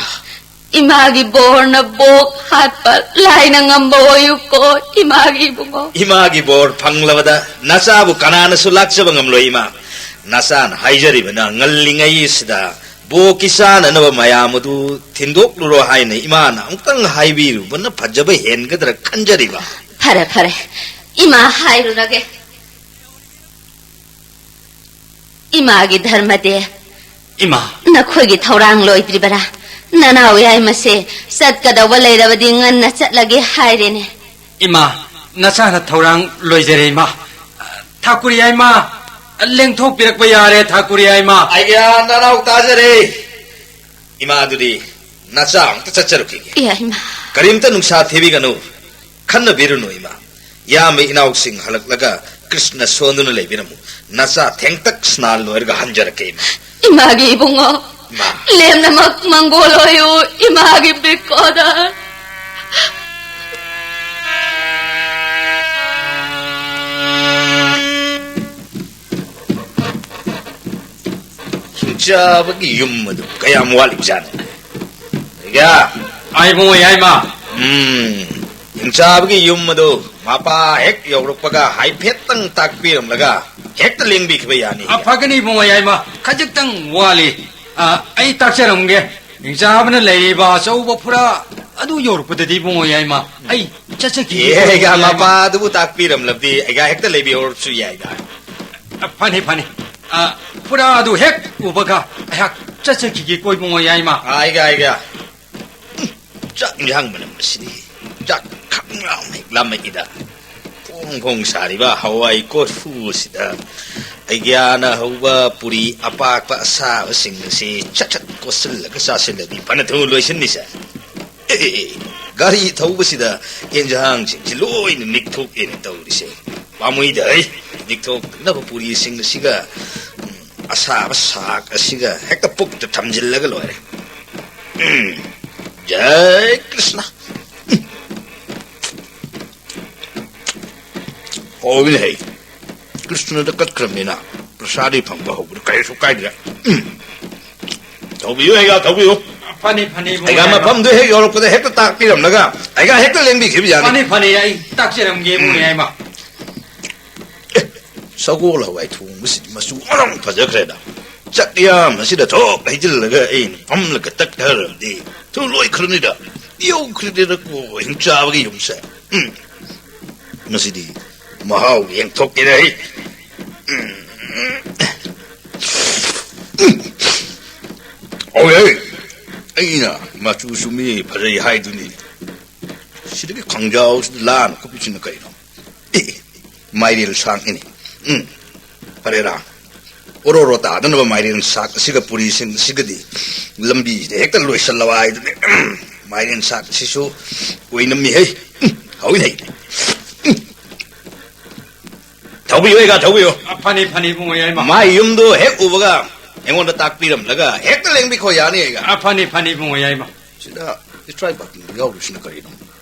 ꯏꯃꯥꯒꯤ ꯕꯣꯔꯅ ꯕꯣꯛ ꯍꯥꯠꯄ ꯂꯥꯏꯅ ꯉꯝꯕ ꯑꯣꯏꯌꯨꯀꯣ, ꯏꯃꯥꯒꯤ ꯏꯕꯨꯡꯉꯣ꯫ ꯏꯃꯥꯒꯤ ꯕꯣꯔ ꯐꯪꯂꯕꯗ ꯅꯆꯥꯕꯨ ꯀꯅꯥꯅꯁꯨ ꯂꯥꯛꯆꯕ ꯉꯝꯂꯣꯏ, ꯏꯃꯥ꯫ ꯅꯆꯥꯅ ꯍꯥꯏꯖꯔꯤꯕꯅ ꯉꯜꯂꯤꯉꯩꯁꯤꯗ ꯕꯣꯛꯀꯤ ꯆꯥꯅꯅꯕ ꯃꯌꯥꯝ ꯑꯗꯨ ꯊꯤꯟꯗꯣꯛꯂꯨꯔꯣ ꯍꯥꯏꯅ ꯏꯃꯥꯅ ꯑꯃꯨꯛꯇꯪ ꯍꯥꯏꯕꯤꯔꯨꯕꯅ ꯐꯖꯕ ꯍꯦꯟꯒꯗ꯭ꯔꯥ ꯈꯟꯖꯔꯤꯕ꯫ ꯐꯔꯦ, ꯐꯔꯦ, ꯏꯃꯥ ꯍꯥꯏꯔꯨꯔꯒꯦ꯫ ꯏꯃꯥꯒꯤ ꯙꯔꯃꯗꯦ, ꯏꯃꯥ꯫ ꯅꯈꯣꯏꯒꯤ ꯊꯧꯔꯥꯡ ꯂꯣꯏꯗ꯭ꯔꯤꯕꯔꯥ? ꯅꯅꯥꯎ ꯌꯥꯏꯃꯁꯦ ꯆꯠꯀꯗꯧꯕ ꯂꯩꯔꯕꯗꯤ ꯉꯟꯅ ꯆꯠꯂꯒꯦ ꯍꯥꯏꯔꯦꯅꯦ꯫ ꯏꯃꯥ, ꯅꯆꯥꯅ ꯊꯧꯔꯥꯡ ꯂꯣꯏꯖꯔꯦ, ꯏꯃꯥ꯫ ꯊꯥꯀꯨꯔꯤ ꯌꯥꯏꯃ, ꯂꯦꯡꯊꯣꯛꯄꯤꯔꯛꯄ ꯌꯥꯔꯦ, ꯊꯥꯀꯨꯔꯤ ꯌꯥꯏꯃ꯫ ꯑꯩꯒꯤ ꯅꯅꯥꯎ ꯇꯥꯖꯔꯦ꯫ ꯏꯃꯥ, ꯑꯗꯨꯗꯤ ꯅꯆꯥ ꯑꯃꯨꯛꯇ ꯆꯠꯆꯔꯨꯈꯤꯒꯦ꯫ ꯌꯥꯏꯃ꯫ ꯀꯔꯤꯝꯇ ꯅꯨꯡꯁꯥ ꯊꯤꯕꯤꯒꯅꯨ, ꯈꯟꯅꯕꯤꯔꯨꯅꯨ, ꯏꯃꯥ꯫ ꯏꯌꯥꯝꯕ ꯏꯅꯥꯎꯁꯤꯡ ꯍꯜꯂꯛꯂꯒ ꯀ꯭ꯔꯤꯁꯅ ꯁꯣꯟꯗꯨꯅ ꯂꯩꯕꯤꯔꯝꯃꯨ꯫ ꯅꯆꯥ ꯊꯦꯡꯇꯛ ꯁ꯭ꯅꯥꯟ ꯂꯣꯏꯔꯒ ꯍꯟꯖꯔꯛꯀꯦ, ꯏꯃꯥ꯫ ꯏꯃꯥꯒꯤ ꯏꯕꯨꯡꯉꯣ, ꯏꯃꯥ꯫ ꯂꯦꯝꯅꯃꯛ ꯃꯪꯒꯣꯜ ꯑꯣꯏꯌꯨ, ꯏꯃꯥꯒꯤ ꯕꯤꯀꯣꯗ꯫ ꯍꯤꯡꯆꯥꯕꯒꯤ ꯌꯨꯝ ꯑꯗꯨ ꯀꯌꯥꯝ ꯋꯥꯠꯂꯤꯕꯖꯥꯠꯅꯣ? ꯑꯩꯒ꯫ ꯑꯥ, ꯏꯕꯨꯡꯉꯣ ꯌꯥꯏꯃ꯫ ꯎꯝ, ꯍꯤꯡꯆꯥꯕꯒꯤ ꯌꯨꯝ ꯑꯗꯨ ꯃꯄꯥ ꯍꯦꯛ ꯌꯧꯔꯛꯄꯒ ꯍꯥꯏꯐꯦꯠꯇꯪ ꯇꯥꯛꯄꯤꯔꯝꯂꯒ ꯍꯦꯛꯇ ꯂꯦꯡꯕꯤꯈꯤꯕ ꯌꯥꯅꯤ꯫ ꯑ, ꯐꯒꯅꯤ ꯏꯕꯨꯡꯉꯣ ꯌꯥꯏꯃ, ꯈꯖꯤꯛꯇꯪ ꯋꯥꯠꯂꯤ꯫ ꯑ, ꯑꯩ ꯇꯥꯛꯆꯔꯝꯒꯦ꯫ ꯍꯤꯡꯆꯥꯕꯅ ꯂꯩꯔꯤꯕ ꯑꯆꯧꯕ ꯐꯨꯔꯥ ꯑꯗꯨ ꯌꯧꯔꯛꯄꯗꯗꯤ ꯏꯕꯨꯡꯉꯣ ꯌꯥꯏꯃ, ꯑꯩ ꯆꯠꯆꯈꯤꯒꯦ꯫ ꯑꯦ, ꯑꯩꯒ ꯏꯕꯨꯡꯉꯣ ꯌꯥꯏꯃ꯫ ꯃꯄꯥ ꯑꯗꯨꯕꯨ ꯇꯥꯛꯄꯤꯔꯝꯂꯕꯗꯤ ꯑꯩꯒ ꯍꯦꯛꯇ ꯂꯩꯕꯤꯍꯧꯔꯁꯨ ꯌꯥꯏꯗ꯫ ꯑ, ꯐꯅꯤ, ꯐꯅꯤ꯫ ꯑ, ꯐꯨꯔꯥ ꯑꯗꯨ ꯍꯦꯛ ꯎꯕꯒ ꯑꯩꯍꯥꯛ ꯆꯠꯆꯈꯤꯒꯦꯀꯣ ꯏꯕꯨꯡꯉꯣ ꯌꯥꯏꯃ꯫ ꯑꯥꯏꯒ, ꯑꯥꯏꯒ꯫ ꯎꯝ, ꯆꯥꯛ ꯏꯟꯖꯥꯡ ꯃꯅꯝ ꯑꯁꯤꯗꯤ ꯆꯥꯛ ꯈꯪ ꯂꯥꯎꯅ ꯍꯦꯛ ꯂꯥꯝꯃꯛꯏꯗ꯫ ꯐꯣꯡ ꯐꯣꯡ ꯁꯥꯔꯤꯕ ꯍꯋꯥꯏ ꯀꯣꯔꯐꯨ ꯑꯁꯤꯗ ꯑꯩꯒ꯭ꯌꯥꯅ ꯍꯧꯕ ꯄꯨꯔꯤ ꯑꯄꯥꯛꯄ ꯑꯁꯥꯕꯁꯤꯡ ꯑꯁꯤ ꯁꯠ ꯁꯠ ꯀꯣꯠꯁꯤꯜꯂꯒ ꯆꯥꯁꯤꯜꯂꯗꯤ ꯐꯅ ꯊꯨꯅ ꯂꯣꯏꯁꯤꯟꯅꯤꯁꯦ꯫ ꯑꯦ, ꯒꯥꯔꯤ ꯊꯧꯕꯁꯤꯗ ꯌꯦꯟꯖꯥꯡꯁꯤꯡꯁꯤ ꯂꯣꯏꯅ ꯅꯤꯛꯊꯣꯛꯑꯦꯅ ꯇꯧꯔꯤꯁꯦ꯫ ꯄꯥꯝꯃꯨꯏꯗ, ꯑꯩ ꯅꯤꯛꯊꯣꯛꯇꯅꯕ ꯄꯨꯔꯤꯁꯤꯡ ꯑꯁꯤꯒ, ꯎꯝ, ꯑꯁꯥꯕ ꯁꯥꯛ ꯑꯁꯤꯒ ꯍꯦꯛꯇ ꯄꯨꯛꯇ ꯊꯝꯖꯤꯜꯂꯒ ꯂꯣꯏꯔꯦ꯫ ꯎꯝ, ꯖꯩ ꯀ꯭ꯔꯤꯁꯅ꯫ ꯎꯝ꯫ ꯍꯥꯎꯏꯅꯦ ꯍꯩ꯫ ꯀ꯭ꯔꯤꯁꯅꯗ ꯀꯠꯈ꯭ꯔꯕꯅꯤꯅ ꯄ꯭ꯔꯁꯥꯗꯤ ꯐꯪꯕ ꯍꯧꯕꯗ ꯀꯔꯤꯁꯨ ꯀꯥꯏꯗ꯭ꯔꯦ꯫ ꯎꯝ꯫ ꯊꯧꯕꯤꯌꯨ, ꯑꯩꯒ ꯊꯧꯕꯤꯌꯨ꯫ ꯐꯅꯤ, ꯐꯅꯤ, ꯏꯕꯨꯡꯉꯣ ꯑꯩꯒ ꯌꯥꯏꯃ꯫ ꯃꯐꯝꯗꯨ ꯍꯦꯛ ꯌꯧꯔꯛꯄꯗ ꯍꯦꯛꯇ ꯇꯥꯛꯄꯤꯔꯝꯂꯒ ꯑꯩꯒ ꯍꯦꯛꯇ ꯂꯦꯡꯕꯤꯈꯤꯕ ꯌꯥꯅꯤ꯫ ꯐꯅꯤ, ꯐꯅꯤ, ꯑꯩ ꯇꯥꯛꯆꯔꯝꯒꯦ, ꯏꯕꯨꯡꯉꯣ ꯎꯝ꯫ ꯌꯥꯏꯃ꯫ ꯑꯦ, ꯁꯒꯣꯜ ꯍꯋꯥꯏ ꯊꯣꯡꯕꯁꯤꯗꯤ ꯃꯆꯨ ꯃꯔꯣꯡ ꯐꯖꯈ꯭ꯔꯦꯗ꯫ ꯆꯥꯛ ꯌꯥꯝ ꯑꯁꯤꯗ ꯊꯣꯛ ꯍꯩꯖꯤꯜꯂꯒ ꯑꯩꯅ ꯐꯝꯂꯒ ꯇꯛꯊꯔꯕꯗꯤ ꯊꯨ ꯂꯣꯏꯈ꯭ꯔꯅꯤꯗ꯫ ꯌꯧꯈ꯭ꯔꯤꯗꯀꯣ ꯍꯤꯡꯆꯥꯕꯒꯤ ꯌꯨꯝꯁꯦ꯫ ꯎꯝ꯫ ꯃꯁꯤꯗꯤ ꯃꯍꯥꯎ ꯌꯦꯡꯊꯣꯛꯀꯦꯅꯦ ꯑꯩ꯫ ꯎꯝ꯫ ꯎꯝ꯫ ꯍꯧꯔꯦ꯫ ꯑꯩꯅ ꯃꯆꯨꯁꯨ ꯃꯤ ꯐꯖꯩ ꯍꯥꯏꯗꯨꯅꯤ꯫ ꯁꯤꯗꯒꯤ ꯈꯥꯡꯖꯥꯎꯁꯤꯗ ꯂꯥꯅ ꯀꯨꯞꯄꯤꯁꯤꯅ ꯀꯩꯅꯣ? ꯑꯦ, ꯃꯥꯏꯔꯦꯟ ꯁꯥꯛꯅꯤꯅꯦ꯫ ꯎꯝ, ꯐꯔꯦ ꯔꯥ꯫ ꯑꯣꯔꯣ ꯑꯣꯔꯣ ꯇꯥꯗꯅꯕ ꯃꯥꯏꯔꯦꯟ ꯁꯥꯛ ꯑꯁꯤꯒ ꯄꯨꯔꯤꯁꯤꯡ ꯑꯁꯤꯒꯗꯤ ꯂꯝꯕꯤꯁꯤꯗ ꯍꯦꯛꯇ ꯂꯣꯏꯁꯜꯂꯕ ꯍꯥꯏꯗꯨꯅꯤ꯫ ꯎꯝ, ꯃꯥꯏꯔꯦꯟ ꯁꯥꯛ ꯑꯁꯤꯁꯨ ꯑꯣꯏꯅꯝꯃꯤꯍꯦ꯫ ꯎꯝ, ꯍꯥꯎꯏꯅꯦ꯫ ꯎꯝ꯫ ꯊꯧꯕꯤꯌꯨ ꯑꯩꯒ, ꯊꯧꯕꯤꯌꯨ꯫ ꯑ, ꯐꯅꯤ, ꯐꯅꯤ, ꯏꯕꯨꯡꯉꯣ ꯌꯥꯏꯃ꯫ ꯃꯥꯏ ꯌꯨꯝꯗꯣ ꯍꯦꯛ ꯎꯕꯒ ꯑꯩꯉꯣꯟꯗ ꯇꯥꯛꯄꯤꯔꯝꯂꯒ ꯍꯦꯛꯇ ꯂꯦꯡꯕꯤꯈꯣ ꯌꯥꯅꯤ ꯑꯩꯒ꯫ ꯑ, ꯐꯅꯤ, ꯐꯅꯤ, ꯏꯕꯨꯡꯉꯣ ꯌꯥꯏꯃ꯫ ꯁꯤꯗ ꯏꯁꯇ꯭ꯔꯥꯏꯛ ꯄꯥꯔꯇꯤ ꯌꯥꯎꯔꯤꯁꯤꯅ ꯀꯔꯤꯅꯣ?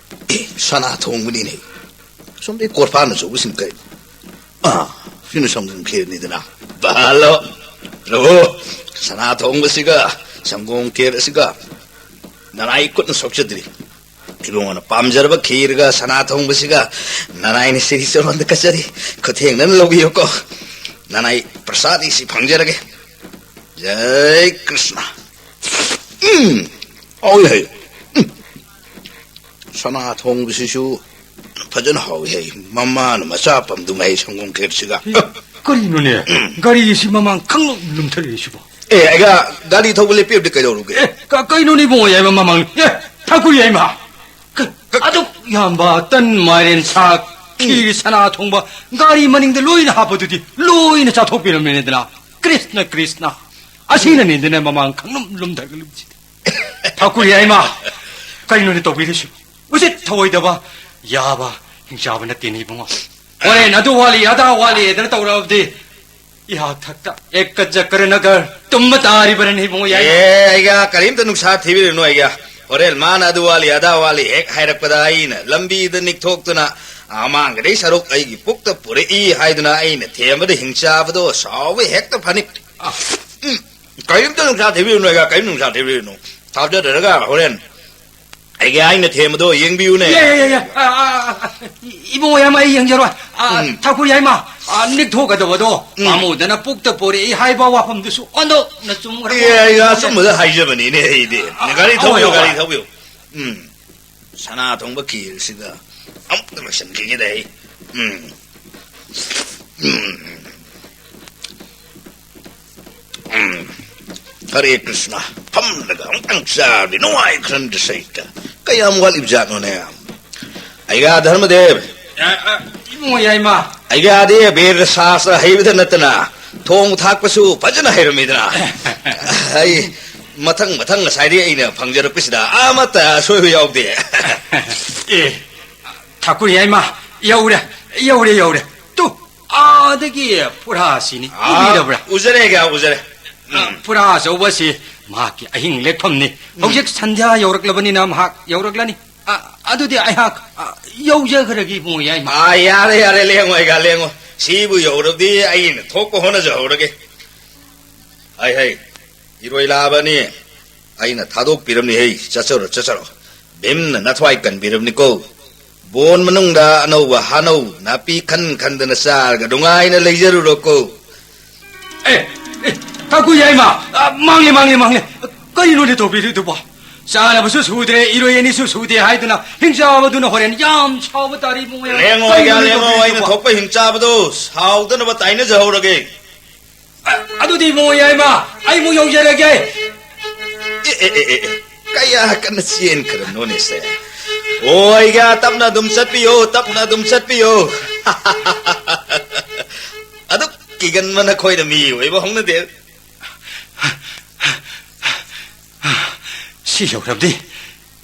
ꯑꯦ, ꯁꯅꯥ ꯊꯣꯡꯕꯅꯤꯅꯦ꯫ ꯁꯣꯝꯗꯩ ꯀꯣꯔꯐꯥꯅ ꯆꯧꯕꯁꯤꯡ ꯀꯩ? ꯑꯥ, ꯁꯤꯅ ꯁꯪꯒꯣꯝ ꯈꯦꯔꯅꯤꯗꯅ꯫ ꯕꯥꯂꯣ, ꯂꯧꯑꯣ꯫ ꯁꯅꯥ ꯊꯣꯡꯕꯁꯤꯒ ꯁꯪꯒꯣꯝ ꯈꯦꯔ ꯑꯁꯤꯒ ꯅꯅꯥꯏ ꯈꯨꯠꯅ ꯁꯣꯛꯆꯗ꯭ꯔꯤ꯫ ꯏꯕꯨꯡꯉꯣꯅ ꯄꯥꯝꯖꯔꯕ ꯈꯦꯔꯒ ꯁꯅꯥ ꯊꯣꯡꯕꯁꯤꯒ ꯅꯅꯥꯏꯅ ꯁꯤꯔꯤ ꯆꯔꯣꯟꯗ ꯀꯠꯆꯔꯤ꯫ ꯈꯨꯊꯦꯡꯅꯅ ꯂꯧꯕꯤꯌꯨꯀꯣ꯫ ꯅꯅꯥꯏ ꯄ꯭ꯔꯁꯥꯗꯤ ꯁꯤ ꯐꯪꯖꯔꯒꯦ꯫ ꯖꯩ ꯀ꯭ꯔꯤꯁꯅ꯫ ꯎꯝ, ꯍꯥꯎꯏ ꯍꯥꯏ꯫ ꯎꯝ꯫ ꯁꯅꯥ ꯊꯣꯡꯕꯁꯤꯁꯨ ꯐꯖꯅ ꯍꯥꯎꯏ ꯍꯥꯏ꯫ ꯃꯃꯥꯅ ꯃꯆꯥ ꯄꯝꯗꯨꯉꯥꯏ ꯁꯪꯒꯣꯝ ꯈꯦꯔꯁꯤꯒ꯫ ꯑꯦ, ꯀꯔꯤꯅꯣꯅꯦ? ꯎꯝ꯫ ꯒꯥꯔꯤꯁꯤ ꯃꯃꯥꯡ ꯈꯪꯂꯨꯝ ꯂꯨꯝꯊꯔꯛꯏꯁꯤꯕꯣ? ꯑꯦ, ꯑꯩꯒ ꯒꯥꯔꯤ ꯊꯧꯕ ꯂꯦꯞꯄꯤꯕꯗꯤ ꯀꯩꯗꯧꯔꯨꯒꯦ? ꯑꯦ, ꯀ-, ꯀꯩꯅꯣꯅꯦ ꯏꯕꯨꯡꯉꯣ ꯌꯥꯏꯃ ꯃꯃꯥꯡ? ꯑꯦ, ꯊꯥꯀꯨ ꯌꯥꯏꯃ! ꯀ-, ꯀ-, ꯑꯗꯨꯛ ꯌꯥꯝꯕ ꯇꯟ, ꯃꯥꯏꯔꯦꯟ ꯁꯥꯛ, ꯎꯝ꯫ ꯈꯤꯔ, ꯁꯅꯥ ꯊꯣꯡꯕ, ꯒꯥꯔꯤ ꯃꯅꯤꯡꯗ ꯂꯣꯏꯅ ꯍꯥꯞꯄꯗꯨꯗꯤ ꯂꯣꯏꯅ ꯆꯥꯊꯣꯛꯄꯤꯔꯝꯃꯦꯅꯦꯗꯅ꯫ ꯀ꯭ꯔꯤꯁꯅ, ꯀ꯭ꯔꯤꯁꯅ! ꯑꯁꯤꯅꯅꯦꯗꯅ ꯃꯃꯥꯡ ꯈꯪꯂꯨꯝ ꯂꯨꯝꯊꯔꯛꯂꯤꯕꯁꯤꯗꯤ꯫ ꯊꯥꯀꯨ ꯌꯥꯏꯃ! ꯀꯩꯅꯣꯅꯦ ꯇꯧꯕꯤꯔꯤꯁꯤꯕꯣ? ꯎꯁꯤꯠ ꯊꯑꯣꯏꯗꯕ ꯌꯥꯕ ꯍꯤꯡꯆꯥꯕ ꯅꯠꯇꯦꯅꯦ ꯏꯕꯨꯡꯉꯣ꯫ ꯍꯣꯔꯦꯟ ꯑꯗꯨ ꯋꯥꯠꯂꯤ, ꯑꯗꯥ ꯋꯥꯠꯂꯤ ꯑꯗꯨꯅ ꯇꯧꯔꯛꯑꯕꯗꯤ ꯏꯍꯥꯛ ꯊꯛꯇ ꯑꯦꯛꯀ ꯆꯀ꯭ꯔ ꯅꯒꯔ ꯇꯨꯝꯕ ꯇꯥꯔꯤꯕꯅꯤ ꯏꯕꯨꯡꯉꯣ ꯌꯥꯏ꯫ ꯑꯦ, ꯑꯩꯒ ꯀꯔꯤꯝꯇ ꯅꯨꯡꯁꯥ ꯊꯤꯕꯤꯔꯨꯅꯨ ꯑꯩꯒ꯫ ꯍꯣꯔꯦꯟ ꯃꯥꯅ ꯑꯗꯨ ꯋꯥꯠꯂꯤ, ꯑꯗꯥ ꯋꯥꯠꯂꯤ ꯍꯦꯛ ꯍꯥꯏꯔꯛꯄꯗ ꯑꯩꯅ ꯂꯝꯕꯤꯗ ꯅꯤꯛꯊꯣꯛꯇꯨꯅ ꯑꯃꯥꯡꯒꯗꯩ ꯁꯔꯨꯛ ꯑꯩꯒꯤ ꯄꯨꯛꯇ ꯄꯨꯔꯛꯏ ꯍꯥꯏꯗꯨꯅ ꯑꯩꯅ ꯊꯦꯝꯕꯗ ꯍꯤꯡꯆꯥꯕꯗꯣ ꯁꯥꯎꯕ ꯍꯦꯛꯇ ꯐꯅꯤ꯫ ꯑ, ꯎꯝ, ꯀꯔꯤꯝꯇ ꯅꯨꯡꯁꯥ ꯊꯤꯕꯤꯔꯨꯅꯨ ꯑꯩꯒ, ꯀꯔꯤꯝ ꯅꯨꯡꯁꯥ ꯊꯤꯕꯤꯔꯨꯅꯨ꯫ ꯊꯥꯖꯗ꯭ꯔꯒ ꯍꯣꯔꯦꯟ ꯑꯩꯒꯤ ꯑꯩꯅ ꯊꯦꯝꯕꯗꯣ ꯌꯦꯡꯕꯤꯌꯨꯅꯦ꯫ ꯌꯥꯏ, ꯌꯥꯏ, ꯌꯥꯏ, ꯌꯥꯏ꯫ ꯑ, ꯑ, ꯑ, ꯏꯕꯨꯡꯉꯣ ꯌꯥꯏꯃ, ꯑꯩ ꯌꯦꯡꯖꯔꯣꯏ꯫ ꯑ, ꯎꯝ꯫ ꯊꯥꯀꯨꯔ ꯌꯥꯏꯃ, ꯑ, ꯅꯤꯛꯊꯣꯛꯀꯗꯕꯗꯣ ꯎꯝ꯫ ꯄꯥꯝꯃꯨꯗꯅ ꯄꯨꯛꯇ ꯄꯣꯔꯛꯏ ꯍꯥꯏꯕ ꯋꯥꯐꯝꯗꯨꯁꯨ ꯑꯣꯟꯊꯣꯛꯅ ꯆꯨꯝꯈ꯭ꯔꯕ ꯑꯦ, ꯑꯩ ꯋꯥꯐꯝꯅꯤ꯫ ꯑꯆꯨꯝꯕꯗ ꯍꯥꯏꯖꯕꯅꯤꯅꯦ ꯑꯩꯗꯤ꯫ ꯑ, ꯒꯥꯔꯤ ꯊꯧꯕꯤꯌꯨ, ꯍꯣꯏ, ꯍꯣꯏ꯫ ꯒꯥꯔꯤ ꯊꯧꯕꯤꯌꯨ꯫ ꯎꯝ꯫ ꯁꯅꯥ ꯊꯣꯡꯕ ꯈꯤꯔꯁꯤꯒ ꯑꯃꯨꯛꯇ ꯂꯣꯏꯁꯤꯟꯈꯤꯒꯦꯗ ꯑꯩ꯫ ꯎꯝ꯫ ꯎꯝ꯫ ꯎꯝ꯫ ꯍꯔꯦ ꯀ꯭ꯔꯤꯁꯅ, ꯐꯝꯂꯒ ꯑꯃꯨꯛꯇꯪ ꯆꯥꯔꯗꯤ ꯅꯨꯡꯉꯥꯏꯈ꯭ꯔꯅꯤꯗ ꯁꯩꯇ꯫ ꯀꯌꯥꯝ ꯋꯥꯠꯂꯤꯕꯖꯥꯠꯅꯣꯅꯦ? ꯑꯩꯒ ꯙꯔꯃꯗꯦꯕ꯫ ꯑ, ꯑ, ꯏꯕꯨꯡꯉꯣ ꯌꯥꯏꯃ꯫ ꯑꯩꯒꯗꯤ ꯕꯤꯔ ꯁꯥꯁꯇ꯭ꯔ ꯍꯩꯕꯗ ꯅꯠꯇꯅ ꯊꯣꯡ ꯊꯥꯛꯄꯁꯨ ꯐꯖꯅ ꯍꯩꯔꯝꯃꯤꯗꯅ꯫ ꯑꯩ ꯃꯊꯪ ꯃꯊꯪ ꯉꯁꯥꯏꯗꯤ ꯑꯩꯅ ꯐꯪꯖꯔꯛꯄꯁꯤꯗ ꯑꯃꯠꯇ ꯑꯁꯣꯏꯕ ꯌꯥꯎꯗꯦ꯫ ꯑꯦ, ꯊꯥꯀꯨꯔ ꯌꯥꯏꯃ, ꯌꯧꯔꯦ, ꯌꯧꯔꯦ, ꯌꯧꯔꯦ꯫ ꯇꯨ, ꯑꯥꯗꯒꯤ ꯐꯨꯔꯥꯁꯤꯅꯤ꯫ ꯑꯥ, ꯎꯕꯤꯔꯕ꯭ꯔꯥ? ꯎꯖꯔꯦ, ꯑꯩꯒ ꯎꯖꯔꯦ꯫ ꯑ, ꯎꯝ꯫ ꯐꯨꯔꯥ ꯑꯆꯧꯕꯁꯤ ꯃꯍꯥꯛꯀꯤ ꯑꯍꯤꯡ ꯂꯦꯛꯐꯝꯅꯤ꯫ ꯎꯝ꯫ ꯍꯧꯖꯤꯛ ꯁꯟꯙ꯭ꯌꯥ ꯌꯧꯔꯛꯂꯕꯅꯤꯅ ꯃꯍꯥꯛ ꯌꯧꯔꯛꯂꯅꯤ꯫ ꯑ, ꯑꯗꯨꯗꯤ ꯑꯩꯍꯥꯛ, ꯑ, ꯌꯧꯖꯈ꯭ꯔꯒꯦ, ꯏꯕꯨꯡꯉꯣ ꯌꯥꯏꯃ꯫ ꯑꯥ, ꯌꯥꯔꯦ, ꯌꯥꯔꯦ, ꯂꯦꯡꯉꯣ, ꯑꯩꯒ ꯂꯦꯡꯉꯣ꯫ ꯁꯤꯕꯨ ꯌꯧꯔꯕꯗꯤ ꯑꯩꯅ ꯊꯣꯛꯄ ꯍꯣꯠꯅꯖꯍꯧꯔꯒꯦ꯫ ꯍꯩ, ꯍꯩ, ꯏꯔꯣꯏ ꯂꯥꯕꯅꯤ꯫ ꯑꯩꯅ ꯊꯥꯗꯣꯛꯄꯤꯔꯝꯅꯤ, ꯍꯩ, ꯆꯠꯆꯔꯣ, ꯆꯠꯆꯔꯣ꯫ ꯚꯤꯝꯅ ꯅꯊ꯭ꯋꯥꯏ ꯀꯟꯕꯤꯔꯝꯅꯤꯀꯣ꯫ ꯕꯣꯟ ꯃꯅꯨꯡꯗ ꯑꯅꯧꯕ ꯍꯥꯅꯧ ꯅꯥꯄꯤ ꯈꯟ ꯈꯟꯗꯅ ꯆꯥꯔꯒ ꯅꯨꯡꯉꯥꯏꯅ ꯂꯩꯖꯔꯨꯔꯣꯀꯣ꯫ ꯑꯦ, ꯑꯦ, ꯊꯥꯀꯨ ꯌꯥꯏꯃ, ꯑ, ꯃꯥꯡꯂꯦ, ꯃꯥꯡꯂꯦ, ꯃꯥꯡꯂꯦ꯫ ꯀꯔꯤꯅꯣꯅꯦ ꯇꯧꯕꯤꯔꯤꯗꯨꯕꯣ? ꯆꯥꯅꯕꯁꯨ ꯁꯨꯗ꯭ꯔꯦ, ꯏꯔꯣꯏ ꯑꯅꯤꯁꯨ ꯁꯨꯗꯦ ꯍꯥꯏꯗꯨꯅ ꯍꯤꯡꯆꯥꯕꯗꯨꯅ ꯍꯣꯔꯦꯟ ꯌꯥꯝ ꯁꯥꯎꯕ ꯇꯥꯔꯤ, ꯏꯕꯨꯡꯉꯣ ꯌꯥꯏꯃ꯫ ꯂꯦꯡꯉꯣ, ꯀꯔꯤꯅꯣꯅꯦ ꯑꯩꯒ ꯂꯦꯡꯉꯣ, ꯑꯩꯅ ꯇꯧꯕꯤꯔꯤꯗꯨꯕꯣ? ꯊꯣꯛꯄ ꯍꯤꯡꯆꯥꯕꯗꯣ ꯁꯥꯎꯗꯅꯕ ꯇꯥꯏꯅꯖꯍꯧꯔꯒꯦ꯫ ꯑ-, ꯑꯗꯨꯗꯤ ꯏꯕꯨꯡꯉꯣ ꯌꯥꯏꯃ, ꯑꯩ ꯑꯃꯨꯛ ꯌꯧꯖꯔꯒꯦ꯫ ꯑꯦ, ꯑꯦ, ꯑꯦ, ꯑꯦ, ꯑꯦ, ꯀꯌꯥ ꯀꯟꯅ ꯆꯦꯟꯈ꯭ꯔꯅꯣꯅꯦ ꯁꯦ꯫ ꯑꯣ, ꯑꯩꯒ ꯇꯞꯅ ꯑꯗꯨꯝ ꯆꯠꯄꯤꯌꯣ, ꯇꯞꯅ ꯑꯗꯨꯝ ꯆꯠꯄꯤꯌꯣ꯫ ꯑꯗꯨꯛ ꯀꯤꯒꯟꯕ ꯅꯈꯣꯏꯅ ꯃꯤ ꯑꯣꯏꯕ ꯍꯧꯅꯗꯦ꯫ ꯁꯤ ꯌꯧꯔꯕꯗꯤ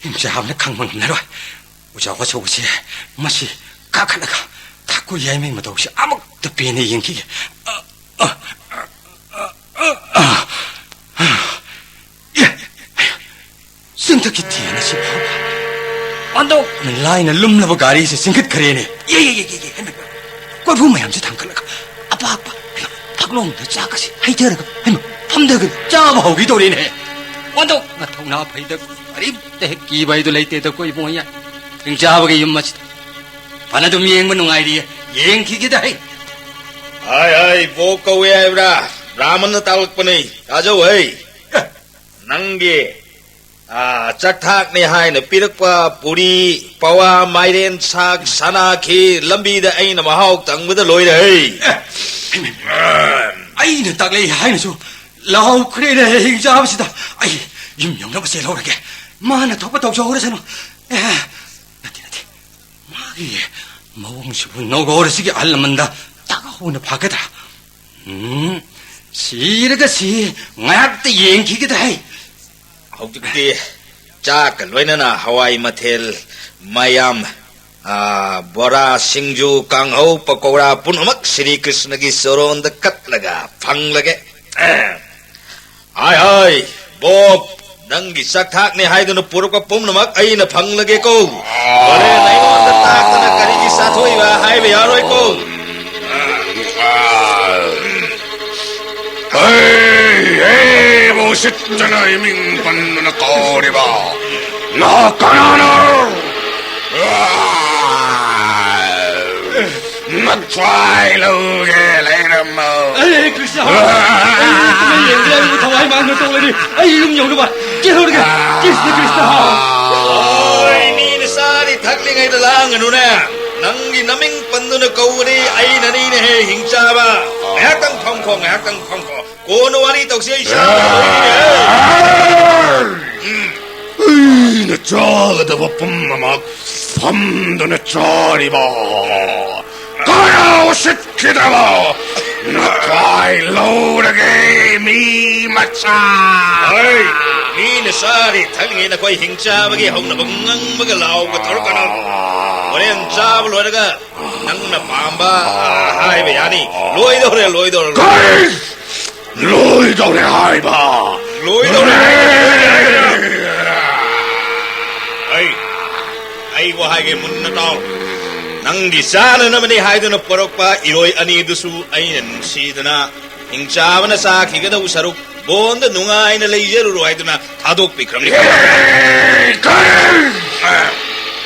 ꯍꯤꯡꯆꯥꯕꯅ ꯈꯪꯕ ꯉꯝꯂꯔꯣꯏ꯫ ꯑꯣꯖꯥ ꯑꯆꯧꯕꯁꯦ, ꯃꯁꯤ ꯀꯥꯈꯠꯂꯒ ꯊꯥꯀꯨ ꯌꯥꯏꯃꯩ ꯃꯇꯧꯁꯦ ꯑꯃꯨꯛꯇ ꯄꯦꯟꯅ ꯌꯦꯡꯈꯤꯒꯦ꯫ ꯑ, ꯑ, ꯑ, ꯑ, ꯑ, ꯑ꯫ ꯑꯦ, ꯆꯤꯡꯊꯛꯀꯤ ꯊꯦꯟ ꯑꯁꯤ ꯐꯥꯎꯕ ꯑꯣꯟꯊꯣꯛꯅ ꯂꯥꯏꯅ ꯂꯨꯝꯂꯕ ꯒꯥꯔꯤꯁꯦ ꯆꯤꯡꯈꯠꯈ꯭ꯔꯦꯅꯦ꯫ ꯌꯦ, ꯌꯦ, ꯌꯦ, ꯌꯦ, ꯌꯦ, ꯍꯦꯟꯃꯟꯕ꯫ ꯀꯣꯔꯐꯨ ꯃꯌꯥꯝꯁꯦ ꯊꯥꯡꯒꯠꯂꯒ ꯑꯄꯥꯛꯄ ꯐꯛꯂꯣꯡꯗ ꯆꯥꯛ ꯑꯁꯤ ꯍꯩꯊꯔꯒ, ꯍꯩꯃꯥ, ꯐꯝꯊꯒ ꯆꯥꯕ ꯍꯧꯈꯤꯗꯧꯔꯦꯅꯦ꯫ ꯑꯣꯟꯊꯣꯛꯅ ꯊꯧꯅꯥ ꯐꯩꯗ, ꯀꯔꯤꯝꯇ ꯍꯦꯛ ꯀꯤꯕ ꯍꯥꯏꯗꯨ ꯂꯩꯇꯦꯗ ꯑꯩꯈꯣꯏ ꯏꯕꯨꯡꯉꯣ ꯌꯥꯏ꯫ ꯍꯤꯡꯆꯥꯕꯒꯤ ꯌꯨꯝ ꯑꯁꯤꯗ ꯐꯅ ꯑꯗꯨꯝ ꯌꯦꯡꯕ ꯅꯨꯡꯉꯥꯏꯔꯤꯌꯦ꯫ ꯌꯦꯡꯈꯤꯒꯦꯗ ꯍꯩ꯫ ꯍꯥꯏ, ꯍꯥꯏ, ꯕꯣꯛ ꯀꯧꯋꯦ ꯍꯥꯏꯕ꯭ꯔꯥ? ꯕ꯭ꯔꯥꯍꯃꯟꯅ ꯇꯥꯛꯂꯛꯄꯅꯤ꯫ ꯇꯥꯖꯧ ꯍꯩ꯫ ꯑꯦ, ꯅꯪꯒꯤ, ꯑꯥ, ꯆꯥꯛꯊꯥꯛꯅꯤ ꯍꯥꯏꯅ ꯄꯤꯔꯛꯄ ꯄꯨꯔꯤ, ꯄꯋꯥ, ꯃꯥꯏꯔꯦꯟ ꯁꯥꯛ, ꯁꯅꯥ ꯈꯤꯔ ꯂꯝꯕꯤꯗ ꯑꯩꯅ ꯃꯍꯥꯎ ꯇꯪꯕꯗ ꯂꯣꯏꯔꯦ ꯍꯩ꯫ ꯑꯦ, ꯑꯩꯅ ꯇꯥꯛꯂꯛꯏ ꯍꯥꯏꯅꯁꯨ ꯂꯥꯎꯈ꯭ꯔꯦꯅꯦ ꯍꯤꯡꯆꯥꯕꯁꯤꯗ꯫ ꯑꯩ ꯌꯨꯝ ꯌꯧꯅꯕ ꯆꯦꯜꯍꯧꯔꯒꯦ꯫ ꯃꯥꯅ ꯊꯣꯛꯄ ꯇꯧꯖꯍꯧꯔꯁꯅꯨ꯫ ꯑꯦ, ꯅꯠꯇꯦ, ꯅꯠꯇꯦ꯫ ꯃꯑꯣꯡꯁꯤꯕꯨ ꯅꯧꯒꯧꯔꯁꯤꯒꯤ ꯑꯍꯜ ꯂꯃꯟꯗ ꯇꯥꯛꯍꯧꯕꯅ ꯐꯒꯗ꯭ꯔꯥ? ꯎꯝ, ꯁꯤꯔꯒ ꯁꯤ ꯉꯥꯏꯍꯥꯛꯇ ꯌꯦꯡꯈꯤꯒꯦꯗ ꯍꯩ꯫ ꯍꯧꯖꯤꯛꯇꯤ ꯆꯥꯛꯀ ꯂꯣꯏꯅꯅ ꯍꯋꯥꯏ ꯃꯊꯦꯜ ꯃꯌꯥꯝ, ꯑꯥ, ꯕꯣꯔꯥ, ꯁꯤꯡꯖꯨ, ꯀꯥꯡꯍꯧ, ꯄꯀꯧꯔꯥ ꯄꯨꯝꯅꯃꯛ ꯁ꯭ꯔꯤ ꯀ꯭ꯔꯤꯁꯅꯒꯤ ꯆꯣꯔꯣꯟꯗ ꯀꯠꯂꯒ ꯐꯪꯂꯒꯦ꯫ ꯍꯥꯏ ꯍꯥꯏ, ꯕꯣꯞ, ꯅꯪꯒꯤ ꯆꯥꯛꯊꯥꯛꯅꯦ ꯍꯥꯏꯗꯨꯅ ꯄꯨꯔꯛꯄ ꯄꯨꯝꯅꯃꯛ ꯑꯩꯅ ꯐꯪꯂꯒꯦꯀꯣ꯫ ꯍꯣꯔꯦꯟ ꯑꯩꯉꯣꯟꯗ ꯇꯥꯛꯇꯅ ꯀꯔꯤꯒꯤ ꯆꯥꯊꯣꯛꯏꯕ ꯍꯥꯏꯕ ꯌꯥꯔꯣꯏꯀꯣ꯫ ꯍꯦ, ꯍꯦ, ꯎꯁꯤꯠꯇꯅ ꯏꯃꯤꯡ ꯄꯟꯗꯨꯅ ꯀꯧꯔꯤꯕ ꯅꯍꯥꯛ ꯀꯅꯥꯅꯣ? ꯅꯊ꯭ꯋꯥꯏ ꯂꯧꯒꯦ ꯂꯩꯔꯝꯃꯣ꯫ ꯑꯦ, ꯀ꯭ꯔꯤꯁꯅ, ꯑꯩ ꯌꯦꯡꯕ ꯌꯥꯏ, ꯊꯋꯥꯏ ꯃꯥꯡꯗ ꯇꯣꯛꯂꯅꯤ꯫ ꯑꯩ ꯌꯨꯝ ꯌꯧꯅꯕ ꯆꯦꯜꯍꯧꯔꯒꯦ꯫ ꯀ꯭ꯔꯤꯁꯅ, ꯀ꯭ꯔꯤꯁꯅ꯫ ꯍꯣꯏ, ꯃꯤꯅ ꯆꯥꯔꯤ ꯊꯛꯂꯤꯉꯩꯗ ꯂꯥꯡꯒꯅꯨꯅꯦ꯫ ꯅꯪꯒꯤ ꯅꯃꯤꯡ ꯄꯟꯗꯨꯅ ꯀꯧꯕꯗꯤ ꯑꯩꯅꯅꯤꯅꯦꯍꯦ, ꯍꯤꯡꯆꯥꯕ꯫ ꯉꯥꯏꯍꯥꯛꯇꯪ ꯐꯝꯈꯣ, ꯉꯥꯏꯍꯥꯛꯇꯪ ꯐꯝꯈꯣ꯫ ꯀꯣꯟꯅ ꯋꯥꯔꯤ ꯇꯧꯁꯤ, ꯑꯩ ꯏꯁꯥ ꯉꯝꯗ꯭ꯔꯦꯅꯦꯍꯦ꯫ ꯎꯝ꯫ ꯑꯩꯅ ꯆꯥꯒꯗꯕ ꯄꯨꯝꯅꯃꯛ ꯐꯝꯗꯨꯅ ꯆꯥꯔꯤꯕ ꯀꯌꯥ ꯎꯁꯤꯠꯈꯤꯗꯕ ꯅꯊ꯭ꯋꯥꯏ ꯂꯧꯔꯒꯦ, ꯃꯤ ꯃꯆꯥ꯫ ꯍꯣꯏ, ꯃꯤꯅ ꯆꯥꯔꯤ ꯊꯛꯂꯤꯉꯩ ꯅꯈꯣꯏ ꯍꯤꯡꯆꯥꯕꯒꯤ ꯍꯧꯅꯕ ꯉꯪꯕꯒ ꯂꯥꯎꯕꯒ ꯇꯧꯔꯛꯀꯅꯨ꯫ ꯍꯣꯔꯦꯟ ꯆꯥꯕ ꯂꯣꯏꯔꯒ ꯅꯪꯅ ꯄꯥꯝꯕ ꯍꯥꯏꯕ ꯌꯥꯅꯤ꯫ ꯂꯣꯏꯗꯧꯔꯦ, ꯂꯣꯏꯗꯧꯔꯦ, ꯂꯣꯏꯗꯧꯔꯦ꯫ ꯀꯔꯤ? ꯂꯣꯏꯗꯧꯔꯦ ꯍꯥꯏꯕ꯫ ꯂꯣꯏꯗꯧꯔꯦ ꯍꯥꯏꯕ꯫ ꯑꯩ, ꯑꯩ ꯋꯥ ꯍꯥꯏꯒꯦ ꯃꯨꯟꯅ ꯇꯥꯎ꯫ ꯅꯪꯒꯤ ꯆꯥꯅꯅꯕꯅꯤ ꯍꯥꯏꯗꯨꯅ ꯄꯨꯔꯛꯄ ꯏꯔꯣꯏ ꯑꯅꯤꯗꯨꯁꯨ ꯑꯩꯅ ꯅꯨꯡꯁꯤꯗꯅ ꯍꯤꯡꯆꯥꯕꯅ ꯆꯥꯈꯤꯒꯗꯧꯕ ꯁꯔꯨꯛ ꯕꯣꯟꯗ ꯅꯨꯡꯉꯥꯏꯅ ꯂꯩꯖꯔꯨꯔꯣ ꯍꯥꯏꯗꯨꯅ ꯊꯥꯗꯣꯛꯄꯤꯈ꯭ꯔꯕꯅꯤ꯫ ꯑꯦ, ꯀꯔꯤ?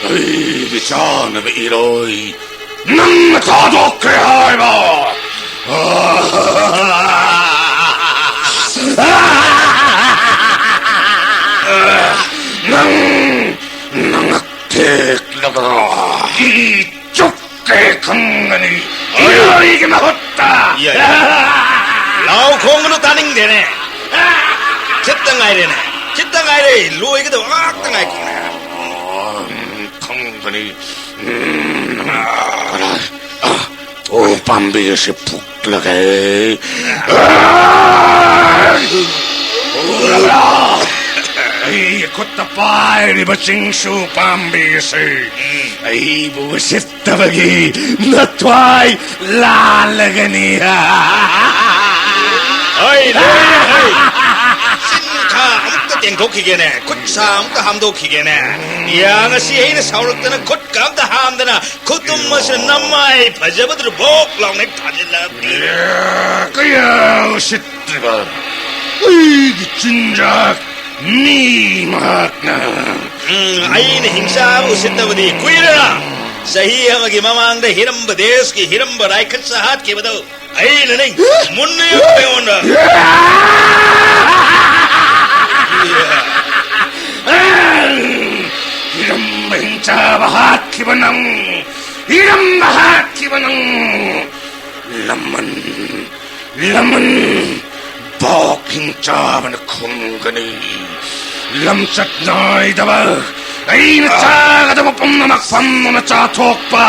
ꯑꯩꯒꯤ ꯆꯥꯅꯕ ꯏꯔꯣꯏ ꯅꯪꯅ ꯊꯥꯗꯣꯛꯈ꯭ꯔꯦ ꯍꯥꯏꯕ! ꯅꯪ ꯅꯉꯛ ꯇꯦꯛꯂꯒ ꯏ ꯆꯨꯞꯈ꯭ꯔꯦ ꯈꯪꯒꯅꯤ꯫ ꯏꯔꯣꯏꯒꯤ ꯃꯍꯨꯠꯇ! ꯌꯥꯏ, ꯌꯥꯏ꯫ ꯂꯥꯎ ꯈꯣꯡꯒꯅꯨ, ꯇꯥꯅꯤꯡꯗꯦꯅꯦ꯫ ꯈꯤꯠꯇ ꯉꯥꯏꯔꯦꯅꯦ꯫ ꯈꯤꯠꯇ ꯉꯥꯏꯔꯦ꯫ ꯂꯣꯏꯒꯗꯕ ꯉꯥꯛꯇ ꯉꯥꯏꯈ꯭ꯔꯦ꯫ ꯈꯪꯒꯅꯤ꯫ ꯎꯝ, ꯀꯗꯥꯏ? ꯑ, ꯑꯣ, ꯄꯥꯝꯕꯤ ꯑꯁꯤ ꯐꯨꯛꯂꯒꯦ꯫ ꯑ, ꯎꯔꯕ꯭ꯔꯥ? ꯑꯩꯒꯤ ꯈꯨꯠꯇ ꯄꯥꯏꯔꯤꯕ ꯆꯤꯡꯁꯨ ꯄꯥꯝꯕꯤ ꯑꯁꯤ ꯑꯩꯕꯨ ꯎꯁꯤꯠ ꯐꯠꯇꯕꯒꯤ ꯅꯊ꯭ꯋꯥꯏ ꯂꯥꯜꯂꯒꯅꯤ꯫ ꯍꯣꯏ, ꯂꯣꯏꯔꯦ, ꯍꯣꯏ꯫ ꯆꯤꯟ ꯈꯥ ꯑꯃꯨꯛꯇ ꯇꯦꯡꯊꯣꯛꯈꯤꯒꯦꯅꯦ, ꯈꯨꯠ ꯁꯥ ꯑꯃꯨꯛꯇ ꯍꯥꯝꯗꯣꯛꯈꯤꯒꯦꯅꯦ꯫ ꯌꯥ, ꯉꯁꯤ ꯑꯩꯅ ꯁꯥꯎꯔꯛꯇꯅ ꯈꯨꯠꯀ ꯑꯝꯇ ꯍꯥꯝꯗꯅ ꯈꯨꯇꯨꯝ ꯑꯁꯤꯗ ꯅꯃꯥꯏ ꯐꯖꯕꯗꯨꯗ ꯚꯣꯛ ꯂꯥꯎꯅ ꯍꯦꯛ ꯊꯥꯖꯤꯜꯂꯛꯑꯕꯗꯤ꯫ ꯀꯌꯥ ꯎꯁꯤꯠꯇ꯭ꯔꯤꯕ ꯑꯩꯒꯤ ꯆꯤꯟꯖꯥꯛ ꯃꯤ ꯃꯍꯥꯛꯅ꯫ ꯎꯝ, ꯑꯩꯅ ꯍꯤꯡꯆꯥꯕ ꯎꯁꯤꯠꯇꯕꯗꯤ ꯀꯨꯏꯔꯦꯅ꯫ ꯆꯍꯤ ꯑꯃꯒꯤ ꯃꯃꯥꯡꯗ ꯍꯤꯔꯝꯕ ꯗꯦꯁꯀꯤ ꯍꯤꯔꯝꯕ ꯔꯥꯏꯈꯠꯁ ꯍꯥꯠꯈꯤꯕꯗꯣ ꯑꯩꯅꯅꯤ꯫ ꯃꯨꯟꯅ ꯌꯦꯡꯉꯣ ꯑꯩꯉꯣꯟꯗ꯫ ꯏꯔꯝꯕ ꯍꯤꯡꯆꯥꯕ ꯍꯥꯠꯈꯤꯕ ꯅꯪ, ꯏꯔꯝꯕ ꯍꯥꯠꯈꯤꯕ ꯅꯪ, ꯂꯃꯟ ꯂꯃꯟ ꯚꯣꯛ ꯍꯤꯡꯆꯥꯕꯅ ꯈꯨꯝꯒꯅꯤ꯫ ꯂꯝꯆꯠ ꯅꯥꯏꯗꯕ ꯑꯩꯅ ꯆꯥꯒꯗꯕ ꯄꯨꯝꯅꯃꯛ ꯐꯝꯗꯨꯅ ꯆꯥꯊꯣꯛꯄ꯫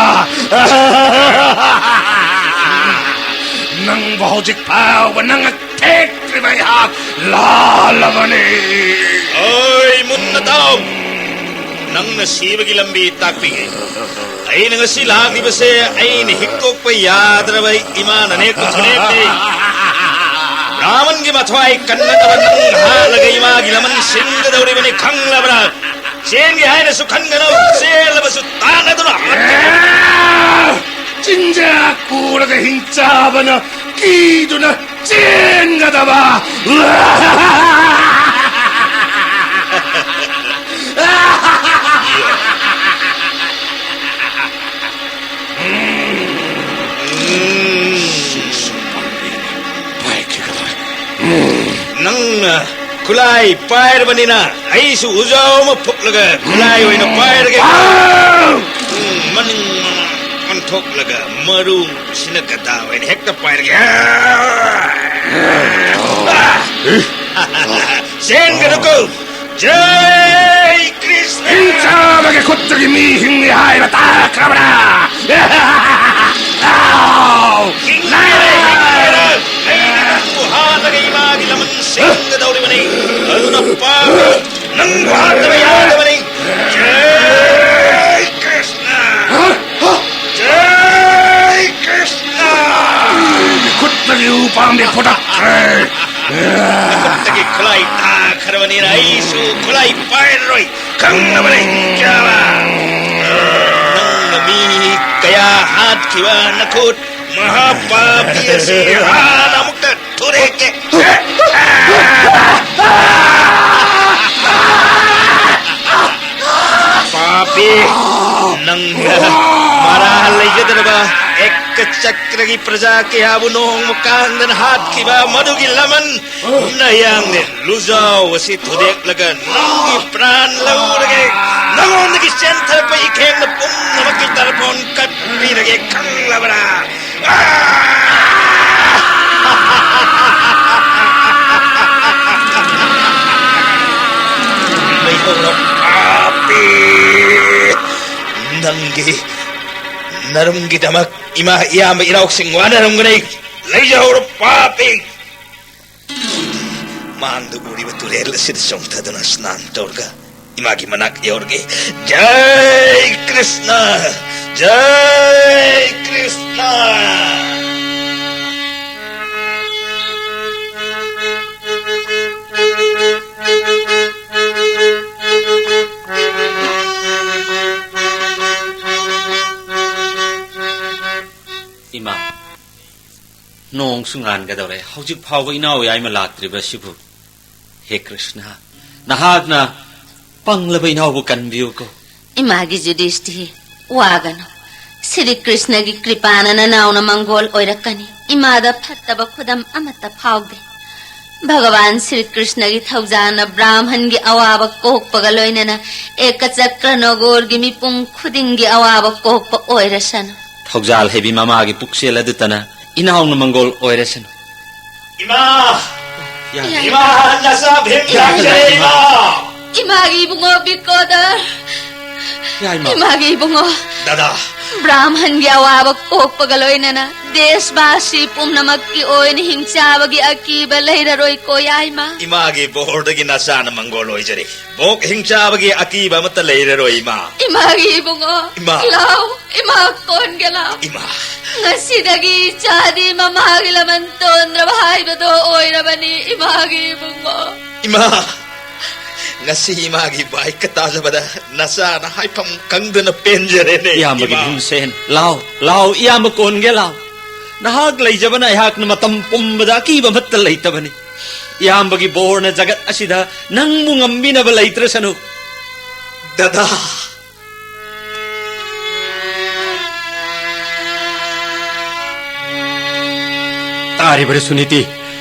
ꯅꯪꯕꯨ ꯍꯧꯖꯤꯛ ꯐꯥꯎꯕ ꯅꯪ ꯊꯦꯛꯇ꯭ꯔꯤꯕ ꯑꯩꯍꯥꯛ ꯂꯥꯜꯂꯕꯅꯤ꯫ ꯑꯣꯏ, ꯃꯨꯟꯅ ꯇꯥꯎ꯫ ꯅꯪꯅ ꯁꯤꯕꯒꯤ ꯂꯝꯕꯤ ꯇꯥꯛꯄꯤꯒꯦ꯫ ꯑꯩꯅ ꯉꯁꯤ ꯂꯥꯛꯂꯤꯕꯁꯦ ꯑꯩꯅ ꯍꯤꯛꯇꯣꯛꯄ ꯌꯥꯗ꯭ꯔꯕ ꯏꯃꯥꯅ ꯅꯦꯛꯄ ꯈꯨꯅꯦꯛꯅꯤ꯫ ꯕ꯭ꯔꯥꯍꯃꯟꯒꯤ ꯃꯊ꯭ꯋꯥꯏ ꯀꯟꯅꯗꯕ ꯅꯪ ꯍꯥꯠꯂꯒ ꯏꯃꯥꯒꯤ ꯂꯃꯟ ꯁꯤꯡꯒꯗꯧꯔꯤꯕꯅꯤ, ꯈꯪꯂꯕ꯭ꯔꯥ? ꯆꯦꯟꯒꯦ ꯍꯥꯏꯅꯁꯨ ꯈꯟꯒꯅꯨ, ꯆꯦꯜꯂꯕꯁꯨ ꯇꯥꯟꯅꯗꯨꯅ ꯍꯥꯠꯀꯅꯤ꯫ ꯆꯤꯟꯖꯥꯛ ꯄꯨꯔꯒ ꯍꯤꯡꯆꯥꯕꯅ ꯀꯤꯗꯨꯅ ꯆꯦꯟꯒꯗꯕ꯫ ꯅꯪꯅ ꯈꯨꯠꯂꯥꯏ ꯄꯥꯏꯔꯕꯅꯤꯅ ꯑꯩꯁꯨ ꯎꯖꯥꯎ ꯑꯃ ꯐꯨꯛꯂꯒ ꯈꯨꯠꯂꯥꯏ ꯑꯣꯏꯅ ꯄꯥꯏꯔꯒꯦ꯫ ꯎꯝ, ꯃꯅꯤꯡ ꯃꯃꯥꯡ ꯑꯣꯟꯊꯣꯛꯂꯒ ꯃꯔꯨꯁꯤꯅ ꯒꯗꯥ ꯑꯣꯏꯅ ꯍꯦꯛꯇ ꯄꯥꯏꯔꯒꯦ꯫ ꯆꯦꯟꯒꯅꯨꯀꯣ꯫ ꯖꯩ ꯀ꯭ꯔꯤꯁꯅ! ꯍꯤꯡꯆꯥꯕꯒꯤ ꯈꯨꯠꯇꯒꯤ ꯃꯤ ꯍꯤꯡꯂꯤ ꯍꯥꯏꯕ ꯇꯥꯈ꯭ꯔꯕ꯭ꯔꯥ? ꯑꯥꯎ! ꯍꯤꯡꯂꯤ! ꯍꯤꯡꯂꯤ! ꯑꯩꯅ ꯅꯪꯕꯨ ꯍꯥꯠꯂꯒ ꯏꯃꯥꯒꯤ ꯂꯃꯟ ꯁꯤꯡꯒꯗꯧꯔꯤꯕꯅꯤ꯫ ꯑꯗꯨꯅ ꯄꯥꯄꯤ, ꯅꯪꯕꯨ ꯍꯥꯠꯇꯕ ꯌꯥꯗꯕꯅꯤ꯫ ꯖꯩ ꯀ꯭ꯔꯤꯁꯅ! ꯖꯩ ꯀ꯭ꯔꯤꯁꯅ! ꯈꯨꯠꯇꯒꯤ ꯎꯄꯥꯝꯕꯤ ꯐꯨꯇꯛꯈ꯭ꯔꯦ꯫ ꯈꯨꯠꯇꯒꯤ ꯈꯨꯠꯂꯥꯏ ꯇꯥꯈ꯭ꯔꯕꯅꯤꯅ ꯑꯩꯁꯨ ꯈꯨꯠꯂꯥꯏ ꯄꯥꯏꯔꯔꯣꯏ꯫ ꯈꯪꯂꯕꯅꯤ, ꯀꯌꯥ? ꯅꯪꯅ ꯃꯤ ꯀꯌꯥ ꯍꯥꯠꯈꯤꯕ ꯅꯈꯨꯠ ꯃꯍꯥꯄꯥꯄꯤ ꯑꯁꯤ ꯍꯥꯟꯅ ꯑꯃꯨꯛꯇ ꯊꯨꯗꯦꯛꯀꯦ꯫ ꯄꯥꯄꯤ, ꯅꯪꯅ ꯃꯔꯥꯜ ꯂꯩꯖꯗ꯭ꯔꯕ ꯑꯦꯛꯀ ꯆꯀ꯭ꯔꯒꯤ ꯄ꯭ꯔꯖꯥ ꯀꯌꯥꯕꯨ ꯅꯣꯡꯃ ꯀꯥꯡꯗꯅ ꯍꯥꯠꯈꯤꯕ ꯃꯗꯨꯒꯤ ꯂꯃꯟ ꯅꯌꯥꯡꯅꯦ꯫ ꯂꯨꯖꯥꯎ ꯑꯁꯤ ꯊꯨꯗꯦꯛꯂꯒ ꯅꯪꯒꯤ ꯄ꯭ꯔꯥꯟ ꯂꯧꯔꯒꯦ꯫ ꯅꯉꯣꯟꯗꯒꯤ ꯆꯦꯟꯊꯔꯛꯄ ꯏꯈꯦꯡꯅ ꯄꯨꯝꯅꯃꯛꯀꯤ ꯇꯔꯄꯣꯟ ꯀꯠꯄꯤꯔꯒꯦ, ꯈꯪꯂꯕ꯭ꯔꯥ? ꯂꯩꯍꯧꯔꯣ, ꯄꯥꯄꯤ! ꯅꯪꯒꯤ ꯅꯔꯨꯝꯒꯤꯗꯃꯛ ꯏꯃꯥ, ꯏꯌꯥꯝꯕ, ꯏꯅꯥꯎꯁꯤꯡ ꯋꯥꯅꯔꯝꯒꯅꯤ꯫ ꯂꯩꯖꯍꯧꯔꯣ, ꯄꯥꯄꯤ! ꯃꯥꯡꯗ ꯎꯔꯤꯕ ꯇꯨꯔꯦꯜ ꯑꯁꯤꯗ ꯆꯣꯡꯊꯗꯨꯅ ꯁ꯭ꯅꯥꯟ ꯇꯧꯔꯒ ꯏꯃꯥꯒꯤ ꯃꯅꯥꯛ ꯌꯧꯔꯒꯦ꯫ ꯖꯩ ꯀ꯭ꯔꯤꯁꯅ! ꯖꯩ ꯀ꯭ꯔꯤꯁꯅ! ꯏꯃꯥ, ꯅꯣꯡꯁꯨ ꯉꯥꯟꯒꯗꯧꯔꯦ, ꯍꯧꯖꯤꯛ ꯐꯥꯎꯕ ꯏꯅꯥꯎ ꯌꯥꯏꯃ ꯂꯥꯛꯇ꯭ꯔꯤꯕ ꯑꯁꯤꯕꯨ? ꯍꯦ ꯀ꯭ꯔꯤꯁꯅ, ꯅꯍꯥꯛꯅ ꯄꯪꯂꯕ ꯏꯅꯥꯎꯕꯨ ꯀꯟꯕꯤꯌꯨꯀꯣ꯫ ꯏꯃꯥꯒꯤ ꯖꯨꯗꯤꯁꯇꯤ, ꯋꯥꯒꯅꯨ꯫ ꯁ꯭ꯔꯤ ꯀ꯭ꯔꯤꯁꯅꯒꯤ ꯀ꯭ꯔꯤꯄꯥꯅ ꯅꯅꯥꯎꯅ ꯃꯪꯒꯣꯜ ꯑꯣꯏꯔꯛꯀꯅꯤ꯫ ꯏꯃꯥꯗ ꯐꯠꯇꯕ ꯈꯨꯗꯝ ꯑꯃꯠꯇ ꯐꯥꯎꯗꯦ꯫ ꯚꯒꯋꯥꯟ ꯁ꯭ꯔꯤ ꯀ꯭ꯔꯤꯁꯅꯒꯤ ꯊꯧꯖꯥꯜꯅ ꯕ꯭ꯔꯥꯍꯃꯟꯒꯤ ꯑꯋꯥꯕ ꯀꯣꯛꯄꯒ ꯂꯣꯏꯅꯅ ꯑꯦꯀꯆꯀ꯭ꯔ ꯅꯒꯣꯔꯒꯤ ꯃꯤꯄꯨꯝ ꯈꯨꯗꯤꯡꯒꯤ ꯑꯋꯥꯕ ꯀꯣꯛꯄ ꯑꯣꯏꯔꯁꯅꯨ꯫ ꯊꯧꯖꯥꯜ ꯍꯩꯕꯤ ꯃꯃꯥꯒꯤ ꯄꯨꯛꯆꯦꯜ ꯑꯗꯨꯇꯅ ꯏꯅꯥꯎꯅ ꯃꯪꯒꯣꯜ ꯑꯣꯏꯔꯁꯅꯨ꯫ ꯏꯃꯥ! ꯌꯥꯏ꯫ ꯏꯃꯥ, ꯅꯆꯥ ꯚꯤꯝ ꯌꯥꯏ꯫ ꯂꯥꯛꯆꯔꯦ, ꯏꯃꯥ! ꯏꯃꯥꯒꯤ ꯏꯕꯨꯡꯉꯣ ꯕꯤꯀꯣꯗꯔ꯫ ꯌꯥꯏꯃ꯫ ꯏꯃꯥꯒꯤ ꯏꯕꯨꯡꯉꯣ꯫ ꯗꯗꯥ꯫ ꯕ꯭ꯔꯥꯍꯃꯟꯒꯤ ꯑꯋꯥꯕ ꯀꯣꯛꯄꯒ ꯂꯣꯏꯅꯅ ꯗꯦꯁꯕꯥꯁꯤ ꯄꯨꯝꯅꯃꯛꯀꯤ ꯑꯣꯏꯅ ꯍꯤꯡꯆꯥꯕꯒꯤ ꯑꯀꯤꯕ ꯂꯩꯔꯔꯣꯏꯀꯣ, ꯌꯥꯏꯃ꯫ ꯏꯃꯥꯒꯤ ꯕꯣꯔꯗꯒꯤ ꯅꯆꯥꯅ ꯃꯪꯒꯣꯜ ꯑꯣꯏꯖꯔꯦ꯫ ꯕꯣꯛ ꯍꯤꯡꯆꯥꯕꯒꯤ ꯑꯀꯤꯕ ꯑꯃꯠꯇ ꯂꯩꯔꯔꯣꯏ, ꯏꯃꯥ꯫ ꯏꯃꯥꯒꯤ ꯏꯕꯨꯡꯉꯣ꯫ ꯏꯃꯥ꯫ ꯂꯥꯎ, ꯏꯃꯥ ꯀꯣꯟꯒꯦ ꯂꯥꯎ꯫ ꯏꯃꯥ꯫ ꯉꯁꯤꯗꯒꯤ ꯏꯆꯥꯗꯤ ꯃꯃꯥꯒꯤ ꯂꯃꯟ ꯇꯣꯟꯗ꯭ꯔꯕ ꯍꯥꯏꯕꯗꯣ ꯑꯣꯏꯔꯕꯅꯤ, ꯏꯃꯥꯒꯤ ꯏꯕꯨꯡꯉꯣ꯫ ꯏꯃꯥ꯫ ꯉꯁꯤ ꯏꯃꯥꯒꯤ ꯕꯥꯏꯛꯀ ꯇꯥꯖꯕꯗ ꯅꯆꯥꯅ ꯍꯥꯏꯐꯝ ꯈꯪꯗꯅ ꯄꯦꯟꯖꯔꯦꯅꯦ, ꯏꯌꯥꯝꯕꯒꯤ ꯏꯃꯥ꯫ ꯚꯤꯝꯁꯦꯟ, ꯂꯥꯎ, ꯂꯥꯎ, ꯏꯌꯥꯝꯕ ꯀꯣꯟꯒꯦ ꯂꯥꯎ꯫ ꯅꯍꯥꯛ ꯂꯩꯖꯕꯅ ꯑꯩꯍꯥꯛꯅ ꯃꯇꯝ ꯄꯨꯝꯕꯗ ꯑꯀꯤꯕ ꯑꯃꯠꯇ ꯂꯩꯇꯕꯅꯤ꯫ ꯏꯌꯥꯝꯕꯒꯤ ꯕꯣꯔꯅ ꯖꯒꯠ ꯑꯁꯤꯗ ꯅꯪꯕꯨ ꯉꯝꯕꯤꯅꯕ ꯂꯩꯇ꯭ꯔꯁꯅꯨ꯫ ꯗꯗꯥ꯫ ꯇꯥꯔꯤꯕꯔ ꯁꯨꯅꯤꯇꯤ?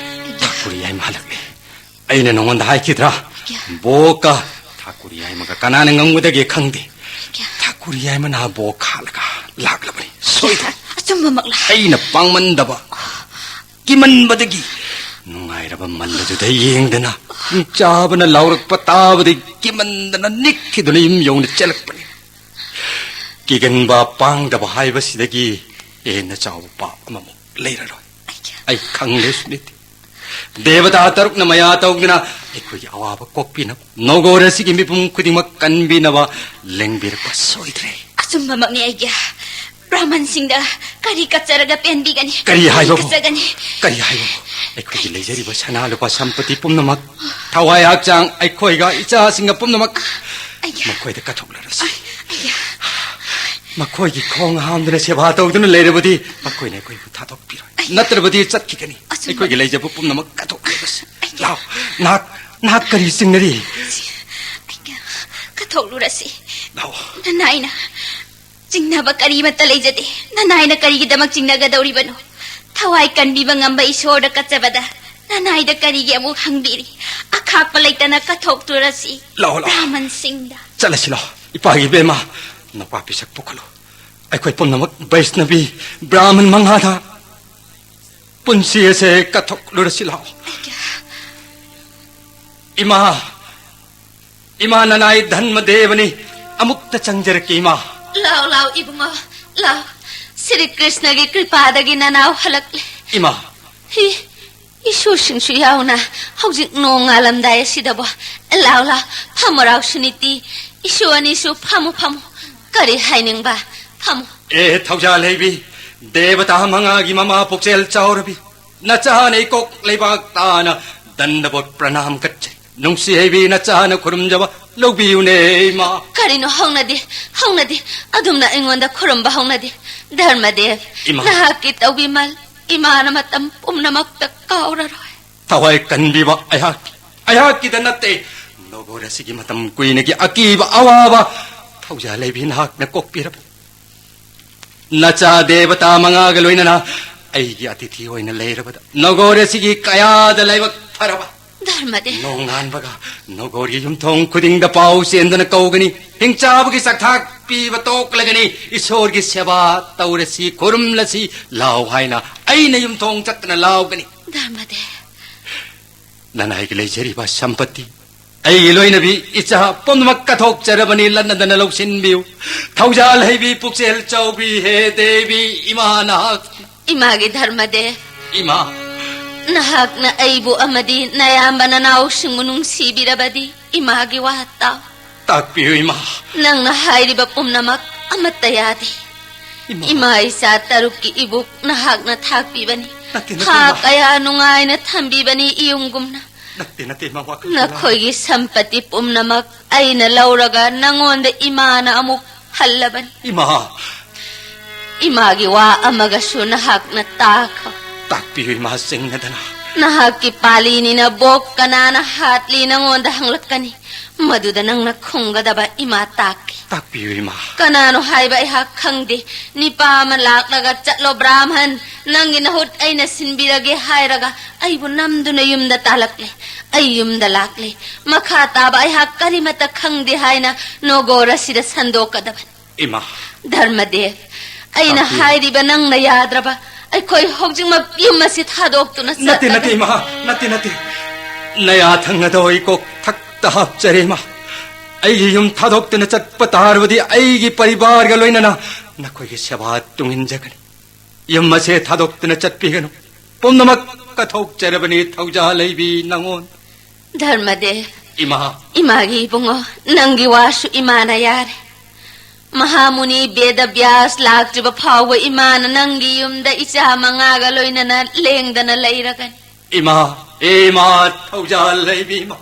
ꯊꯥꯀꯨꯔ ꯌꯥꯏꯃ ꯍꯜꯂꯛꯂꯦ꯫ ꯑꯩꯅ ꯅꯉꯣꯟꯗ ꯍꯥꯏꯈꯤꯗ꯭ꯔꯥ? ꯕꯣꯛꯀ ꯊꯥꯀꯨꯔ ꯌꯥꯏꯃꯒ ꯀꯅꯥꯅ ꯉꯝꯒꯗꯒꯦ ꯈꯪꯗꯦ꯫ ꯊꯥꯀꯨꯔ ꯌꯥꯏꯃꯅ ꯕꯣꯛ ꯍꯥꯠꯂꯒ ꯂꯥꯛꯂꯕꯅꯤ꯫ ꯁꯣꯏꯗ꯭ꯔꯦ꯫ ꯑꯆꯨꯝꯕꯃꯛꯂꯥ? ꯑꯩꯅ ꯄꯥꯡꯃꯟꯗꯕ, ꯀꯤꯃꯟꯕꯗꯒꯤ ꯅꯨꯡꯉꯥꯏꯔꯕ ꯃꯜꯂꯗꯨꯗ ꯌꯦꯡꯗꯅ ꯆꯥꯕꯅ ꯂꯥꯎꯔꯛꯄ ꯇꯥꯕꯗꯒꯤ ꯀꯤꯃꯟꯗꯅ ꯅꯤꯛꯈꯤꯗꯨꯅ ꯌꯨꯝ ꯌꯧꯅ ꯆꯦꯜꯂꯛꯄꯅꯤ꯫ ꯀꯤꯒꯟꯕ ꯄꯥꯡꯗꯕ ꯍꯥꯏꯕꯁꯤꯗꯒꯤ ꯍꯦꯟꯅ ꯆꯥꯎꯕ ꯄꯥꯞ ꯑꯃꯃꯨꯛ ꯂꯩꯔꯔꯣꯏ꯫ ꯑꯩ ꯈꯪꯂꯦ ꯁꯨꯅꯤꯇꯤ꯫ ꯗꯦꯕꯇꯥ ꯇꯔꯨꯛꯅ ꯃꯌꯥ ꯇꯧꯗꯨꯅ ꯑꯩꯈꯣꯏꯒꯤ ꯑꯋꯥꯕ ꯀꯣꯛꯄꯤꯅꯕ, ꯅꯧꯒꯣꯔ ꯑꯁꯤꯒꯤ ꯃꯤꯄꯨꯝ ꯈꯨꯗꯤꯡꯃꯛ ꯀꯟꯕꯤꯅꯕ ꯂꯦꯡꯕꯤꯔꯛꯄ ꯁꯣꯏꯗ꯭ꯔꯦ꯫ ꯑꯆꯨꯝꯕꯃꯛꯅꯤ ꯑꯩꯒꯤ꯫ ꯕ꯭ꯔꯥꯍꯃꯟꯁꯤꯡꯗ ꯀꯔꯤ ꯀꯠꯆꯔꯒ ꯄꯦꯟꯕꯤꯒꯅꯤ? ꯀꯔꯤ ꯍꯥꯏꯕꯕꯨ? ꯀꯠꯆꯒꯅꯤ? ꯀꯔꯤ ꯍꯥꯏꯕꯕꯨ? ꯑꯩꯈꯣꯏꯒꯤ ꯂꯩꯖꯔꯤꯕ ꯁꯅꯥ ꯂꯨꯄꯥ ꯁꯝꯄꯇꯤ ꯄꯨꯝꯅꯃꯛ, ꯊꯋꯥꯏ ꯍꯛꯆꯥꯡ, ꯑꯩꯈꯣꯏꯒ ꯏꯆꯥꯁꯤꯡꯒ ꯄꯨꯝꯅꯃꯛ ꯑꯩꯒꯤ꯫ ꯃꯈꯣꯏꯗ ꯀꯠꯊꯣꯛꯂꯔꯁꯤ꯫ ꯑꯩꯒꯤ꯫ ꯃꯈꯣꯏꯒꯤ ꯈꯣꯡ ꯍꯥꯝꯗꯨꯅ ꯁꯦꯕꯥ ꯇꯧꯗꯨꯅ ꯂꯩꯔꯕꯗꯤ ꯃꯈꯣꯏꯅ ꯑꯩꯈꯣꯏꯕꯨ ꯊꯥꯗꯣꯛꯄꯤꯔꯣꯏ꯫ ꯑꯩꯒꯤ꯫ ꯅꯠꯇ꯭ꯔꯕꯗꯤ ꯆꯠꯈꯤꯒꯅꯤ꯫ ꯑꯆꯨꯝꯕ꯫ ꯑꯩꯈꯣꯏꯒꯤ ꯂꯩꯖꯕ ꯄꯨꯝꯅꯃꯛ ꯀꯠꯊꯣꯛꯂꯔꯁꯤ꯫ ꯑꯩꯒꯤ꯫ ꯂꯥꯎ, ꯅꯍꯥꯛ, ꯅꯍꯥꯛ ꯀꯔꯤ ꯆꯤꯡꯅꯔꯤ? ꯑꯩꯒꯤ꯫ ꯀꯠꯊꯣꯛꯂꯨꯔꯁꯤ꯫ ꯂꯥꯎ꯫ ꯅꯅꯥꯏꯅ ꯆꯤꯡꯅꯕ ꯀꯔꯤꯃꯠꯇ ꯂꯩꯖꯗꯦ꯫ ꯅꯅꯥꯏꯅ ꯀꯔꯤꯒꯤꯗꯃꯛ ꯆꯤꯡꯅꯒꯗꯧꯔꯤꯕꯅꯣ? ꯊꯋꯥꯏ ꯀꯟꯕꯤꯕ ꯉꯝꯕ ꯏꯁꯣꯔꯗ ꯀꯠꯆꯕꯗ ꯅꯅꯥꯏꯗ ꯀꯔꯤꯒꯤ ꯑꯃꯨꯛ ꯍꯪꯕꯤꯔꯤ? ꯑꯈꯥꯛꯄ ꯂꯩꯇꯅ ꯀꯠꯊꯣꯛꯇꯨꯔꯁꯤ꯫ ꯂꯥꯛꯑꯣ, ꯂꯥꯛꯑꯣ꯫ ꯕ꯭ꯔꯥꯍꯃꯟꯁꯤꯡꯗ꯫ ꯆꯠꯂꯁꯤ ꯂꯥꯛꯑꯣ꯫ ꯏꯄꯥꯒꯤ ꯏꯕꯦꯝꯃ, ꯅꯄꯥ ꯄꯤꯁꯛ ꯄꯨꯈꯠꯂꯨ꯫ ꯑꯩꯈꯣꯏ ꯄꯨꯝꯅꯃꯛ ꯕꯩꯁꯅꯕꯤ ꯕ꯭ꯔꯥꯍꯃꯟ ꯃꯉꯥꯗ ꯄꯨꯟꯁꯤ ꯑꯁꯦ ꯀꯠꯊꯣꯛꯂꯨꯔꯁꯤ ꯂꯥꯛꯑꯣ꯫ ꯏꯃꯥ, ꯏꯃꯥ ꯅꯅꯥꯏ ꯙꯟꯃꯗꯦꯕꯅꯤ꯫ ꯑꯃꯨꯛꯇ ꯆꯪꯖꯔꯛꯀꯦ, ꯏꯃꯥ꯫ ꯂꯥꯎ, ꯂꯥꯎ, ꯏꯕꯨꯡꯉꯣ, ꯂꯥꯎ꯫ ꯁ꯭ꯔꯤ ꯀ꯭ꯔꯤꯁꯅꯒꯤ ꯀ꯭ꯔꯤꯄꯥꯗꯒꯤ ꯅꯅꯥꯎ ꯍꯜꯂꯛꯂꯦ꯫ ꯏꯃꯥ꯫ ꯍꯤ, ꯏꯁꯨꯁꯤꯡꯁꯨ ꯌꯥꯎꯅ ꯍꯧꯖꯤꯛ ꯅꯣꯡ ꯉꯥꯜꯂꯝꯗꯥꯏ ꯑꯁꯤꯗꯕꯣ꯫ ꯂꯥꯎ, ꯂꯥꯎ, ꯐꯝꯃꯨ ꯂꯥꯎ, ꯁꯨꯅꯤꯇꯤ꯫ ꯏꯁꯨ ꯑꯅꯤꯁꯨ ꯐꯝꯃꯨ, ꯐꯝꯃꯨ꯫ ꯀꯔꯤ ꯍꯥꯏꯅꯤꯡꯕ? ꯐꯝꯃꯨ꯫ ꯑꯦ, ꯊꯧꯖꯥꯜ ꯍꯩꯕꯤ, ꯗꯦꯕꯇꯥ ꯃꯉꯥꯒꯤ ꯃꯃꯥ ꯄꯨꯛꯆꯦꯜ ꯆꯥꯎꯔꯕꯤ, ꯅꯆꯥꯅ ꯏꯀꯣꯛ ꯂꯩꯕꯥꯛ ꯇꯥꯅ ꯗꯟꯗꯕꯣꯠ ꯄ꯭ꯔꯅꯥꯝ ꯀꯠꯆꯩ꯫ ꯅꯨꯡꯁꯤ ꯍꯩꯕꯤ, ꯅꯆꯥꯅ ꯈꯨꯔꯨꯝꯖꯕ ꯂꯧꯕꯤꯌꯨꯅꯦ, ꯏꯃꯥ꯫ ꯀꯔꯤꯅꯣ ꯍꯧꯅꯗꯦ, ꯍꯧꯅꯗꯦ, ꯑꯗꯨꯝꯅ ꯑꯩꯉꯣꯟꯗ ꯈꯨꯔꯨꯝꯕ ꯍꯧꯅꯗꯦ꯫ ꯙꯔꯃꯗꯦꯕ, ꯏꯃꯥ꯫ ꯅꯍꯥꯛꯀꯤ ꯇꯧꯕꯤꯃꯜ ꯏꯃꯥꯅ ꯃꯇꯝ ꯄꯨꯝꯅꯃꯛꯇ ꯀꯥꯎꯔꯔꯣꯏ꯫ ꯊꯋꯥꯏ ꯀꯟꯕꯤꯕ ꯑꯩꯍꯥꯛꯀꯤ, ꯑꯩꯍꯥꯛꯀꯤꯗ ꯅꯠꯇꯦ, ꯅꯣꯒꯣꯔ ꯑꯁꯤꯒꯤ ꯃꯇꯝ ꯀꯨꯏꯅꯒꯤ ꯑꯀꯤꯕ ꯑꯋꯥꯕ ꯊꯧꯖꯥꯜ ꯍꯩꯕꯤ ꯅꯍꯥꯛꯅ ꯀꯣꯛꯄꯤꯔꯕ꯫ ꯅꯆꯥ ꯗꯦꯕꯇꯥ ꯃꯉꯥꯒ ꯂꯣꯏꯅꯅ ꯑꯩꯒꯤ ꯑꯇꯤꯊꯤ ꯑꯣꯏꯅ ꯂꯩꯔꯕꯗ ꯅꯣꯒꯣꯔ ꯑꯁꯤꯒꯤ ꯀꯌꯥꯗ ꯂꯥꯏꯕꯛ ꯐꯔꯕ꯫ ꯙꯔꯃꯗꯦꯕ꯫ ꯅꯣꯡꯉꯥꯟꯕꯒ ꯅꯣꯒꯣꯔꯒꯤ ꯌꯨꯝꯊꯣꯡ ꯈꯨꯗꯤꯡꯗ ꯄꯥꯎ ꯆꯦꯟꯗꯨꯅ ꯀꯧꯒꯅꯤ꯫ ꯍꯤꯡꯆꯥꯕꯒꯤ ꯆꯥꯛꯊꯥꯛ ꯄꯤꯕ ꯇꯣꯛꯂꯒꯅꯤ꯫ ꯏꯁꯣꯔꯒꯤ ꯁꯦꯕꯥ ꯇꯧꯔꯁꯤ, ꯈꯨꯔꯨꯝꯂꯁꯤ ꯂꯥꯎ ꯍꯥꯏꯅ ꯑꯩꯅ ꯌꯨꯝꯊꯣꯡ ꯆꯠꯇꯨꯅ ꯂꯥꯎꯒꯅꯤ꯫ ꯙꯔꯃꯗꯦꯕ꯫ ꯅꯅꯥꯏꯒꯤ ꯂꯩꯖꯔꯤꯕ ꯁꯝꯄꯇꯤ, ꯑꯩꯒꯤ ꯂꯣꯏꯅꯕꯤ ꯏꯆꯥ ꯄꯨꯝꯅꯃꯛ ꯀꯠꯊꯣꯛꯆꯔꯕꯅꯤ, ꯂꯟꯅꯗꯅ ꯂꯧꯁꯤꯟꯕꯤꯌꯨ꯫ ꯊꯧꯖꯥꯜ ꯍꯩꯕꯤ, ꯄꯨꯛꯆꯦꯜ ꯆꯥꯎꯕꯤ, ꯍꯦ ꯗꯦꯕꯤ, ꯏꯃꯥ ꯅꯍꯥꯛ꯫ ꯏꯃꯥꯒꯤ ꯙꯔꯃꯗꯦꯕ꯫ ꯏꯃꯥ꯫ ꯅꯍꯥꯛꯅ ꯑꯩꯕꯨ ꯑꯃꯗꯤ ꯅꯌꯥꯝꯕ ꯅꯅꯥꯎꯁꯤꯡꯕꯨ ꯅꯨꯡꯁꯤꯕꯤꯔꯕꯗꯤ ꯏꯃꯥꯒꯤ ꯋꯥ ꯇꯥꯎ꯫ ꯇꯥꯛꯄꯤꯌꯨ, ꯏꯃꯥ꯫ ꯅꯪꯅ ꯍꯥꯏꯔꯤꯕ ꯄꯨꯝꯅꯃꯛ ꯑꯃꯠꯇ ꯌꯥꯗꯦ꯫ ꯏꯃꯥ꯫ ꯏꯃꯥ ꯏꯆꯥ ꯇꯔꯨꯛꯀꯤ ꯏꯕꯨꯛ ꯅꯍꯥꯛꯅ ꯊꯥꯛꯄꯤꯕꯅꯤ꯫ ꯅꯠꯇꯦ, ꯅꯠꯇꯦ, ꯊꯥ ꯏꯃꯥ꯫ ꯀꯌꯥ ꯅꯨꯡꯉꯥꯏꯅ ꯊꯝꯕꯤꯕꯅꯤ ꯏꯌꯨꯝꯒꯨꯝꯅ꯫ ꯅꯠꯇꯦ, ꯅꯠꯇꯦ, ꯏꯃꯥ, ꯋꯥꯈꯜ ꯈꯜꯂꯨ꯫ ꯅꯈꯣꯏꯒꯤ ꯁꯝꯄꯇꯤ ꯄꯨꯝꯅꯃꯛ ꯑꯩꯅ ꯂꯧꯔꯒ ꯅꯉꯣꯟꯗ ꯏꯃꯥꯅ ꯑꯃꯨꯛ ꯍꯜꯂꯕꯅꯤ꯫ ꯏꯃꯥ꯫ ꯏꯃꯥꯒꯤ ꯋꯥ ꯑꯃꯒꯁꯨ ꯅꯍꯥꯛꯅ ꯇꯥꯈꯣ꯫ ꯇꯥꯛꯄꯤꯌꯨ, ꯏꯃꯥ, ꯆꯤꯡꯅꯗꯅ꯫ ꯅꯍꯥꯛꯀꯤ ꯄꯥꯂꯤꯅꯤꯅ ꯕꯣꯛ ꯀꯅꯥꯅ ꯍꯥꯠꯂꯤ ꯅꯉꯣꯟꯗ ꯍꯪꯂꯛꯀꯅꯤ꯫ ꯃꯗꯨꯗ ꯅꯪꯅ ꯈꯨꯝꯒꯗꯕ ꯏꯃꯥ ꯇꯥꯛꯀꯦ꯫ ꯇꯥꯛꯄꯤꯌꯨ, ꯏꯃꯥ꯫ ꯀꯅꯥꯅꯣ ꯍꯥꯏꯕ ꯑꯩꯍꯥꯛ ꯈꯪꯗꯦ꯫ ꯅꯤꯄꯥ ꯑꯃ ꯂꯥꯛꯂꯒ, "ꯆꯠꯂꯣ ꯕ꯭ꯔꯥꯍꯃꯟ, ꯅꯪꯒꯤ ꯅꯍꯨꯠ ꯑꯩꯅ ꯁꯤꯟꯕꯤꯔꯒꯦ" ꯍꯥꯏꯔꯒ ꯑꯩꯕꯨ ꯅꯝꯗꯨꯅ ꯌꯨꯝꯗ ꯇꯥꯜꯂꯛꯂꯦ꯫ ꯑꯩ ꯌꯨꯝꯗ ꯂꯥꯛꯂꯦ꯫ ꯃꯈꯥ ꯇꯥꯕ ꯑꯩꯍꯥꯛ ꯀꯔꯤꯃꯠꯇ ꯈꯪꯗꯦ ꯍꯥꯏꯅ ꯅꯣꯒꯣꯔ ꯑꯁꯤꯗ ꯁꯟꯗꯣꯛꯀꯗꯕꯅꯤ꯫ ꯏꯃꯥ꯫ ꯙꯔꯃꯗꯦꯕ, ꯑꯩꯅ ꯇꯥꯛꯄꯤꯌꯨ꯫ ꯍꯥꯏꯔꯤꯕ ꯅꯪꯅ ꯌꯥꯗ꯭ꯔꯕ, ꯑꯩꯈꯣꯏ ꯍꯧꯖꯤꯛꯃꯛ ꯌꯨꯝ ꯑꯁꯤ ꯊꯥꯗꯣꯛꯇꯨꯅ ꯅꯠꯇꯦ, ꯅꯠꯇꯦ, ꯆꯠꯂꯒ ꯏꯃꯥ, ꯅꯠꯇꯦ, ꯅꯠꯇꯦ꯫ ꯅꯌꯥ ꯊꯪꯅꯗ ꯑꯩ ꯀꯣꯛ ꯊꯛꯇ ꯍꯥꯞꯆꯔꯦ, ꯏꯃꯥ꯫ ꯑꯩꯒꯤ ꯌꯨꯝ ꯊꯥꯗꯣꯛꯇꯨꯅ ꯆꯠꯄ ꯇꯥꯔꯕꯗꯤ ꯑꯩꯒꯤ ꯄꯔꯤꯕꯥꯔꯒ ꯂꯣꯏꯅꯅ ꯅꯈꯣꯏꯒꯤ ꯁꯦꯕꯥ ꯇꯨꯡꯏꯟꯖꯒꯅꯤ꯫ ꯌꯨꯝ ꯑꯁꯦ ꯊꯥꯗꯣꯛꯇꯨꯅ ꯆꯠꯄꯤꯒꯅꯨ꯫ ꯄꯨꯝꯅꯃꯛ ꯀꯠꯊꯣꯛꯆꯔꯕꯅꯤ ꯊꯧꯖꯥꯜ ꯂꯩꯕꯤ ꯅꯉꯣꯟ꯫ ꯙꯔꯃꯗꯦ, ꯏꯃꯥ꯫ ꯏꯃꯥꯒꯤ ꯏꯕꯨꯡꯉꯣ, ꯅꯪꯒꯤ ꯋꯥꯁꯨ ꯏꯃꯥꯅ ꯌꯥꯔꯦ꯫ ꯃꯍꯥꯃꯨꯅꯤ ꯕꯦꯗ ꯕ꯭ꯌꯥꯁ ꯂꯥꯛꯇ꯭ꯔꯤꯕ ꯐꯥꯎꯕ ꯏꯃꯥꯅ ꯅꯪꯒꯤ ꯌꯨꯝꯗ ꯏꯆꯥ ꯃꯉꯥꯒ ꯂꯣꯏꯅꯅ ꯂꯦꯡꯗꯅ ꯂꯩꯔꯒꯅꯤ꯫ ꯏꯃꯥ, ꯏꯃꯥ, ꯊꯧꯖꯥꯜ ꯂꯩꯕꯤ ꯏꯃꯥ꯫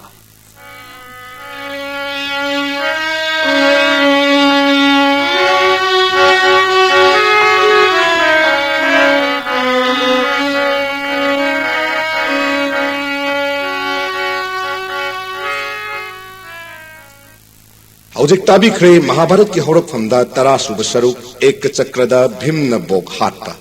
ꯍꯧꯖꯤꯛ ꯇꯥꯕꯤꯈ꯭ꯔꯦ ꯃꯍꯥꯚꯥꯔꯠꯀꯤ ꯍꯧꯔꯛꯐꯝꯗ ꯇꯔꯥ ꯁꯨꯕ ꯁꯔꯨꯛ ꯑꯦꯀ ꯆꯀ꯭ꯔꯗ ꯚꯤꯝꯅ ꯕꯣꯛ ꯍꯥꯠꯄ꯫